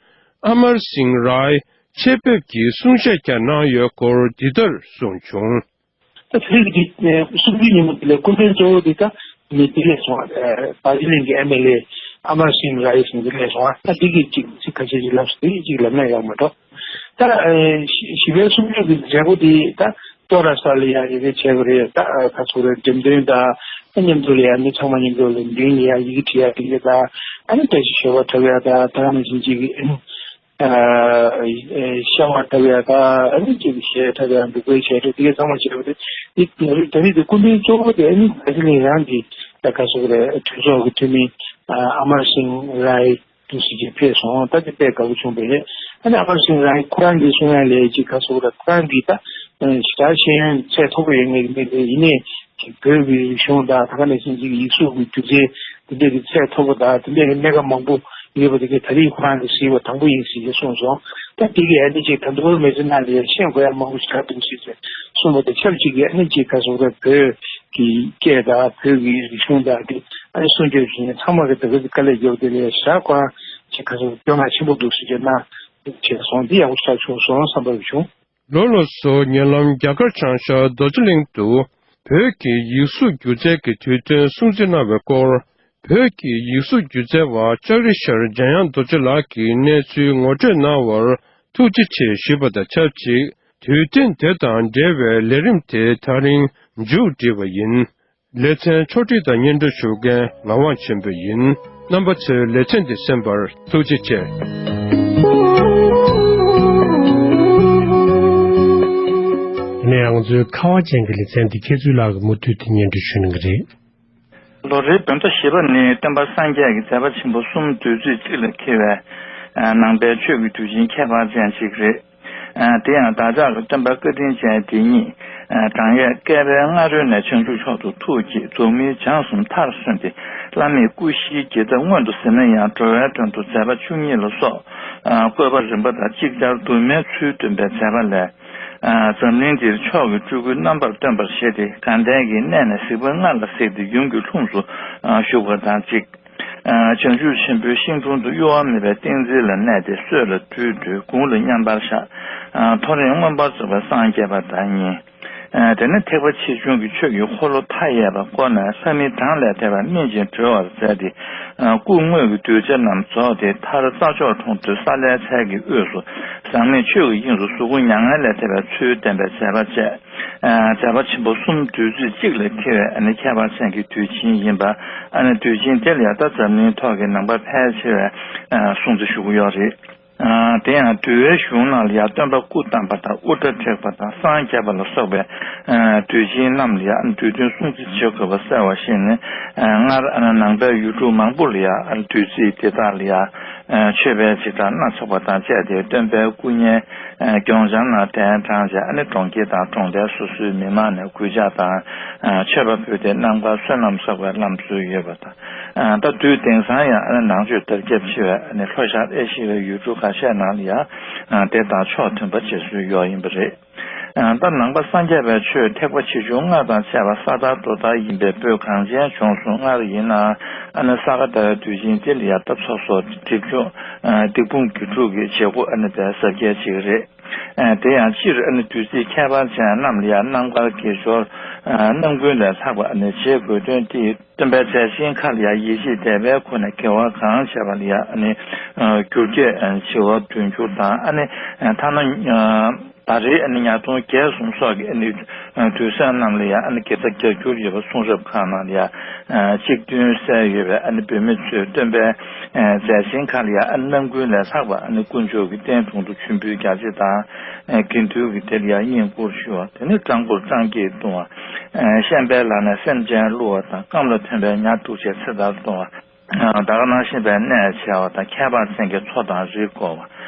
ཨ་མར་སིང་རའི་ཆེད་ཕེབས་ཀྱིས་གསུང་བཤད་ཀྱང་གནང་ཡོད་སྐོར་འདི་ལྟར་གསུངས་བྱུང་། ད་དེ་རིང་གི་གསུང་འཕྲིན་ཉིན་མོ་དེ་ལ་སྐུ་མགྲོན་གཙོ་བོ་དེ་ད་མི་དེ་སླེབས་སོང་། རྡོ་རྗེ་གླིང་གི་ཨེམ་ཨེལ་ཨེ་ཨ་མར་སིང་རའི་ཟེར་དེ་སླེབས་སོང་། ད་འདི་གི་ཅིག་ཚིག་ཁ་ཤས་ཅིག་ལབ་སོང་། དེ་ཅིག་ལབ་ན་ཡག་མ་གཏོགས། ད་ཞི་བའི་གསུང་ཆོས་ཀྱི་མཛད་སྒོ་དེ་ད་ཏོ་ར་ས་ལ་ཡ་ཡི་གེ་བྱས་པ་རེད། ད་ཁ་ཚུགས་རེད། འགྲེམས་སྟོན་དང་མཉམ་དུ་ལ་ཡ་མི་ཚང་མ་མཉམ་དུ་ལ་མདུན་ལ་ཡ་ཡི་གེ་བྲིས་ཡ་དེ་གི་ད་ཨ་ནི་བཀྲ་ཤིས་ཞོལ་པ་འཁྲབ་ཡ་ད་ད་ག་ནང་བཞིན་ཅིག་གི་ཤ་བ་འཁྲབ་ཡ་ད་ཨ་ནི་ཅིག་གི་གཞས་འཁྲབ་ཡ་འབྲུག་པའི་གཞས་འཁྲབ་དེ་གི་ཚང་མ་བྱས་པ་རེད། དེ་ད་རེས་དེ་སྐུ་མགྲོན་གཙོ་བོ་དེ་ཨ་ནི་རྡོ་རྗེ་གླིང་རང་གི་ད་ཁ་ཚུགས་རེད། གྲོས་ཚོགས་ཀྱི་འཐུས་མི་ཨ་མར་སིང་རའི་དུ་ཞིག་གིས་ཕེབས་སོང་། ད་དེ་དཔེ་དགའ་པོ་བྱུང་བས། ཨ་ནི་ཨ་མར་སིང་རའི་ཁོ་རང་གིས་གསུང་ཡ་ལས་ཅིག་ཁ་སོ་ར་ཁོ་རང་གིས་ད་ཞེ་དྲག་ཤེས་ཡོན་ཚད་མཐོ་པོ་ཡོད་མཁན་གྱི་མི་རེད། ཡིན་ནའི་ཅིག་བོད་ཀྱི་རིག་གཞུང་དང་ད་ག་ནང་བཞིན་ཅིག་ཡིག་གཟུགས་ཀྱི་སྒྱུ་རྩལ་དེ་འདྲ་གི་ཚད་མཐོ་པོ་དང་དེ་འདྲ་གི་གནད་འགག་མང་པོ་ཡོད་པ་དེ་གས་ད་རེས་ཁོ་རང་གིས་གཟིགས་པ་དང་པོ་ཡིན་ཟེར་གྱིས་གསུངས་སོང་། ད་དེ་གས་ཨ་ནི་ཅིག་ད་དུང་མི་ཚེ་ནང་ལ་ཤེས་དགོས་ཡ་མང་པོ་ཞེ་དྲག་འདུག་ཟེར་གྱིས་གསུངས་པ་དང་ཆབས་ཅིག་གིས་ཨ་ནི་ཅིག་ཁ་སོ་ར་བོད་ཀྱི་སྐད་དང་བོད་ཀྱི་རིག་གཞུང་དང་དེ་ཨ་ནི་སྲུང་སྐྱོབ་བྱེད་མཁན་ཚང་མ་གི་དེ་ག་ཚོད་དཀའ་ལས་རྒྱབ་དེ་ལས་ཞེ་དྲག་ཁོ་རང་ཅིག་ཁ་སོ་སྐྱོ་སྣང་ཆེན་པོ་འདུག་ཟེར་གྱི་གནང་བྱས་སོང་། འདི་ཡག་པོ་ཞེ་དྲག་བྱུང་སོང་བསམ་པ་བྱུང་། ལོ་ལོ་སོ་ཉེ་ལམ་རྒྱ་གར་བྱང་ཤར་རྡོ་རྗེ་གླིང་དུ་ བོད་ཀྱི་ཡིག་གཟུགས་སྒྱུ་རྩལ་གྱི་དུས་སྟོན་སྲུང་བརྩི་གནང་བའི་སྐོར། བོད་ཀྱི་ཡིག་གཟུགས་སྒྱུ་རྩལ་བ་ལྕགས་རི་ཤར་འཇམ་དབྱངས་རྡོ་རྗེ་ལགས་ཀྱིས་གནས་ཚུལ་ངོ་སྤྲོད་གནང་བར་ཐུགས་རྗེ་ཆེ་ཞུས་པ་དང་ཆབས་ཅིག་དུས་སྟོན་དེ་དང་འབྲེལ་བའི་ལས་རིམ་དེ་ད་རིང་མཇུག་བསྒྲིལ་བ་ཡིན། ལེ་ཚན་ཕྱོགས་སྒྲིག་དང་སྙན་སྒྲོན་ཞུ་མཁན་ངག་དབང་ཆོས་འཕེལ་ཡིན། རྣམ་པ་ཚོས་ལེ་ཚན་འདི་གསན་པར་ཐུགས་རྗེ་ཆེ། དེ་ནས་ང་ཚོའི་ཁ་བ་ཅན་གྱི་ལེ་ཚན་འདི་ཁྱེད་ཚོའི་ལག་གི་མུ་མཐུད་དུ་སྙན་སྒྲོན་ཞུ་གནང་གི་རེད། ལོ་རེའི་བོད་ཟླ་བཞི་པ་ནི་སྟོན་པ་སངས་རྒྱས་ཀྱི་མཛད་པ་ཆེན་པོ་གསུམ་དུས་ཚོད་གཅིག་ལ་འཁེལ་བའི་ནང་པའི་ཆོས་ཀྱི་དུས་ཆེན་ཁྱད་པར་ཅན་ཅིག་རེད། དེ་ཡང་བདག་ཅག་གི་སྟོན་པ་བཀའ་དྲིན་ཅན་དེ་ཉིད། བགྲང་ཡས་བསྐལ་པའི་སྔ་རོལ་ནས་བྱང་ཆུབ་མཆོག་ཏུ་ཐུགས་བསྐྱེད་རྫོགས་སྨིན་སྦྱངས་གསུམ་མཐར་སོན་ཏེ། བླ་མེད་སྐུ་བཞིའི་དགེ་རྩ་མངོན་དུ་གཟིགས་ན་ཡང་། འགྲོ་བའི་དོན་དུ་མཛད་པ་བཅུ་གཉིས་ལ་སོགས། བཀོད་པ་རིམ་པ་དང་ཅིག་ཅར་དུ་མའི་ཚུལ་སྟོན་པའི་མཛད་པ་ལས། འཛམ་གླིང་འདིར་མཆོག་གི་སྤྲུལ་སྐུའི་རྣམ་པར་སྟོན་པར་བཞེད་དེ། དགའ་ལྡན་གྱི་གནས་ནས་གཟིགས་པ་ལྔ་ལ་གཟིགས་ཏེ་ཡུམ་གྱི་ལྷུམས་སུ་བཞུགས་པ་དང་གཅིག་བྱང་ཆུབ་ཆེན་པོའི་ཤིང་དྲུང་དུ་གཡོ་བ་མེད་པའི་ཏིང་འཛིན་ལ་གནས་ཏེ། སྲོད་ལ་བཏུལ་ཏེ་དགུང་ལ་མཉམ་པར་བཞག་མཐོ་རིམ་མངོན་པར་རྫོགས་པའི་སངས་རྒྱས་པ་དང་གཉིས། དེ་ནས་ཐེག་པ་ཆེ་ཆུང་གི་ཆོས་ཀྱི་འཁོར་ལོ་མཐའ་ཡས་པ་བསྐོར་ནས། ལྷ་མིའི་གྲངས་ལས་འདས་པ་སྨིན་ཅིང་གྲོལ་བར་མཛད་དེ། སྐུ་དངོས་ཀྱི་གདུལ་བྱ་རྣམས་རྫོགས་ཏེ། མཐར་རྩྭ་མཆོག་གྲོང་དུ་ས་ལའི་ཚལ་གྱི་དབུས་སུ། ཟག་མེད་ཆོས་ཀྱི་དབྱིངས་སུ་གཟུགས་སྐུ་མྱ་ངན་ལས་འདས་པའི་ཚུལ་བསྟན་པའི་མཛད་པ་བཅས། མཛད་པ་ཆེན་པོ་གསུམ་དུས་ཚོད་གཅིག་ལ་འཁེལ་བའི་ཁྱད་པར་ཅན་གྱི་དུས་ཆེན་ཡིན་པ། དུས་ཆེན་དེ་ལ་ཡང་ད་འཛམ་གླིང་ཐོག་གི་ནང་པ་ཕལ་ཆེ་བས་སྲུང་བརྩི་ཞུ་གི་ཡོད་རེད། དེ་ཡང་འདུལ་བའི་གཞུང་ནང་ལ་ཡང་སྟོན་པ་སྐུ་བལྟམས་པ་དང་དབུ་སྐྲ་བྲེགས་པ་དང་སངས་རྒྱས་པ་ལ་སོགས་པའི་དུས་ཆེན་རྣམས་ལ་ཡང་དུས་སྟོན་སྲུང་བརྩི་བྱེད་དགོས་པ་གསལ་བ་བཞིན། སྔར་ནང་པའི་ཡུལ་གྲུ་མང་པོ་ལ་ཡང་དུས་ཚིགས་དེ་དག་ལ་ཡང་མཆོད་པའི་བྱེ་བྲག་སྣ་ཚོགས་པ་དང་བཅས་ཏེ། སྟོན་པའི་སྐུ་བརྙན་གྱོང་ཆང་ནང་གདན་དྲངས་བྱས། ཨ་ནི་གྲོང་ཁྱེར་དང་གྲོང་རྡལ་སོ་སོའི་མི་མང་ནས་གུས་ཕྱག་དང་མཆོད་པ་ཕུལ་ཏེ་རྣམ་དཀར་བསོད་ནམས་གསོག་པའི་ལམ་སྲོལ་ཡོད་པ་དང་། ད་དུས་དེང་སང་ཡང་ནང་ཆོས་དར་ཁྱབ་ཆེ་བའི་ལྷོ་ཤར་ཨེ་ཤི་ཡའི་ཡུལ་གྲུ་ཁ་ཤས་ནང་ལ་ཡང་དེ་དང་ཕྱོགས་མཐུན་པ་བྱེད་སྲོལ་ཡོད་ཡིན་པ་རེད། ད་ནང་པ་སངས་རྒྱས་པའི་ཆོས་ཐེག་པ་ཆེ་ཆུང་ལྔ་དང་བཅས་པ་ས་དར་རྡོ་དར་ཡིན་པའི་བོད་གངས་ཅན་ལྗོངས་སུ། སྔར་ཡིན་ནའང་ས་ག་ཟླ་བའི་དུས་ཆེན་དེ་ལ་ཡང་ད་ཚོགས་གསོག་སྒྲིབ་སྦྱོང་སྡིག་སྤོང་དགེ་སྒྲུབ་ཀྱི་བྱེད་སྒོ་ཨ་ནི་དཔེ་གཟབ་རྒྱས་ཅིག་རེད། དེ་ཡང་སྤྱིར་ཨ་ནི་དུས་ཚིགས་ཁྱད་པར་ཅན་རྣམས་ལ་ཡང་རྣམ་དཀར་དགེ་སྦྱོར་རྣམ་ཀུན་ལས་ལྷག་པ་ཨ་ནི་བྱེད་དགོས་དོན་ཏེ། སྟོན་པའི་མཛད་ཆེན་ཁག་ལ་ཡང་ཡིད་ཆེས་དད་པའི་སྒོ་ནས་དགེ་བ་གང་བྱས་པ་ལ་ཡང་ཨ་ནི་འགྱུར་སྐྱེས་བྱེ་བ་བདུན་འགྱུར་དང་། ཨ་ནི་ཐ་ན་ད་རེས་ཨ་ནི་ཉ་སྟོང་བརྒྱད་གསུམ་སོགས་ཀྱི་ཨ་ནི་དུས་སྟོན་རྣམས་ལ་ཡང་ཨ་ནི་དགེ་རྩ་བརྒྱ་འགྱུར་ཡོད་པ་གསུང་རབ་ཁག་ནང་ལ་ཡང་གཅིག་བདུན་གསལ་ཡོད་པས། ཨ་ནི་བོད་མི་ཚོས་སྟོན་པའི་མཛད་ཆེན་ཁག་ལ་ཡང་ཨ་ནི་རྣམ་ཀུན་ལས་ལྷག་པ་ཨ་ནི་དཀོན་མཆོག་གི་རྟེན་དྲུང་དུ་མཆོད་འབུལ་རྒྱ་ཆེ་དང་། དགེ་འདུན་གྱི་སྡེ་ལ་ཡང་བསྙེན་བཀུར་ཞུ་བ། དེ་ནས་སྤྲང་པོར་སྤྲང་སྐྱེས་བརྡུང་བ། ཤན་པའི་ལག་ནས་སེམས་ཅན་བསླུ་བ་དང་། རྐངམ་ལ་ཐོན་པའི་ཉ་དཀྲུགས་བྱས་ཚེ་ཐར་གཏོང་བ། ད་ག་ནང་བཞིན་པའི་གནས་བྱ་བ་དང་། ཁྱད་པར་ཅན་གྱི་མཚོ་དང་རི་བསྐོར་བ།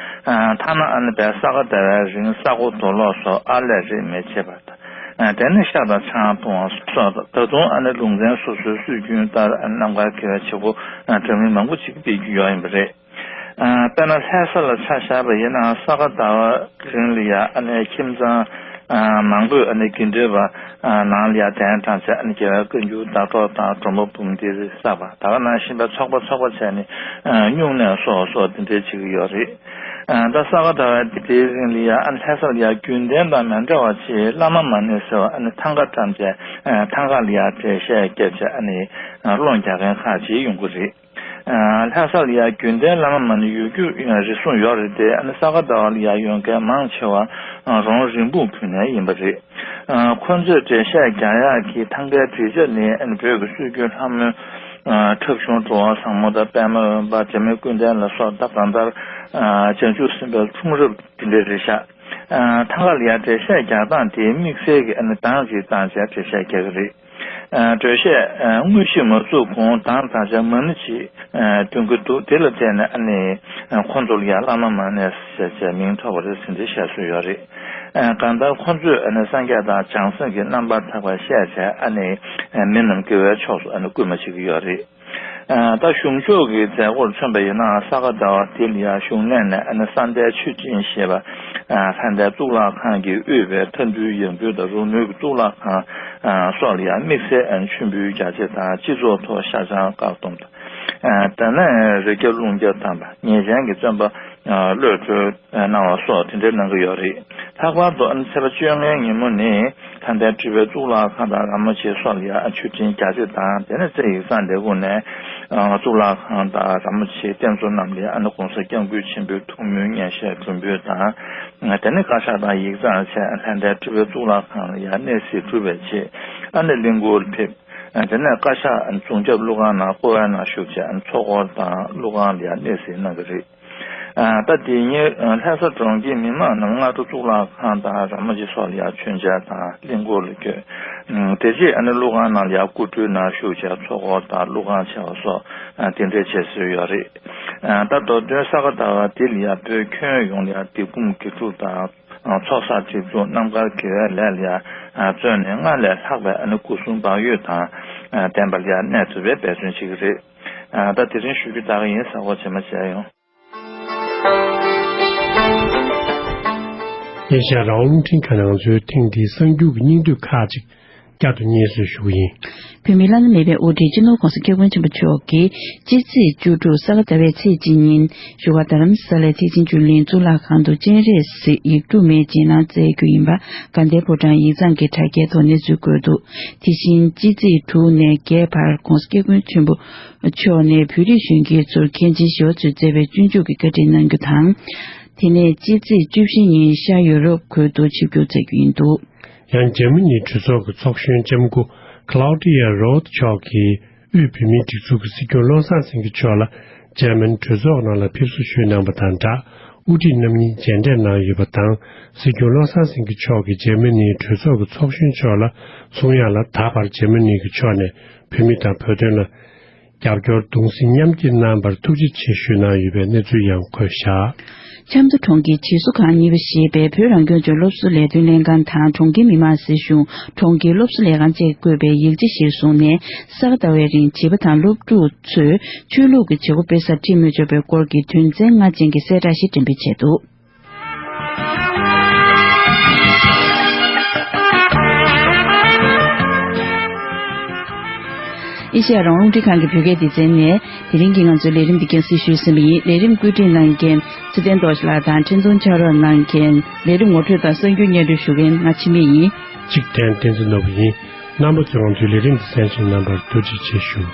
ཐ་ན་ཨ་ནི་བའི་ས་ག་ཟླ་བའི་རིང་ས་སྒོ་རྡོ་སློག་སོགས་ཨར་ལས་རེས་མི་བྱེད་པ་དང་། དེ་ནས་ཤ་དང་ཆང་འཐུང་བ་སོགས། ད་དུང་ཨ་ནི་ལུང་ཚན་སོ་སོའི་སྲོལ་རྒྱུན་ལྟར་ཨ་ནི་རྣམ་དཀར་དགེ་བའི་བྱེད་སྒོ་འདྲ་མིན་མང་པོ་ཅིག་སྤེལ་རྒྱུ་ཡོད་ཡིན་པ་རེད། དཔེར་ན་ལྷ་ས་ལ་ཆ་བཞག་པ་ཡིན་ན། ས་ག་ཟླ་བ་རིང་ལ་ཡང་ཨ་ནི་ཁྱིམ་ཚང་མང་པོས་ཨ་ནི་དགེ་འདུན་པ་ནང་ལ་ཡང་གདན་དྲངས་བྱས། ཨ་ནི་རྒྱལ་བའི་བཀའ་འགྱུར་ཟླ་གྲོགས་དང་། སྒྲོལ་མ་འབུམ་སྡེ་བསགས་པ། ད་ག་ནང་བཞིན་པའི་ཚོགས་པ་ཚོགས་པ་བྱས་ནས་སྨྱུང་གནས་སོགས་སོགས་དེ་འདྲའི་བྱེད་ཀྱི་ཡོད་རེད། ད་ས་ག་ཟླ་བ་དེའི་རིང་ལ་ཡང་ཨ་ནི་ལྷ་ས་ལ་ཡང་རྒྱུན་ལྡན་དང་མི་འདྲ་བ་ཅིག་བླ་མ་མ་ཎི་ཟེར་བ་ཨ་ནི་ཐང་ག་བཀྲམ་བྱས། ཐང་ག་ལ་ཡང་འགྲེལ་བཤད་བརྒྱབ་བྱས་ཨ་ནི་སློང་རྒྱག་མཁན་ཁག་ཅིག་ཡོང་གི་རེད། ལྷ་ས་ལ་ཡང་རྒྱུན་ལྡན་བླ་མ་མ་ཎི་ཡོད་རྒྱུ་རེ་ཟུང་ཡོད་རེད་དེ། ཨ་ནི་ས་ག་ཟླ་བ་ལ་ཡང་ཡོང་མཁན་མང་ཆེ་བ་རོང་རིན་སྤུངས་ཁུལ་ནས་ཡིན་པ་རེད། ཁོ་ཚོས་འགྲེལ་བཤད་རྒྱག་ཡག་གི་ཐང་གའི་བྲིས་ཆ་ནི་ཨ་ནི་བོད་ཀྱི་སྲོལ་རྒྱུན་ལྷ་མོའི་འཁྲབ་གཞུང་འགྲོ་བ་བཟང་མོ་དང་། པདྨ་འོད་འབར། འཇམ་དབྱངས་ཀུན་ལྡན་ལ་སོགས། ད་གང་ལྟར་བྱང་ཆུབ་སེམས་དཔའི་འཁྲུངས་རབས་དེ་འདྲ་རེད་ཤག་ཐང་ག་ལ་ཡང་འགྲེལ་བཤད་རྒྱག་སྟངས་དེ་དམིགས་བསལ་གྱི་ཨ་ནི་གདངས་ཅིག་བཏང་བྱས་འགྲེལ་བཤད་རྒྱག་གི་རེད། འགྲེལ་བཤད་དངོས་གཞི་མ་བཙུགས་གོང་གདངས་བཏང་བྱས་མ་ཎི་ཅིག་འདོན་གྱི་འདུག་དེ་ལ་བརྟེན་ནས་ཨ་ནི་ཁོང་ཚོ་ལ་ཡང་བླ་མ་མ་ཎི་ཟེར་བྱས་མིང་ཐོགས་པ་རེད་ཟེར་འདི་བཤད་སྲོལ་ཡོད་རེད། གང་ལྟར་ཁོང་ཚོས་ཨ་ནི་སངས་རྒྱས་དང་བྱང་སེམས་ཀྱི་རྣམ་པར་ཐར་པ་བཤད་བྱས་ཨ་ནི་མི་རྣམས་དགེ་བའི་ཕྱོགས་སུ་ཨ་ནི་སྐུལ་མ་བྱེད་ཀྱི་ཡོད་རེད། ད་གཞུང་ཕྱོགས་ཀྱི་མཛད་སྒོར་མཚོན་པ་ཡིན་ན། ས་ག་ཟླ་བ་འདི་ལ་ཡང་གཞུང་གནས་ནས་ཨ་ནི་བསམ་གཏན་ཆོས་སྦྱིན་ཞེས་པ་ལྷ་ལྡན་གཙུག་ལག་ཁང་གིས་དབུས་པའི་མཐའ་འདུལ་ཡང་འདུལ་དང་། རོང་ནུབ་ཀྱི་གཙུག་ལག་ཁང་སོགས་ལ་ཡང་དམིགས་བསལ་ཨ་ནི་མཆོད་འབུལ་རྒྱ་ཆེ་དང་། སྤྱི་ཚོགས་ཐོག་ཤ་ཆང་བཀག་སྡོམ་དང་། དེ་ནས་རི་རྒྱ་ཀླུང་རྒྱ་དམ་པ་ཉེ་ཆེན་གྱི་བཙོན་པ་ གློད་གྲོལ་གནང་བ་སོགས་དེ་འདྲའི་གནང་གི་ཡོད་རེད། ལྷག་པར་དུ་ཚེས་པ་བཅོ་ལྔའི་ཉིན་མོ་ནི་ལྷ་ལྡན་སྤྲུལ་པའི་གཙུག་ལག་ཁང་དང་ར་མོ་ཆེ་སོགས་ལ་ཡང་མཆོད་སྤྲིན་རྒྱ་ཆེ་དང་། དེ་ནས་རྩེ་ཡིག་ཚང་ལས་ཁུངས་ནས་གཙུག་ལག་ཁང་དང་ར་མོ་ཆེའི་རྟེན་གཙོ་རྣམས་ལ་ཡང་༸གོང་ས་༸སྐྱབས་མགོན་ཆེན་པོའི་ཐུགས་སྨོན་སྙན་ཤལ་གྲུབ་འབུལ་དང་། དེ་ནས་བཀའ་ཤག་དང་ཡིག་ཚང་བཅས་ལྷ་ལྡན་སྤྲུལ་པའི་གཙུག་ལག་ཁང་ལ་ཡང་གནས་གཟིགས་གྲུབ་པའི་ཆེད་གླིང་སྐོར་ལ་ཕེབས། དེ་ནས་བཀའ་ཤག་འཛོམས་སྐྱབས་ཀླུ་ཁང་ནང་སྐོར་བའི་ནང་ཞུགས་བྱས་ཚོགས་འཁོར་དང་ཀླུ་ཁང་ལ་ཡང་གནས་གཟིགས་གནང་གི་རེད། ད་དེ་ཉིན་ལྷ་ས་གྲོང་ཁྱེར་མི་མང་རྣམས་སྔ་དྲོ་གཙུག་ལག་ཁང་དང་ར་མོ་ཆེ་སོགས་ལ་ཡང་མཆོད་མཇལ་དང་གླིང་སྐོར་ལ་བསྐྱོད། དེ་རྗེས་ཀླུ་ཁང་ནང་ལ་ཡང་སྐུ་སྒྲུབ་ནང་ཞུགས་བྱས་ཚོགས་འཁོར་དང་ཀླུ་ཁང་ཕྱེ་བ་སོགས་དེ་འདྲའི་བྱེད་སྲོལ་ཡོད་རེད། ད་མདོ་དོན་ས་ག་ཟླ་བ་འདི་ལ་ཡང་བོད་ཁྱོན་ཡོངས་ལ་ཡང་འདེགས་འབུམ་དགེ་ཕྲུག་དང་ཚོགས་བསགས་སྒྲིབ་སྦྱོང་རྣམ་དཀར་དགེ་བའི་ལས་ལ་ཡང་བརྩོན་ནས་སྔར་ལས་ལྷག་པའི་སྐུ་གསུམ་བག་ཡོད་དང་ལྡན་པ་ལ་ཡང་གནས་ཐུབ་པའི་འབད་བརྩོན་བྱེད་ཀྱི་རེད། ད་དེ་རིང་ཞུ་རྒྱུ་ད་ག་ཡིན། གཟའ་འཁོར་རྗེས་མ་མཇལ་ཡོང་། ཨེ་ཤ་ཡ་རང་དབང་རླུང་འཕྲིན་ཁང་ནས་ང་ཚོའི་ཐེངས་འདིའི་གསར་འགྱུར་གྱི་སྙིང་བསྡུས་ཁག་ཅིག་བསྐྱར་དུ་སྙན་སེང་ཞུ་གི་ཡིན། བོད་མིའི་བླ་ན་མེད་པའི་དབུ་ཁྲིད་སྤྱི་ནོར་༸གོང་ས་༸སྐྱབས་མགོན་ཆེན་པོ་མཆོག་གིས་སྤྱི་ཚེས་བཅུ་དྲུག་ས་ག་ཟླ་བའི་ཚེས་གཅིག་ཉིན་བཞུགས་སྒར་རྡ་རམ་ས་ལའི་ཐེག་ཆེན་ཆོས་གླིང་གཙུག་ལག་ཁང་དུ་སྤྱན་རས་གཟིགས་ཡིག་དྲུག་མའི་རྗེས་གནང་སྩལ་རྒྱུ་ཡིན་པ་དགའ་ལྡན་ཕོ་བྲང་ཡིག་ཚང་གི་དྲ་རྒྱའི་ཐོག་གནས་ཚུལ་བཀོད་འདུག་དེ་བཞིན་སྤྱི་ཚེས་དྲུག་ནས་བརྒྱད་བར་༸གོང་ས་༸སྐྱབས་མགོན་ཆེན་པོ་མཆོག་ནས་བོད་རིགས་གཞོན་སྐྱེས་ཚོར་མཁན་ཆེན་ཞི་བ་འཚོས་སྩལ་བའི་སྤྱོད་འཇུག་གི་བཀའ་ཁྲིད་གནང་རྒྱུ་དང་། དེ་ནས་སྤྱི་ཚེས་བཅུ་བཞི་ཉིན་ཤར་ཡུ་རོབ་ཁུལ་དུ་ཆིབས་བསྒྱུར་མཛད་རྒྱུ་ཡིན་འདུག་ཡང་འཇར་མ་ནིའི་གྲོས་ཚོགས་ཀྱི་ཚོགས་གཞོན་ལྕམ་སྐུ་Claudia Roth མཆོག་གིས་དབུས་བོད་མིའི་སྒྲིག་འཛུགས་ཀྱི་སྲིད་སྐྱོང་བློ་བཟང་སེང་གེ་མཆོག་ལ་འཇར་མ་ནི་གྲོས་ཚོགས་ནང་ལ་ཕེབས་བསུ་ཞུས་གནང་བ་དང་སྦྲགས། དབུ་ཁྲིད་རྣམ་གཉིས་མཇལ་འཕྲད་གནང་ཡོད་པ་དང་། སྲིད་སྐྱོང་བློ་བཟང་སེང་གེ་མཆོག་གིས་འཇར་མ་ནིའི་གྲོས་ཚོགས་ཀྱི་ཚོགས་གཞོན་མཆོག་ལ་གསུང་ཡག་ལ། ད་བར་འཇར་མ་ནི་གི་ཕྱོགས་ནས་བོད་མི་དང་བོད་དོན་ལ་རྒྱབ་སྐྱོར་གདུང་སེམས་མཉམ་སྐྱེད་གནང་བར་ཐུགས་རྗེ་ཆེ་ཞུས་གནང་ཡོད་པའི་གནས་ཚུལ་ཡང་འཁོད་བཞག་ཆབ་མདོ་གྲོང་ཁྱེར་བྱིས་གསོ་ཁང་གཉིས་པ་ཞེས་པའི་བོད་རང་སྐྱོང་ལྗོངས་སློབ་གསོ་ལས་དོན་ལྷན་ཁང་དང་གྲོང་ཁྱེར་མི་དམངས་སྲིད་གཞུང་གྲོང་ཁྱེར་སློབ་གསོ་ལས་ཁང་བཅས་བཀོད་པའི་ཡིག་ཆ་གཞིར་བཟུང་ནས། ས་ག་ཟླ་བའི་རིང་བྱིས་པ་དང་སློབ་ཕྲུག་ཚོས་ཆོས་ལུགས་ཀྱི་བྱེད་སྒོ་སྤེལ་སར་ཁྲིད་མི་ཆོག་པའི་སྐོར་གྱི་དོན་ཚན་ལྔ་ཅན་གྱི་གསལ་བསྒྲགས་ཤིག་འགྲེམས་སྤེལ་བྱས་འདུག་ཨེ་ཤེ་ཡ་རང་དབང་རླུང་འཕྲིན་ཁང་གི་བོད་སྐད་སྡེ་ཚན་ནས་དེ་རིང་གི་ང་ཚོའི་ལས་རིམ་འདི་རྒྱང་སྲིང་ཞུས་ཟིན་པ་ཡིན། ལས་རིམ་བཀོད་སྒྲིག་གནང་མཁན་ཚེ་བརྟན་རྡོ་རྗེ་ལགས་དང་འཕྲིན་ཐུང་ཕྱག་རོགས་གནང་མཁན་ལས་རིམ་ངོ་སྤྲོད་དང་གསར་འགྱུར་སྙན་སྒྲོན་ཞུ་མཁན་ང་འཆི་མེད་ཡིན། གཅིག་བསྟན་བསྟན་འཛིན་ནོར་བུ་ཡིན། རྣམ་པ་ཚོས་ང་ཚོའི་ལས་རིམ་འདི་གསན་བཞེས་གནང་བར་ཐུགས་རྗེ་ཆེ་ཞུ།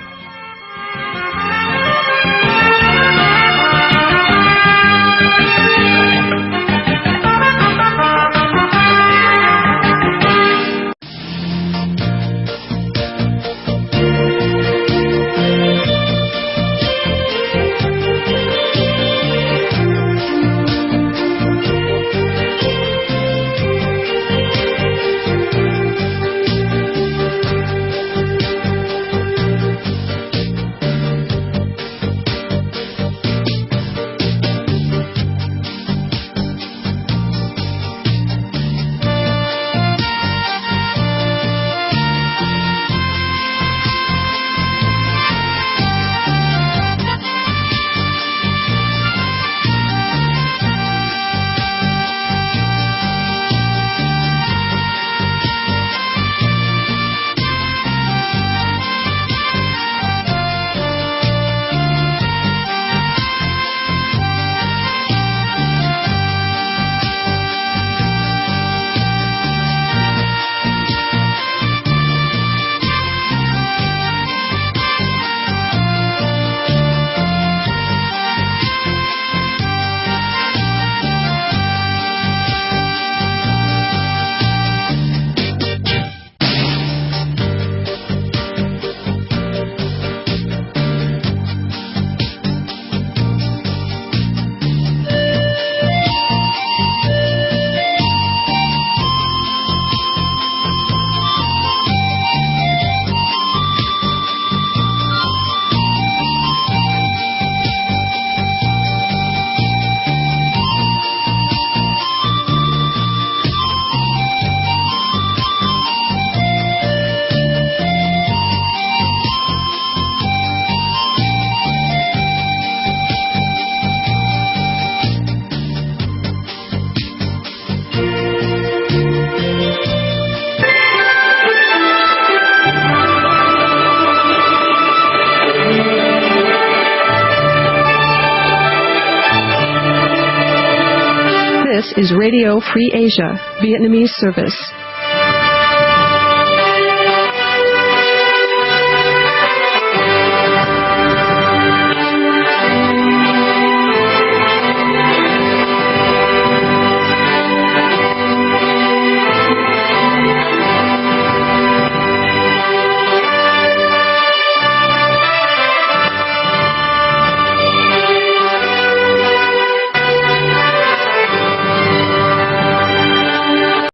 This is Radio Free Asia, Vietnamese service.